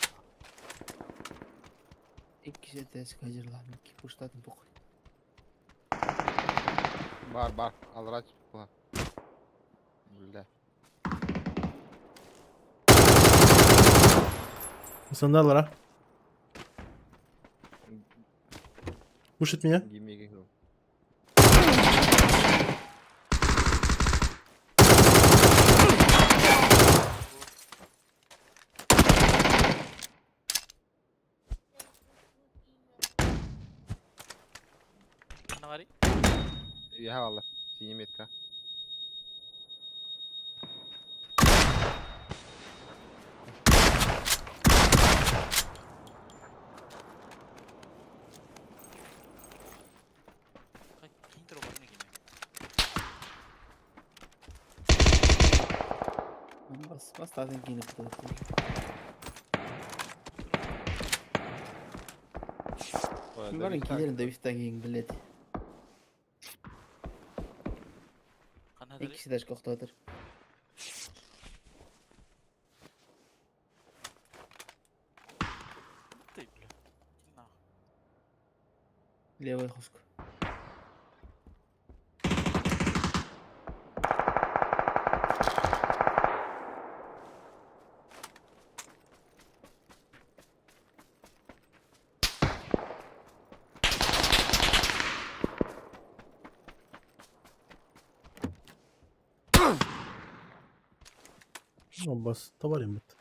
Икки ТС хазерлан, икки пуштатын похуй. Бар, бар, алрач. Бля. Сандалара. Пушит меня. Гимми Навари. Я валла. Синий метка. Бастаатын киинэ кытылыктыыр. Барын киилэрин да үстэн блядь. Иккиси даже тохтоотор. Ты, бля. Иди нахуй. Левый хоск. Ну, бас, товарим бит.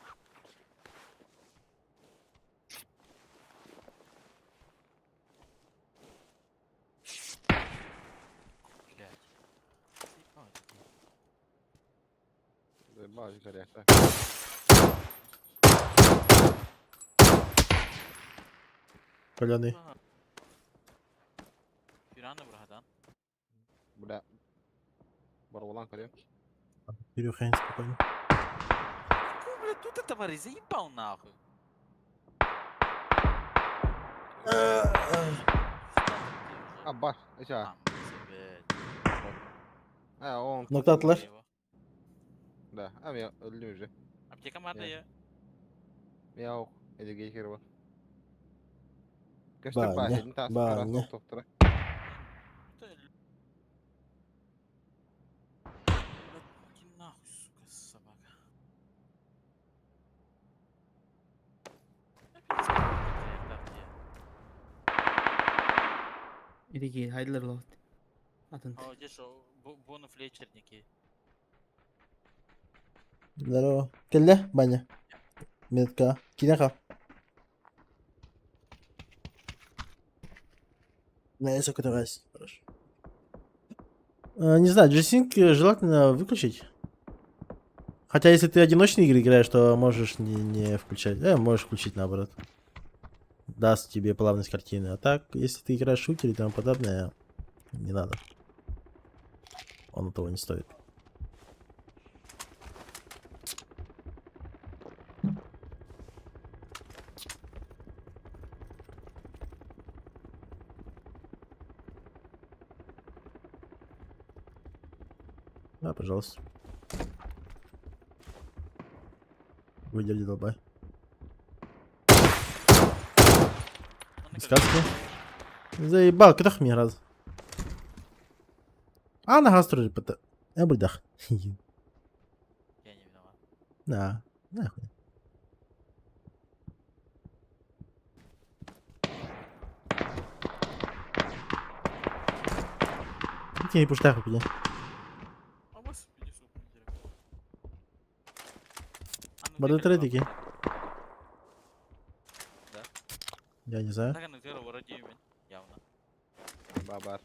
Блядь. Заебал этот день. Баж горячая. Коляны. Ага. Пираны брадан. Бля. Барвалан көрөм. Кирюхин спокойно. Какой, блядь, тут это товарищ заебал нахуй. А баш. Эча. А он. Nokta attılar. Да. А мен öldüm уже. Аптека бар да я. Я ок. Эдеге кире бар. Көстөр Баня, баа, тас баня. тоқтыра. Иди нахуй, сука, собака. Иди хайдылар лот. Атын. О, где шо, бону флетчерники. Здорово. Келле, баня. Метка. Кинеха. На я раз. Хорошо. Не знаю, G-Sync желательно выключить. Хотя, если ты одиночные игры играешь, то можешь не включать. Можешь включить наоборот. Даст тебе плавность картины. А так, если ты играешь в шутер и тому подобное, не надо. Он того не стоит. Да, пожалуйста. Выдержи, долбай. Сказки. Заебал, кидах мне раз. А, на гастроле пата. Я бульдах. Я не виноват. Да, нахуй. Не пуштах, блядь. А господи, сука, Баду трейдики. Да. Я не знаю. Так, она вроде явно. Бабар.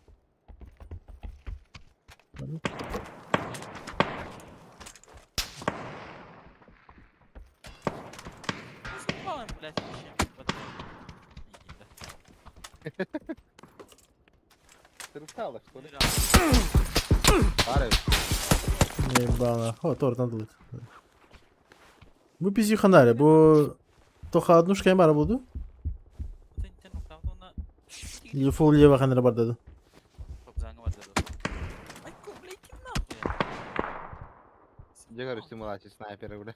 Ладно. Ну, заебал им, блядь, вообще. Вот так. Иди, да. Тыртала, что ли? Да. Ары. Ебало. О, торт надо. Бу пизи ханаре, бу тоха однушка ямара буду? Или фул лево ханара бар деди. Я говорю, симуляция снайпера, бля.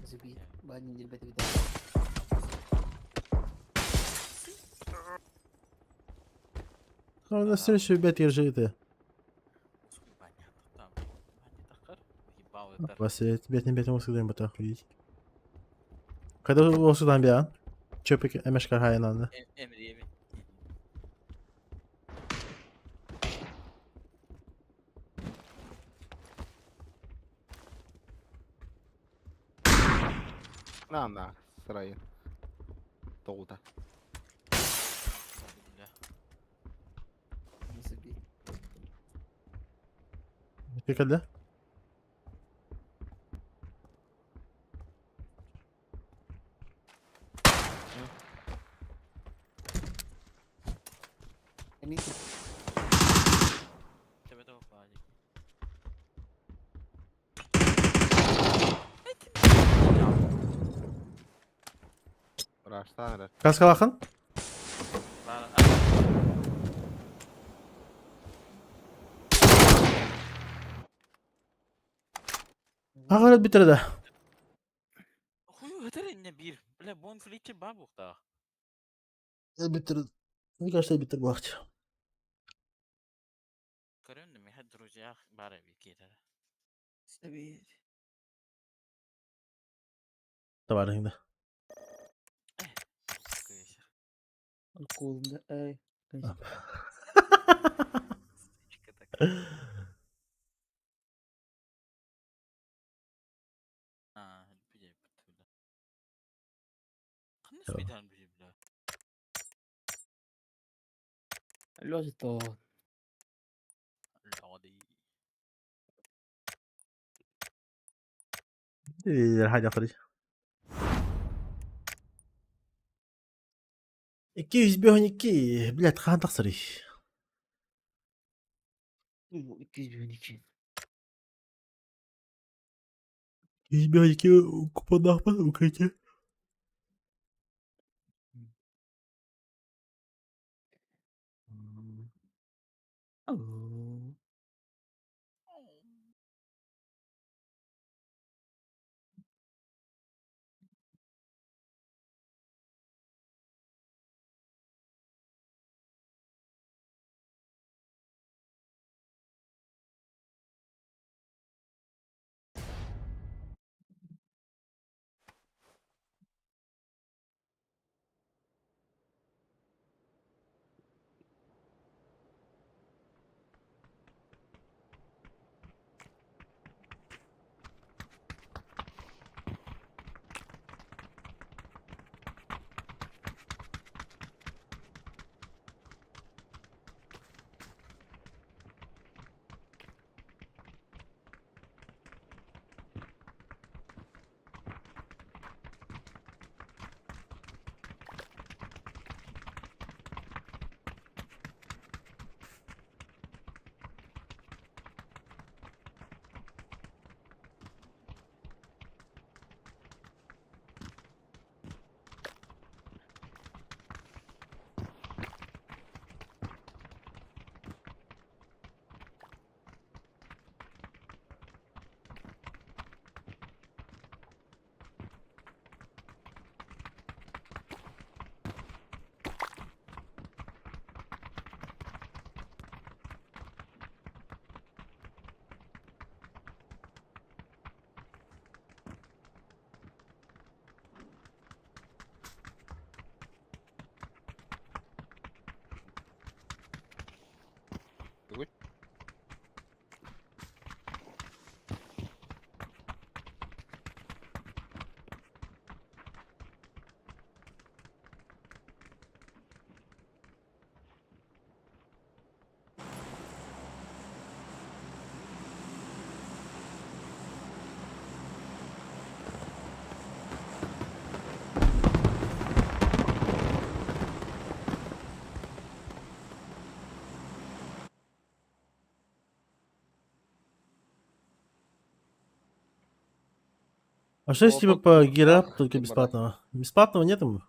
Забит. Бани ребята видят. Ну, на встречу, ребят, держи Вася, тебя не бять мусор бата охуеть. Когда у сюда бя? Чопик эмешка хай надо. Эмри, На, на, сырайын. Тоғыта. Забит. Ты когда? Они Раштаан эрэр. Каскалаахын? Аҕа бүтэрэ да. Хую өтөр инне биир. Бля, бон фличи ба буохтаах. Бүтэр. Мне кажется, бүтэр буолааччы. Көрөн миһэ друзьях баар эбит киэтэрэ. Сэбиэт. Товарыһыҥ да. Кыыс. Алкоголь да эй. Сучка такая. А, бile бля. Ханна спидан бile бля. Лёжит то. Лоди. Хайда 252, блядь, хаһан тахсарый? 212. 252 купоннаахпын укрытие. Ау. Тугуй? А что если типа Опа, по Gear Up, только Баран. бесплатного? Бесплатного нет там?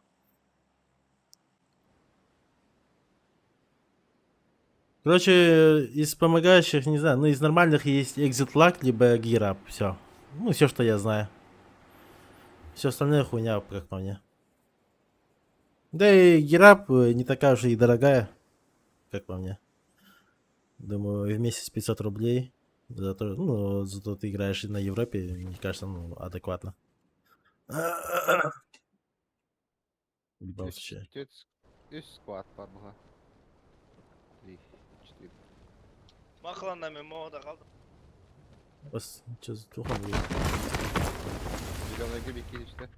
Короче, из помогающих, не знаю, ну из нормальных есть Exit Lag, либо Gear Up, все. Ну, все, что я знаю. Все остальное хуйня, как по мне. Да и Gear Up не такая уж и дорогая, как по мне. Думаю, в месяц 500 рублей. Зато, ну, зато ты играешь и на Европе, мне кажется, ну, адекватно. В любом случае. Үс сквад бар буга. Три, четыре. Махлана мемо да қалды. Бас, чё за туха, блин? Зеленый грибик işte.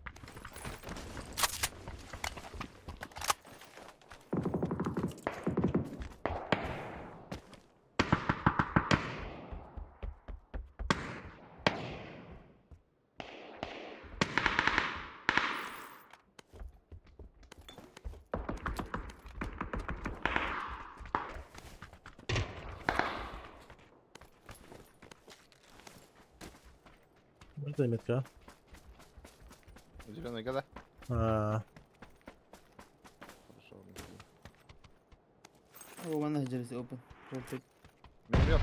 Это метка. Зеленый года. А. О, манна сылдьар open. Жёлтый. Миномет.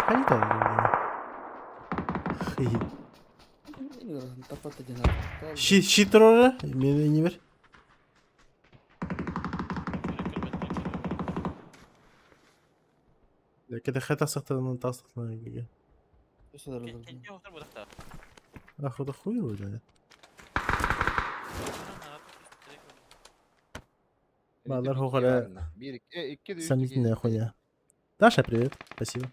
Аня. Щит, щит турара, мен не бер. Кэтэхэ тахсахтарынан тахсахтарынан Ах, это хуй его знает. Балар хохара сомнительная хуйня. Даша, привет. Спасибо.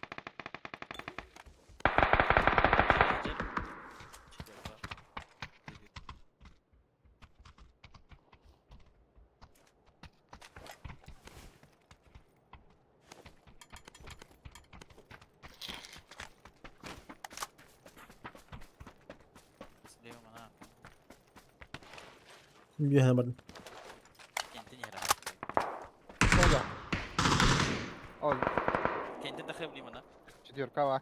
Үөһэ бардым. Четверка бар.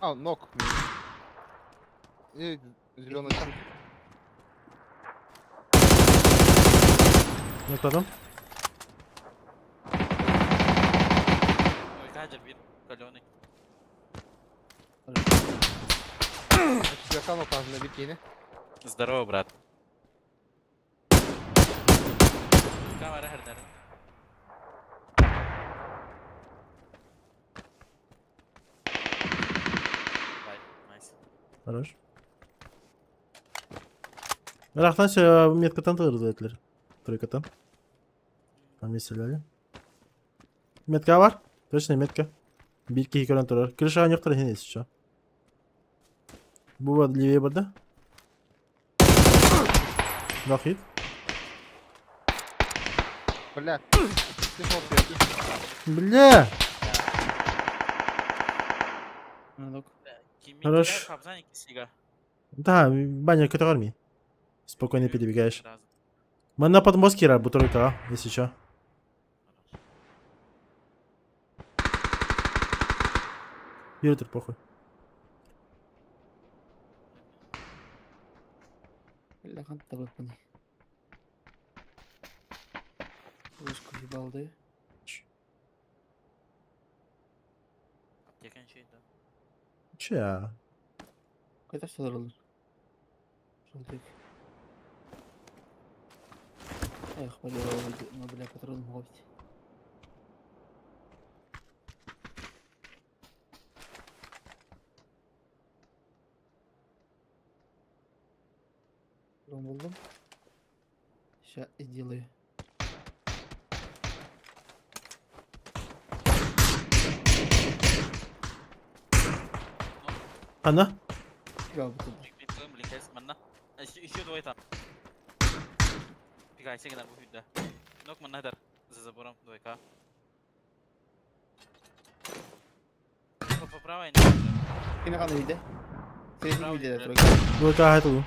А, ног. И зеленый там. Ну кто там? Четверка ног на бикини. Здорово, брат. Камера хердер. Хорош. Рахтан все меткатан тырдытлер. Тройкатан. Там стреляли. Метка бар? Точно метка. Бир киһи көрөн турар. Крыша аньыктар хин еще. Бу бар левее бар да? Вахит. Бля. Бля! Хорош. Да, баня көтөгөр Спокойно перебегаешь. Мы на подмостке бу тройка, если чё. Юртер, похуй. Бля, ханта выпаны. Ложку ебал, да? Че? я? Қайда олар? Желтый. Эх, бля, ну, бля, патрон ловить. Патрон булдым. Сейчас сделаю. Ана? Еще двое там. Пикай, сигнал будет, да. Нок маннадар за забором, двойка. По правой. Ким қандай үйде? Средний үйде тройка. Двойка айтыл.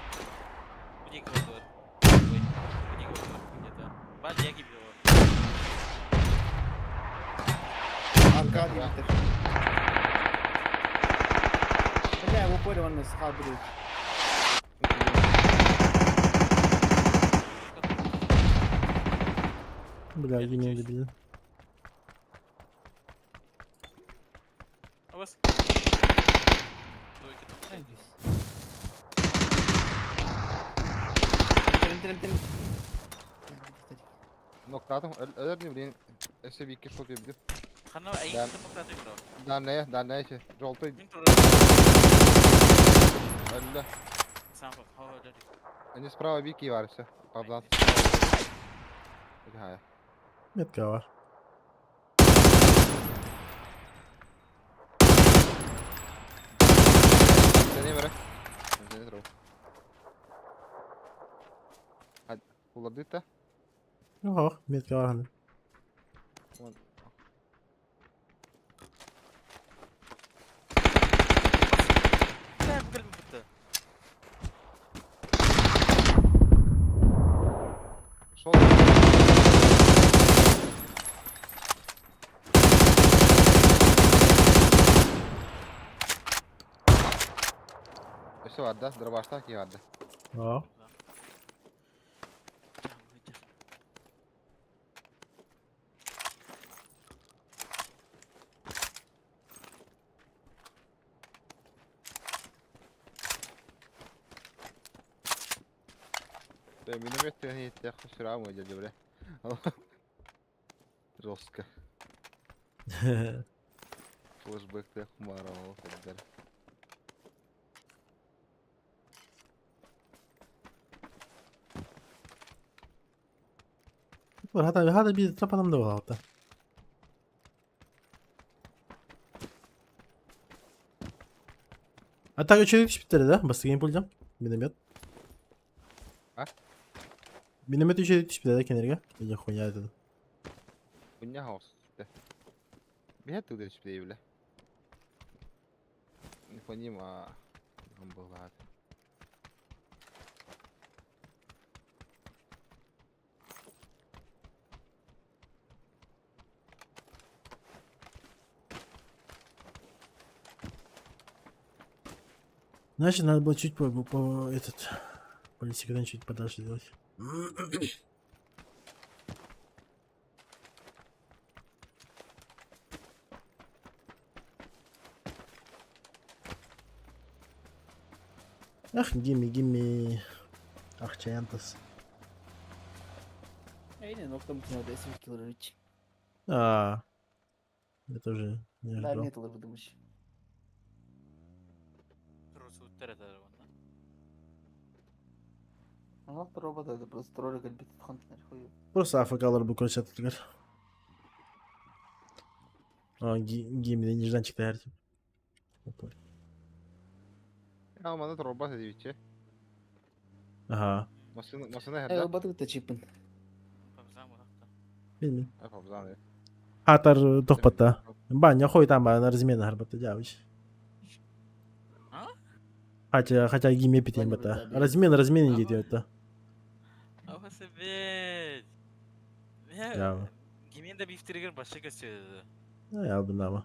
Где где-то. Аркадий Виктор. Бля, в упоре он нас хабрит. Бля, гений дебил. А вас? Двойка там. Трем, трем, трем. Ноктатым, өлөр блин. Эсе бикки шот ебди. Хана әйин демократик бро. Да не, да не, желтый. Өллө. Сам Они справа Вики бар все. Павлан. Метка бар. Сeni бere. Seni тру. Уларды та. Yok, метка бар ханы. Бля, бу кэлбит. Все бар да, дробаштаах киһи бар да. Аа. Да, миномет тыһын сүрам дядя, бля. Жестко. Флешбэк ты хумарова тогда. Хата хата биир трапанам да буолаата. А так үчүгэй түспүттэрэ да? Бастакы пульдам. Миномет. А? Миномет үчүгэй түспүтэ да кинилэргэ? Или хуйня это? Хуйня хаос. Биһэт тылды түспүтэ бile. Не понимаю. Он был рад. Значит, надо было чуть по этот полисекрет чуть подальше делать. Ах, gimme, gimme. Ах, чаянтас. Эйне, ноктам кино 10 килограмм. А, это уже не Да, ждал. нет, думаешь. Трусуттар этэр уонна. Ага, робот это просто тролль бит хантнер хуй. Просто АФК-лар бу көрсөтүлгэр. А, gimme нежданчик таяр. Опа. Я маны робот эдибиче. Ага. Машина машина Э, херда. робот это чипын. Памзам урахта. Билмин. Апабзан. Хатар тохпатта. Баня хой там на размена харбатта жабыш. А? Хотя, хотя gimme питен Баня бата. бата, Размен, размен не идет это. Ава себет. Я. Гимен да бифтиригер башка көстү. Я бы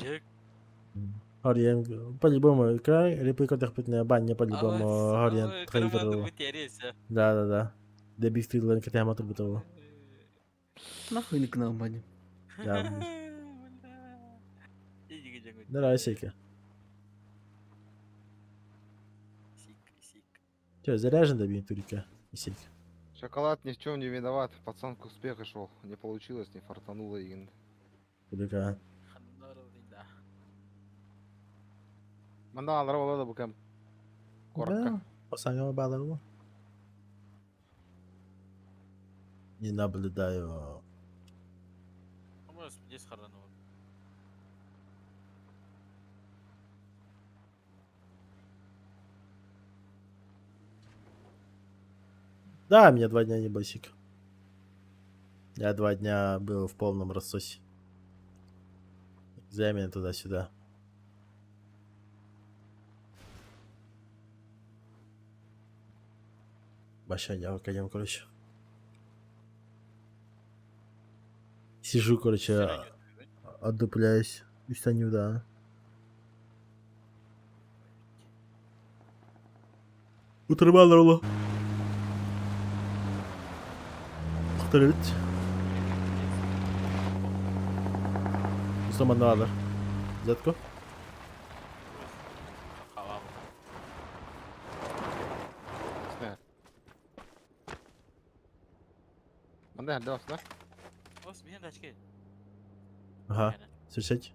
Жек. Хариен по-любому, край реплика тахпитная баня по-любому Хариен трейдер. Да, да, да. Да бифтирлен катяма турбутова. Нахуй не к нам, баня. Я. Давай, сейка. Че, заряжен да турика? И сейка. Шоколад ни в чем не виноват. Пацан к успеху шел. Не получилось, не фартануло и. Турика. Манда алар да букам. Коротко. Осаңа балар Не наблюдаю. Здесь хардануло. Да, меня 2 дня не было, сик. Я 2 дня был в полном рассосе. Экзамены туда-сюда. Большая я академ, короче. Сижу, короче, отдупляюсь. Устаню, да. Утрымалар Повторить. Усаманналар. Взятку. Манда херда басна. Ос, мен тачки. Ага. Встречайте.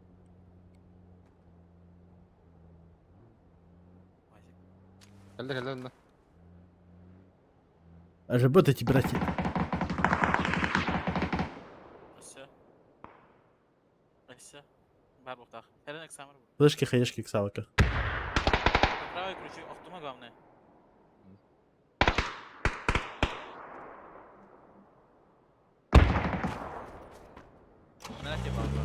Келді келді онда. Работайте, братья. Все. Все. Бар буктах. Херен экзамен. Флешки, хаешки, ксалка. Правый ключи, охтума главное. На тебе баба.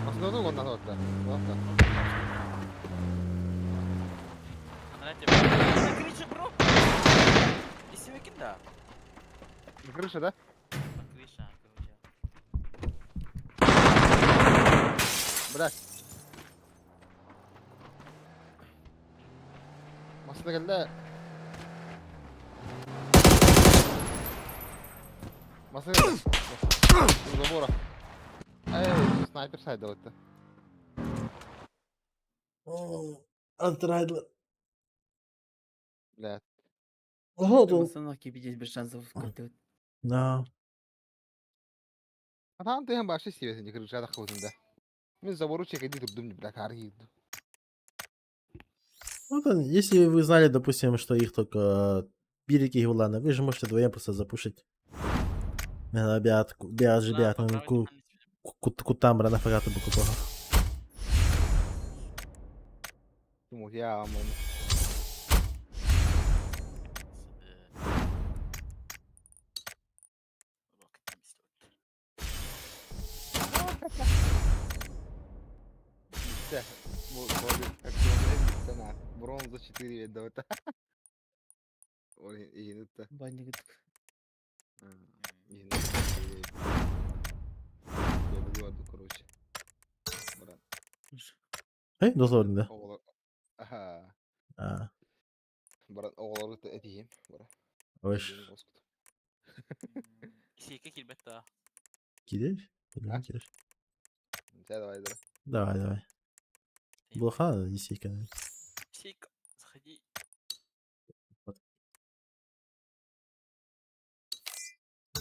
Басна да ондан отта. Отта. На тебе. На крыше, бро. Исимекин да. На крыше, да? На крыше, короче. Блядь. Массыына кэллэ. Массыына кэллэ. У забора. Эй, снайпер сайдалытты. Антырайдылар. Блядь. Ого, Массыына кипи без шансов как-то. Да. Атаан тыһан башы сиэбэтин крыша таххыбытын да. Мин забору чекэди турдум, бля, каар киирдим. Ну, да, если вы знали, допустим, что их только Бирики и Улана, вы же можете вдвоем просто запушить. Биат, биат же биат, ку кутамра на фагату букупога. Я мон. Бүттэ. Бронза 4 ведовата. Иһин ытта. Банник. Иһин ытта. Короче. Брат. Эй, дозволен, да? Аха. А. Брат, оҕолору этиһим. Ой. Сиэккэ киирбэт да. Киирэр? Киирэр. Давай, давай. Давай, давай. Блоха, Исейка. Исейка, заходи.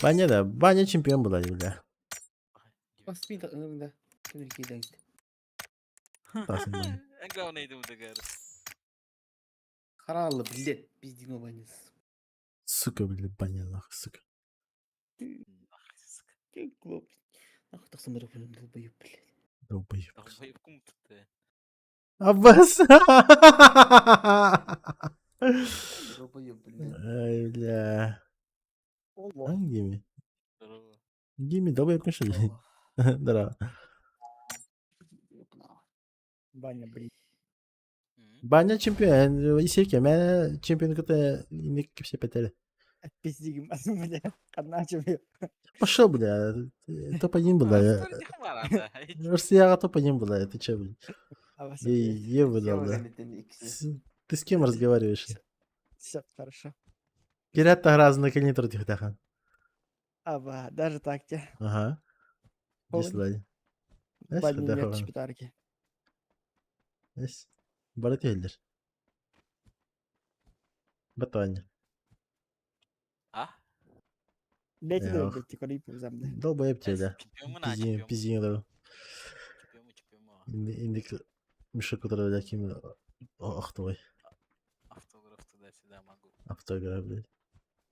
Баня, да. Баня чемпион была, бля. Баспида, да. Кимир Главное, иду дагар. Харалы, блядь, пиздино баня. Сука, блядь, баня, нахуй, сука. Нахуй, сука. Клоп. Нахуй так самырып, долбоеб, блядь. Долбоеб. Долбоеб кум ты. Аббас! Долбоеб, блядь. Ай, бля. А, Гими? Здорово. Гими, долбоеб, конечно. Здорово. Баня, блин. Баня чемпион. Исеки, мен чемпион кыта иник все петели. Пиздигим, бля. Одна тебе. Пошел, бля. Топ-1 была. Россияға топ-1 была. Ты че, блин? Е выдал, да. Ты с кем разговариваешь? Все, хорошо. Кирят разные канитр тихтахан. Аба, даже так те. Ага. Дислай. Баня нет чипитарки. Бары тиһэллэр. Батаня. А? Бейте да бейте, коли замда. Долбоеб тебе, да. Пиздин, пиздин, да. Индик мешок, который для ким охтовый. Автограф туда-сюда могу. Автограф, блядь.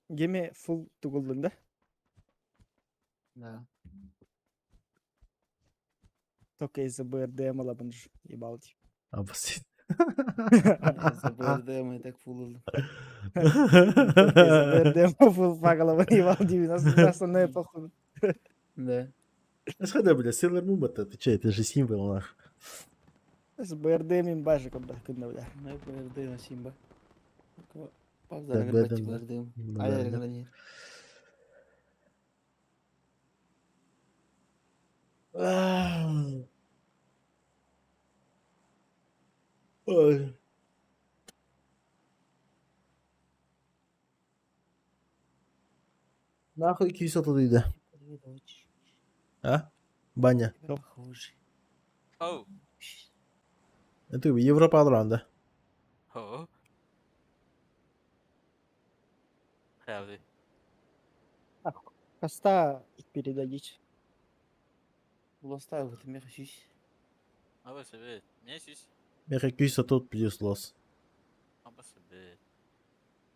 Геме фул тугулдун, да? Да. Только из-за БРДМ лабынж ебал. Обосит. Из-за БРДМ я так фулл. Из-за БРДМ фул фагалабын ебал, на остальное похуй. Да. Сходи, бля, Sailor Moon, это ты че, это же символ, нах. С БРДМ имба же, когда, бля. Ну, БРДМ симба. Павза, БРДМ. А я Ой. Нахуй кисел туда иди. А? Баня. Похоже. Оу. Это Европа алранда. О. Хавы. Коста передадить. Лоста, вот меха сюсь. Аба себе. Мне сюсь. Меха киса тут плюс лос. Аба себе.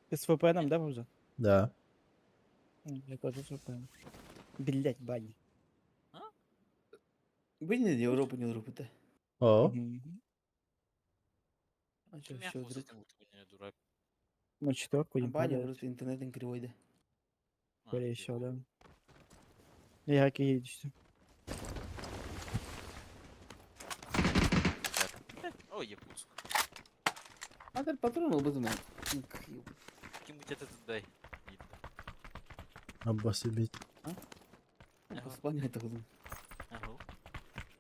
Ты с VPN, да, Бабза? Да. Я тоже с VPN. Блять, бани. Блин, Европа, не Европа, да. О. А что, еще вдруг? Дурак. Ну, четверку не Баня, просто интернет кривой, да. Скорее всего, да. Я какие едешь? Ой, Якутск. А ты патрон был бы Кем-нибудь это дай. Обособить. Испания это был.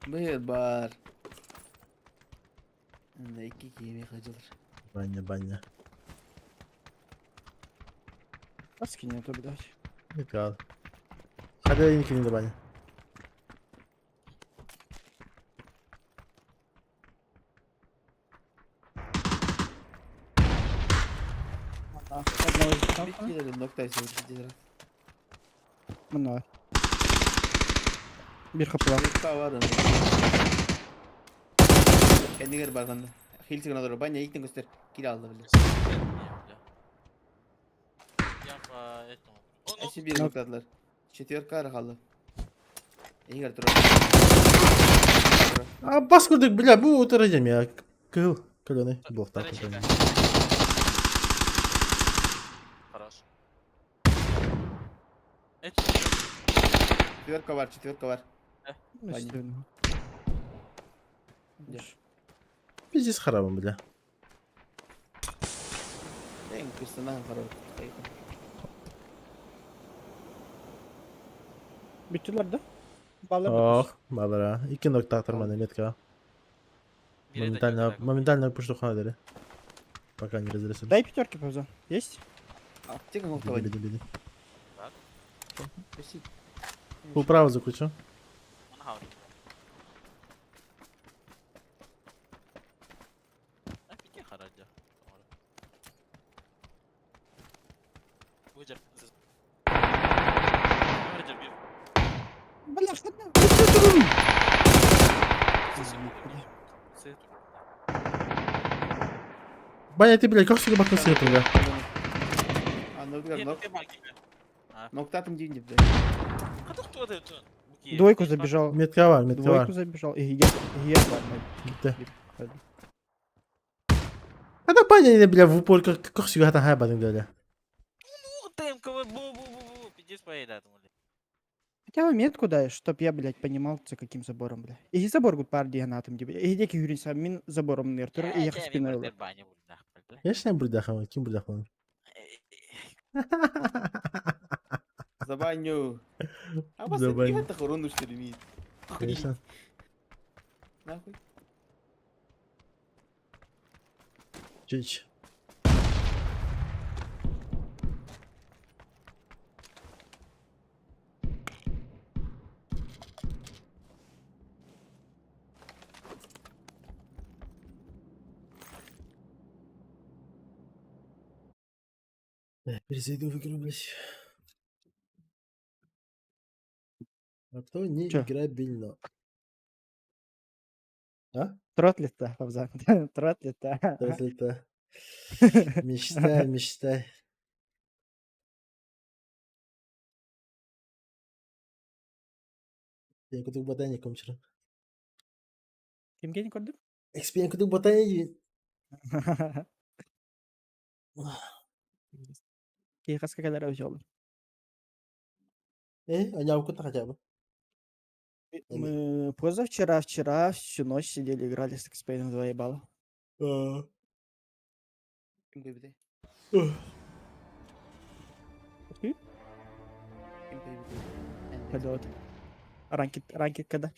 Бэт бар. Найки кими ходил. Баня, баня. Каски нету, блядь. Никал. Хотя я не добавил. Мына. Бир хапла. Кэннигэр барганда. Хилсигин олорор. Баня ииктин көстөр. Кире алды бile. Я по этому. О, ну, Эси биир ноктадылар. Четверка ара хаалла. Эһигэр турар. А бас курдук, бля, бу утары я. Кыл, каленый, был так. Хорош. Это Четверка бар, четверка бар. Баня. Пиздец харабым, бля. Эң персонаж харабы. Бүттүлэр да? Балар Ох, балара. Икки ноктактар мана метка. Моментально, моментально пушту хана Пока не разрисовали. Дай пятерки, пауза. Есть? Аптека ноктавай. Беди, беди. Управо заключу. Бля, что ты? Баня, ты, блядь, как сюда бакнул свету, бля? Ноктатым дейін деп. Двойку забежал. Метка бар, метка бар. Двойку забежал. И я, и я Гитте. А да баня, бля, в упор, как, как сюда там хайба, бля. Хотя бы метку дай, чтоб я, блядь, понимал, за каким забором, бля. И забор гуд пар диган где, И где кюрин мин забором нертер, и я спиной. Я ж не бурдахам, ким бурдахам? За баню. А вас За баню. это хорону что ли? Конечно. Нахуй. Чуть. Перезайду в игру, блядь. А то не Чё? играбельно. А? Тротлит-то, Павзан. Тротлит-то. Тротлит-то. Мечтай, мечтай. Я кудук батайник комчера. Ким кени көрдүм? XP кудук батайник. Кей хаска кадar взял. Э, они куда хотя бы. Мы позавчера, вчера всю ночь сидели, играли с Xpane 2 ебало. Ким кайбите? Ты? Ким кайбите? Когда вот. Ранкит, ранкит когда?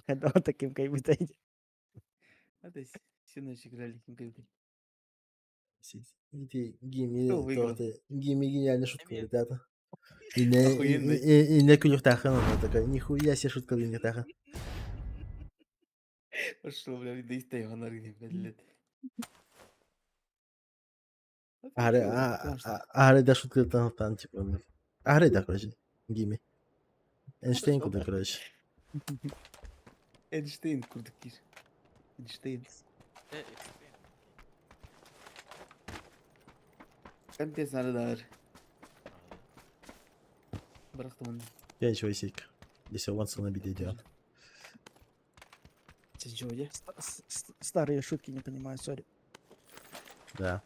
Когда таким кайбите? Это всю ночь играли ким кайбите. Иди, гими, Кто выиграл? гими гениальная шутка, ребята. И Охуенный. не не кулюхтаха, она такая, нихуя себе шутка для Пошел, бля, да и стоял на рынке, блядь, лет. Аре, аре да шутка там, там, типа, аре да, короче, гими. Эйнштейн куда, короче. Эйнштейн курдук кир. Эйнштейн. Капец надо Бырахтым оны. Я ничего сик. Если он на беде идет. Старые шутки не понимаю, сори. Да.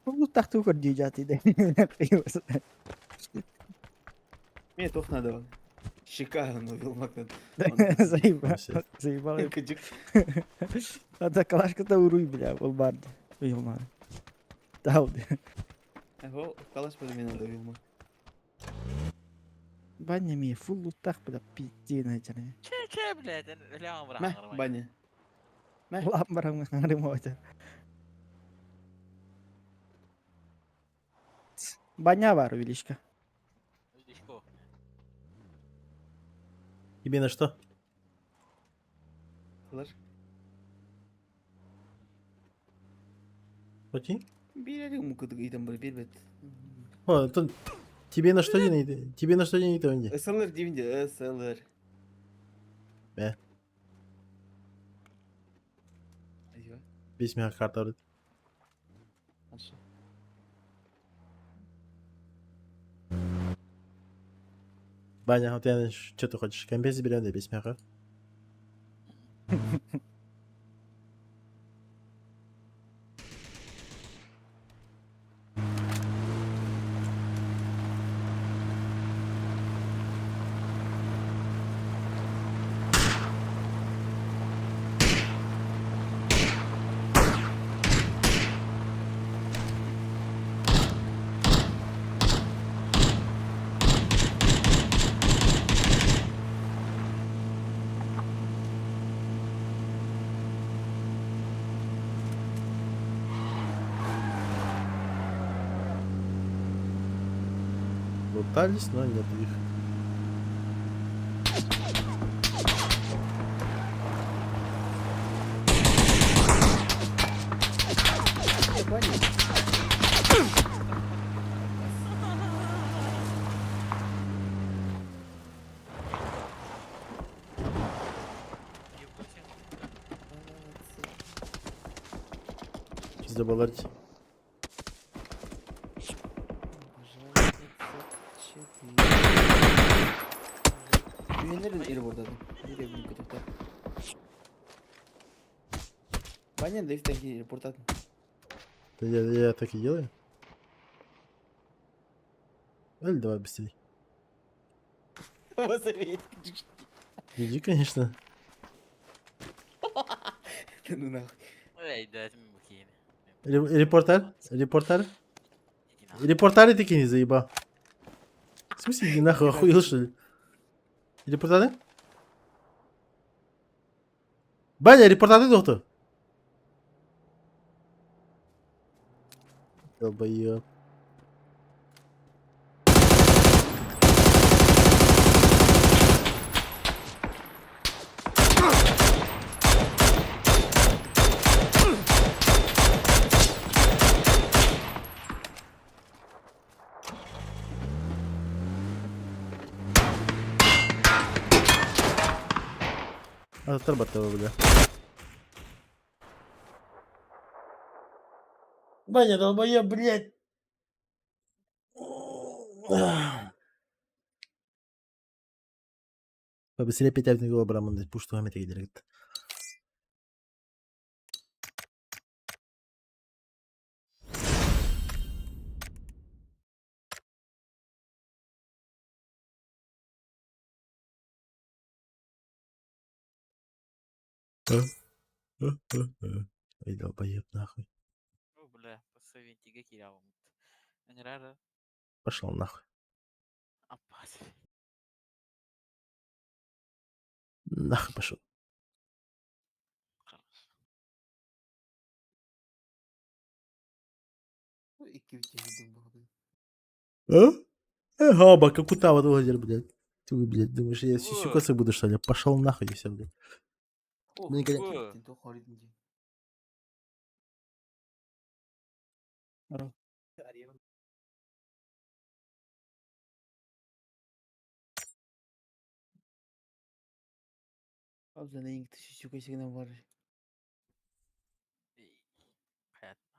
Ну так ты уходи, ты Мне тох надо. Шикарно вилмак надо. Заебал. Заебал. А та калашка-то уруй, бля, в барде. Вилмар. Тауды. Эһо, калаш подменада юма. Баня ми фул луттах, бля, пизде начали. Че, че, блядь, ляма Мэ, бырахыңар. баня. Мэ. Лап барам ремонте. Баня бар, величка. Лишко. Тебе на что? Калаш. Окей. Бири мукыдык идем бар бир бет. О, тут тебе на что не тебе на что не то не. СЛР деймде, СЛР. Э. Айва, Весь мега карта. хорошо. Баня, вот я что ты хочешь? Комбез заберем, да, без мега. Лутались, но нет их. Баня. Пиздоболарить. Үйенерден эр бордадым. Бир эбин көтөктөр. Баня дефтен ки репортадым. Да я так и делаю. Или давай быстрее. Иди, конечно. Ну нахуй. Эй, дайте мне букини. Репортер? Репортер? Иди нахуй. Репортары такие не заеба. В смысле, иди нахуй, охуел, что ли? Репортары? Баня, репортары доктор. Долбоёб. А, отрабатываю, бля. Баня, долбоёб, блядь. Побыстрее петять на голову, браман, пусть что это говорит. Ой, долбоёб, нахуй. О, бля, посовети, кирявым. Рара. Пошел нахуй. Опас. Нахуй пошел. Хорошо. Икки битен бу. А? Ага, бака, куда вот озеро, блядь? Ты, блядь, думаешь, я сюсюкаться буду, что ли? Пошел нахуй и все, блядь. О, Мне Здорово. Бар. Эй, Понятно.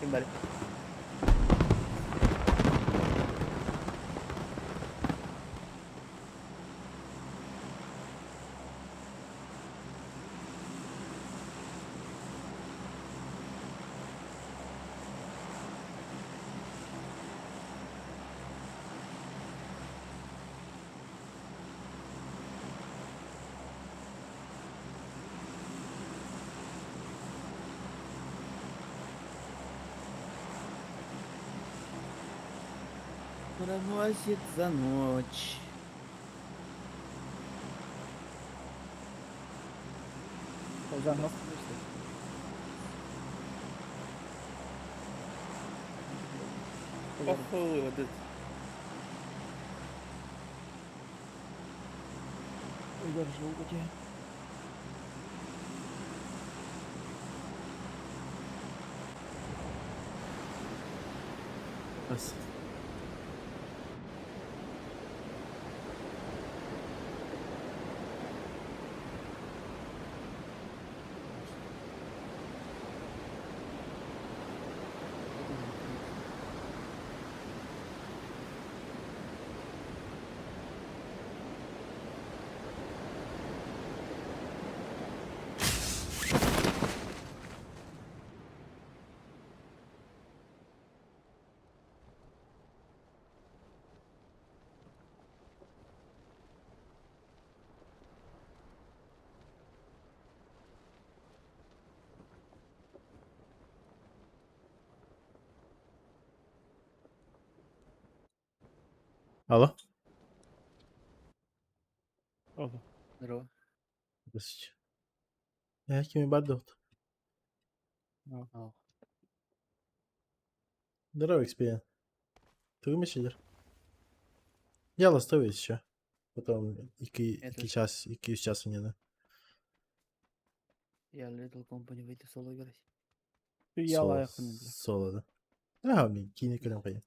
Ким бары? Проносит за ночь. Загнал. Похуй, вот это. Удержу где. Бас. Алло. Здорово. Здравствуйте. Я кими бардут. Ау. Здорово, XPN. Ты умеешь Я ластовый еще. Потом ики, Это- ики час, ики час не да. Я Little Company выйти в соло играть. Я Соло, лайхну, бля. соло, да. А, мен кийин көрөм кайын.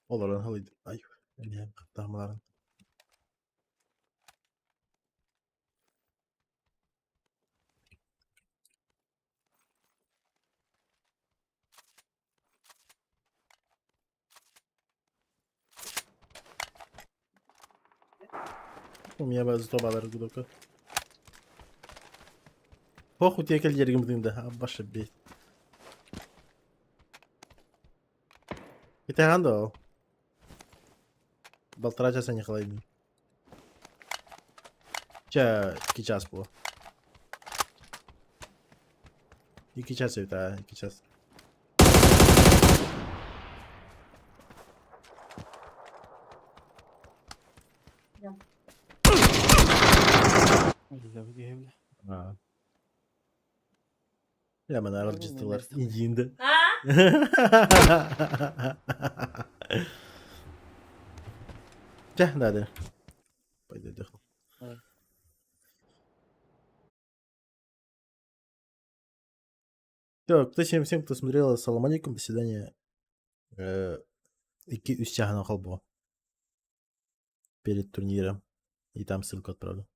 Олорон халыйды. Ай, эмне каттамаларын. У меня базы тобалар гудока. Похуй тебе кел да, баша бей. Это хандо. Балтара часа не холодно. Ча, ки час было. Ики час это, ики час. Бля. А. Я мен Ну, аралжыстылар наверное. индиинде. Чэ, да, да. Пойду отдохну. Давай. Все, кто всем, всем, кто смотрел, салам алейкум, до свидания. Ики үс чаһына холбо. Перед турниром. И там ссылку отправлю.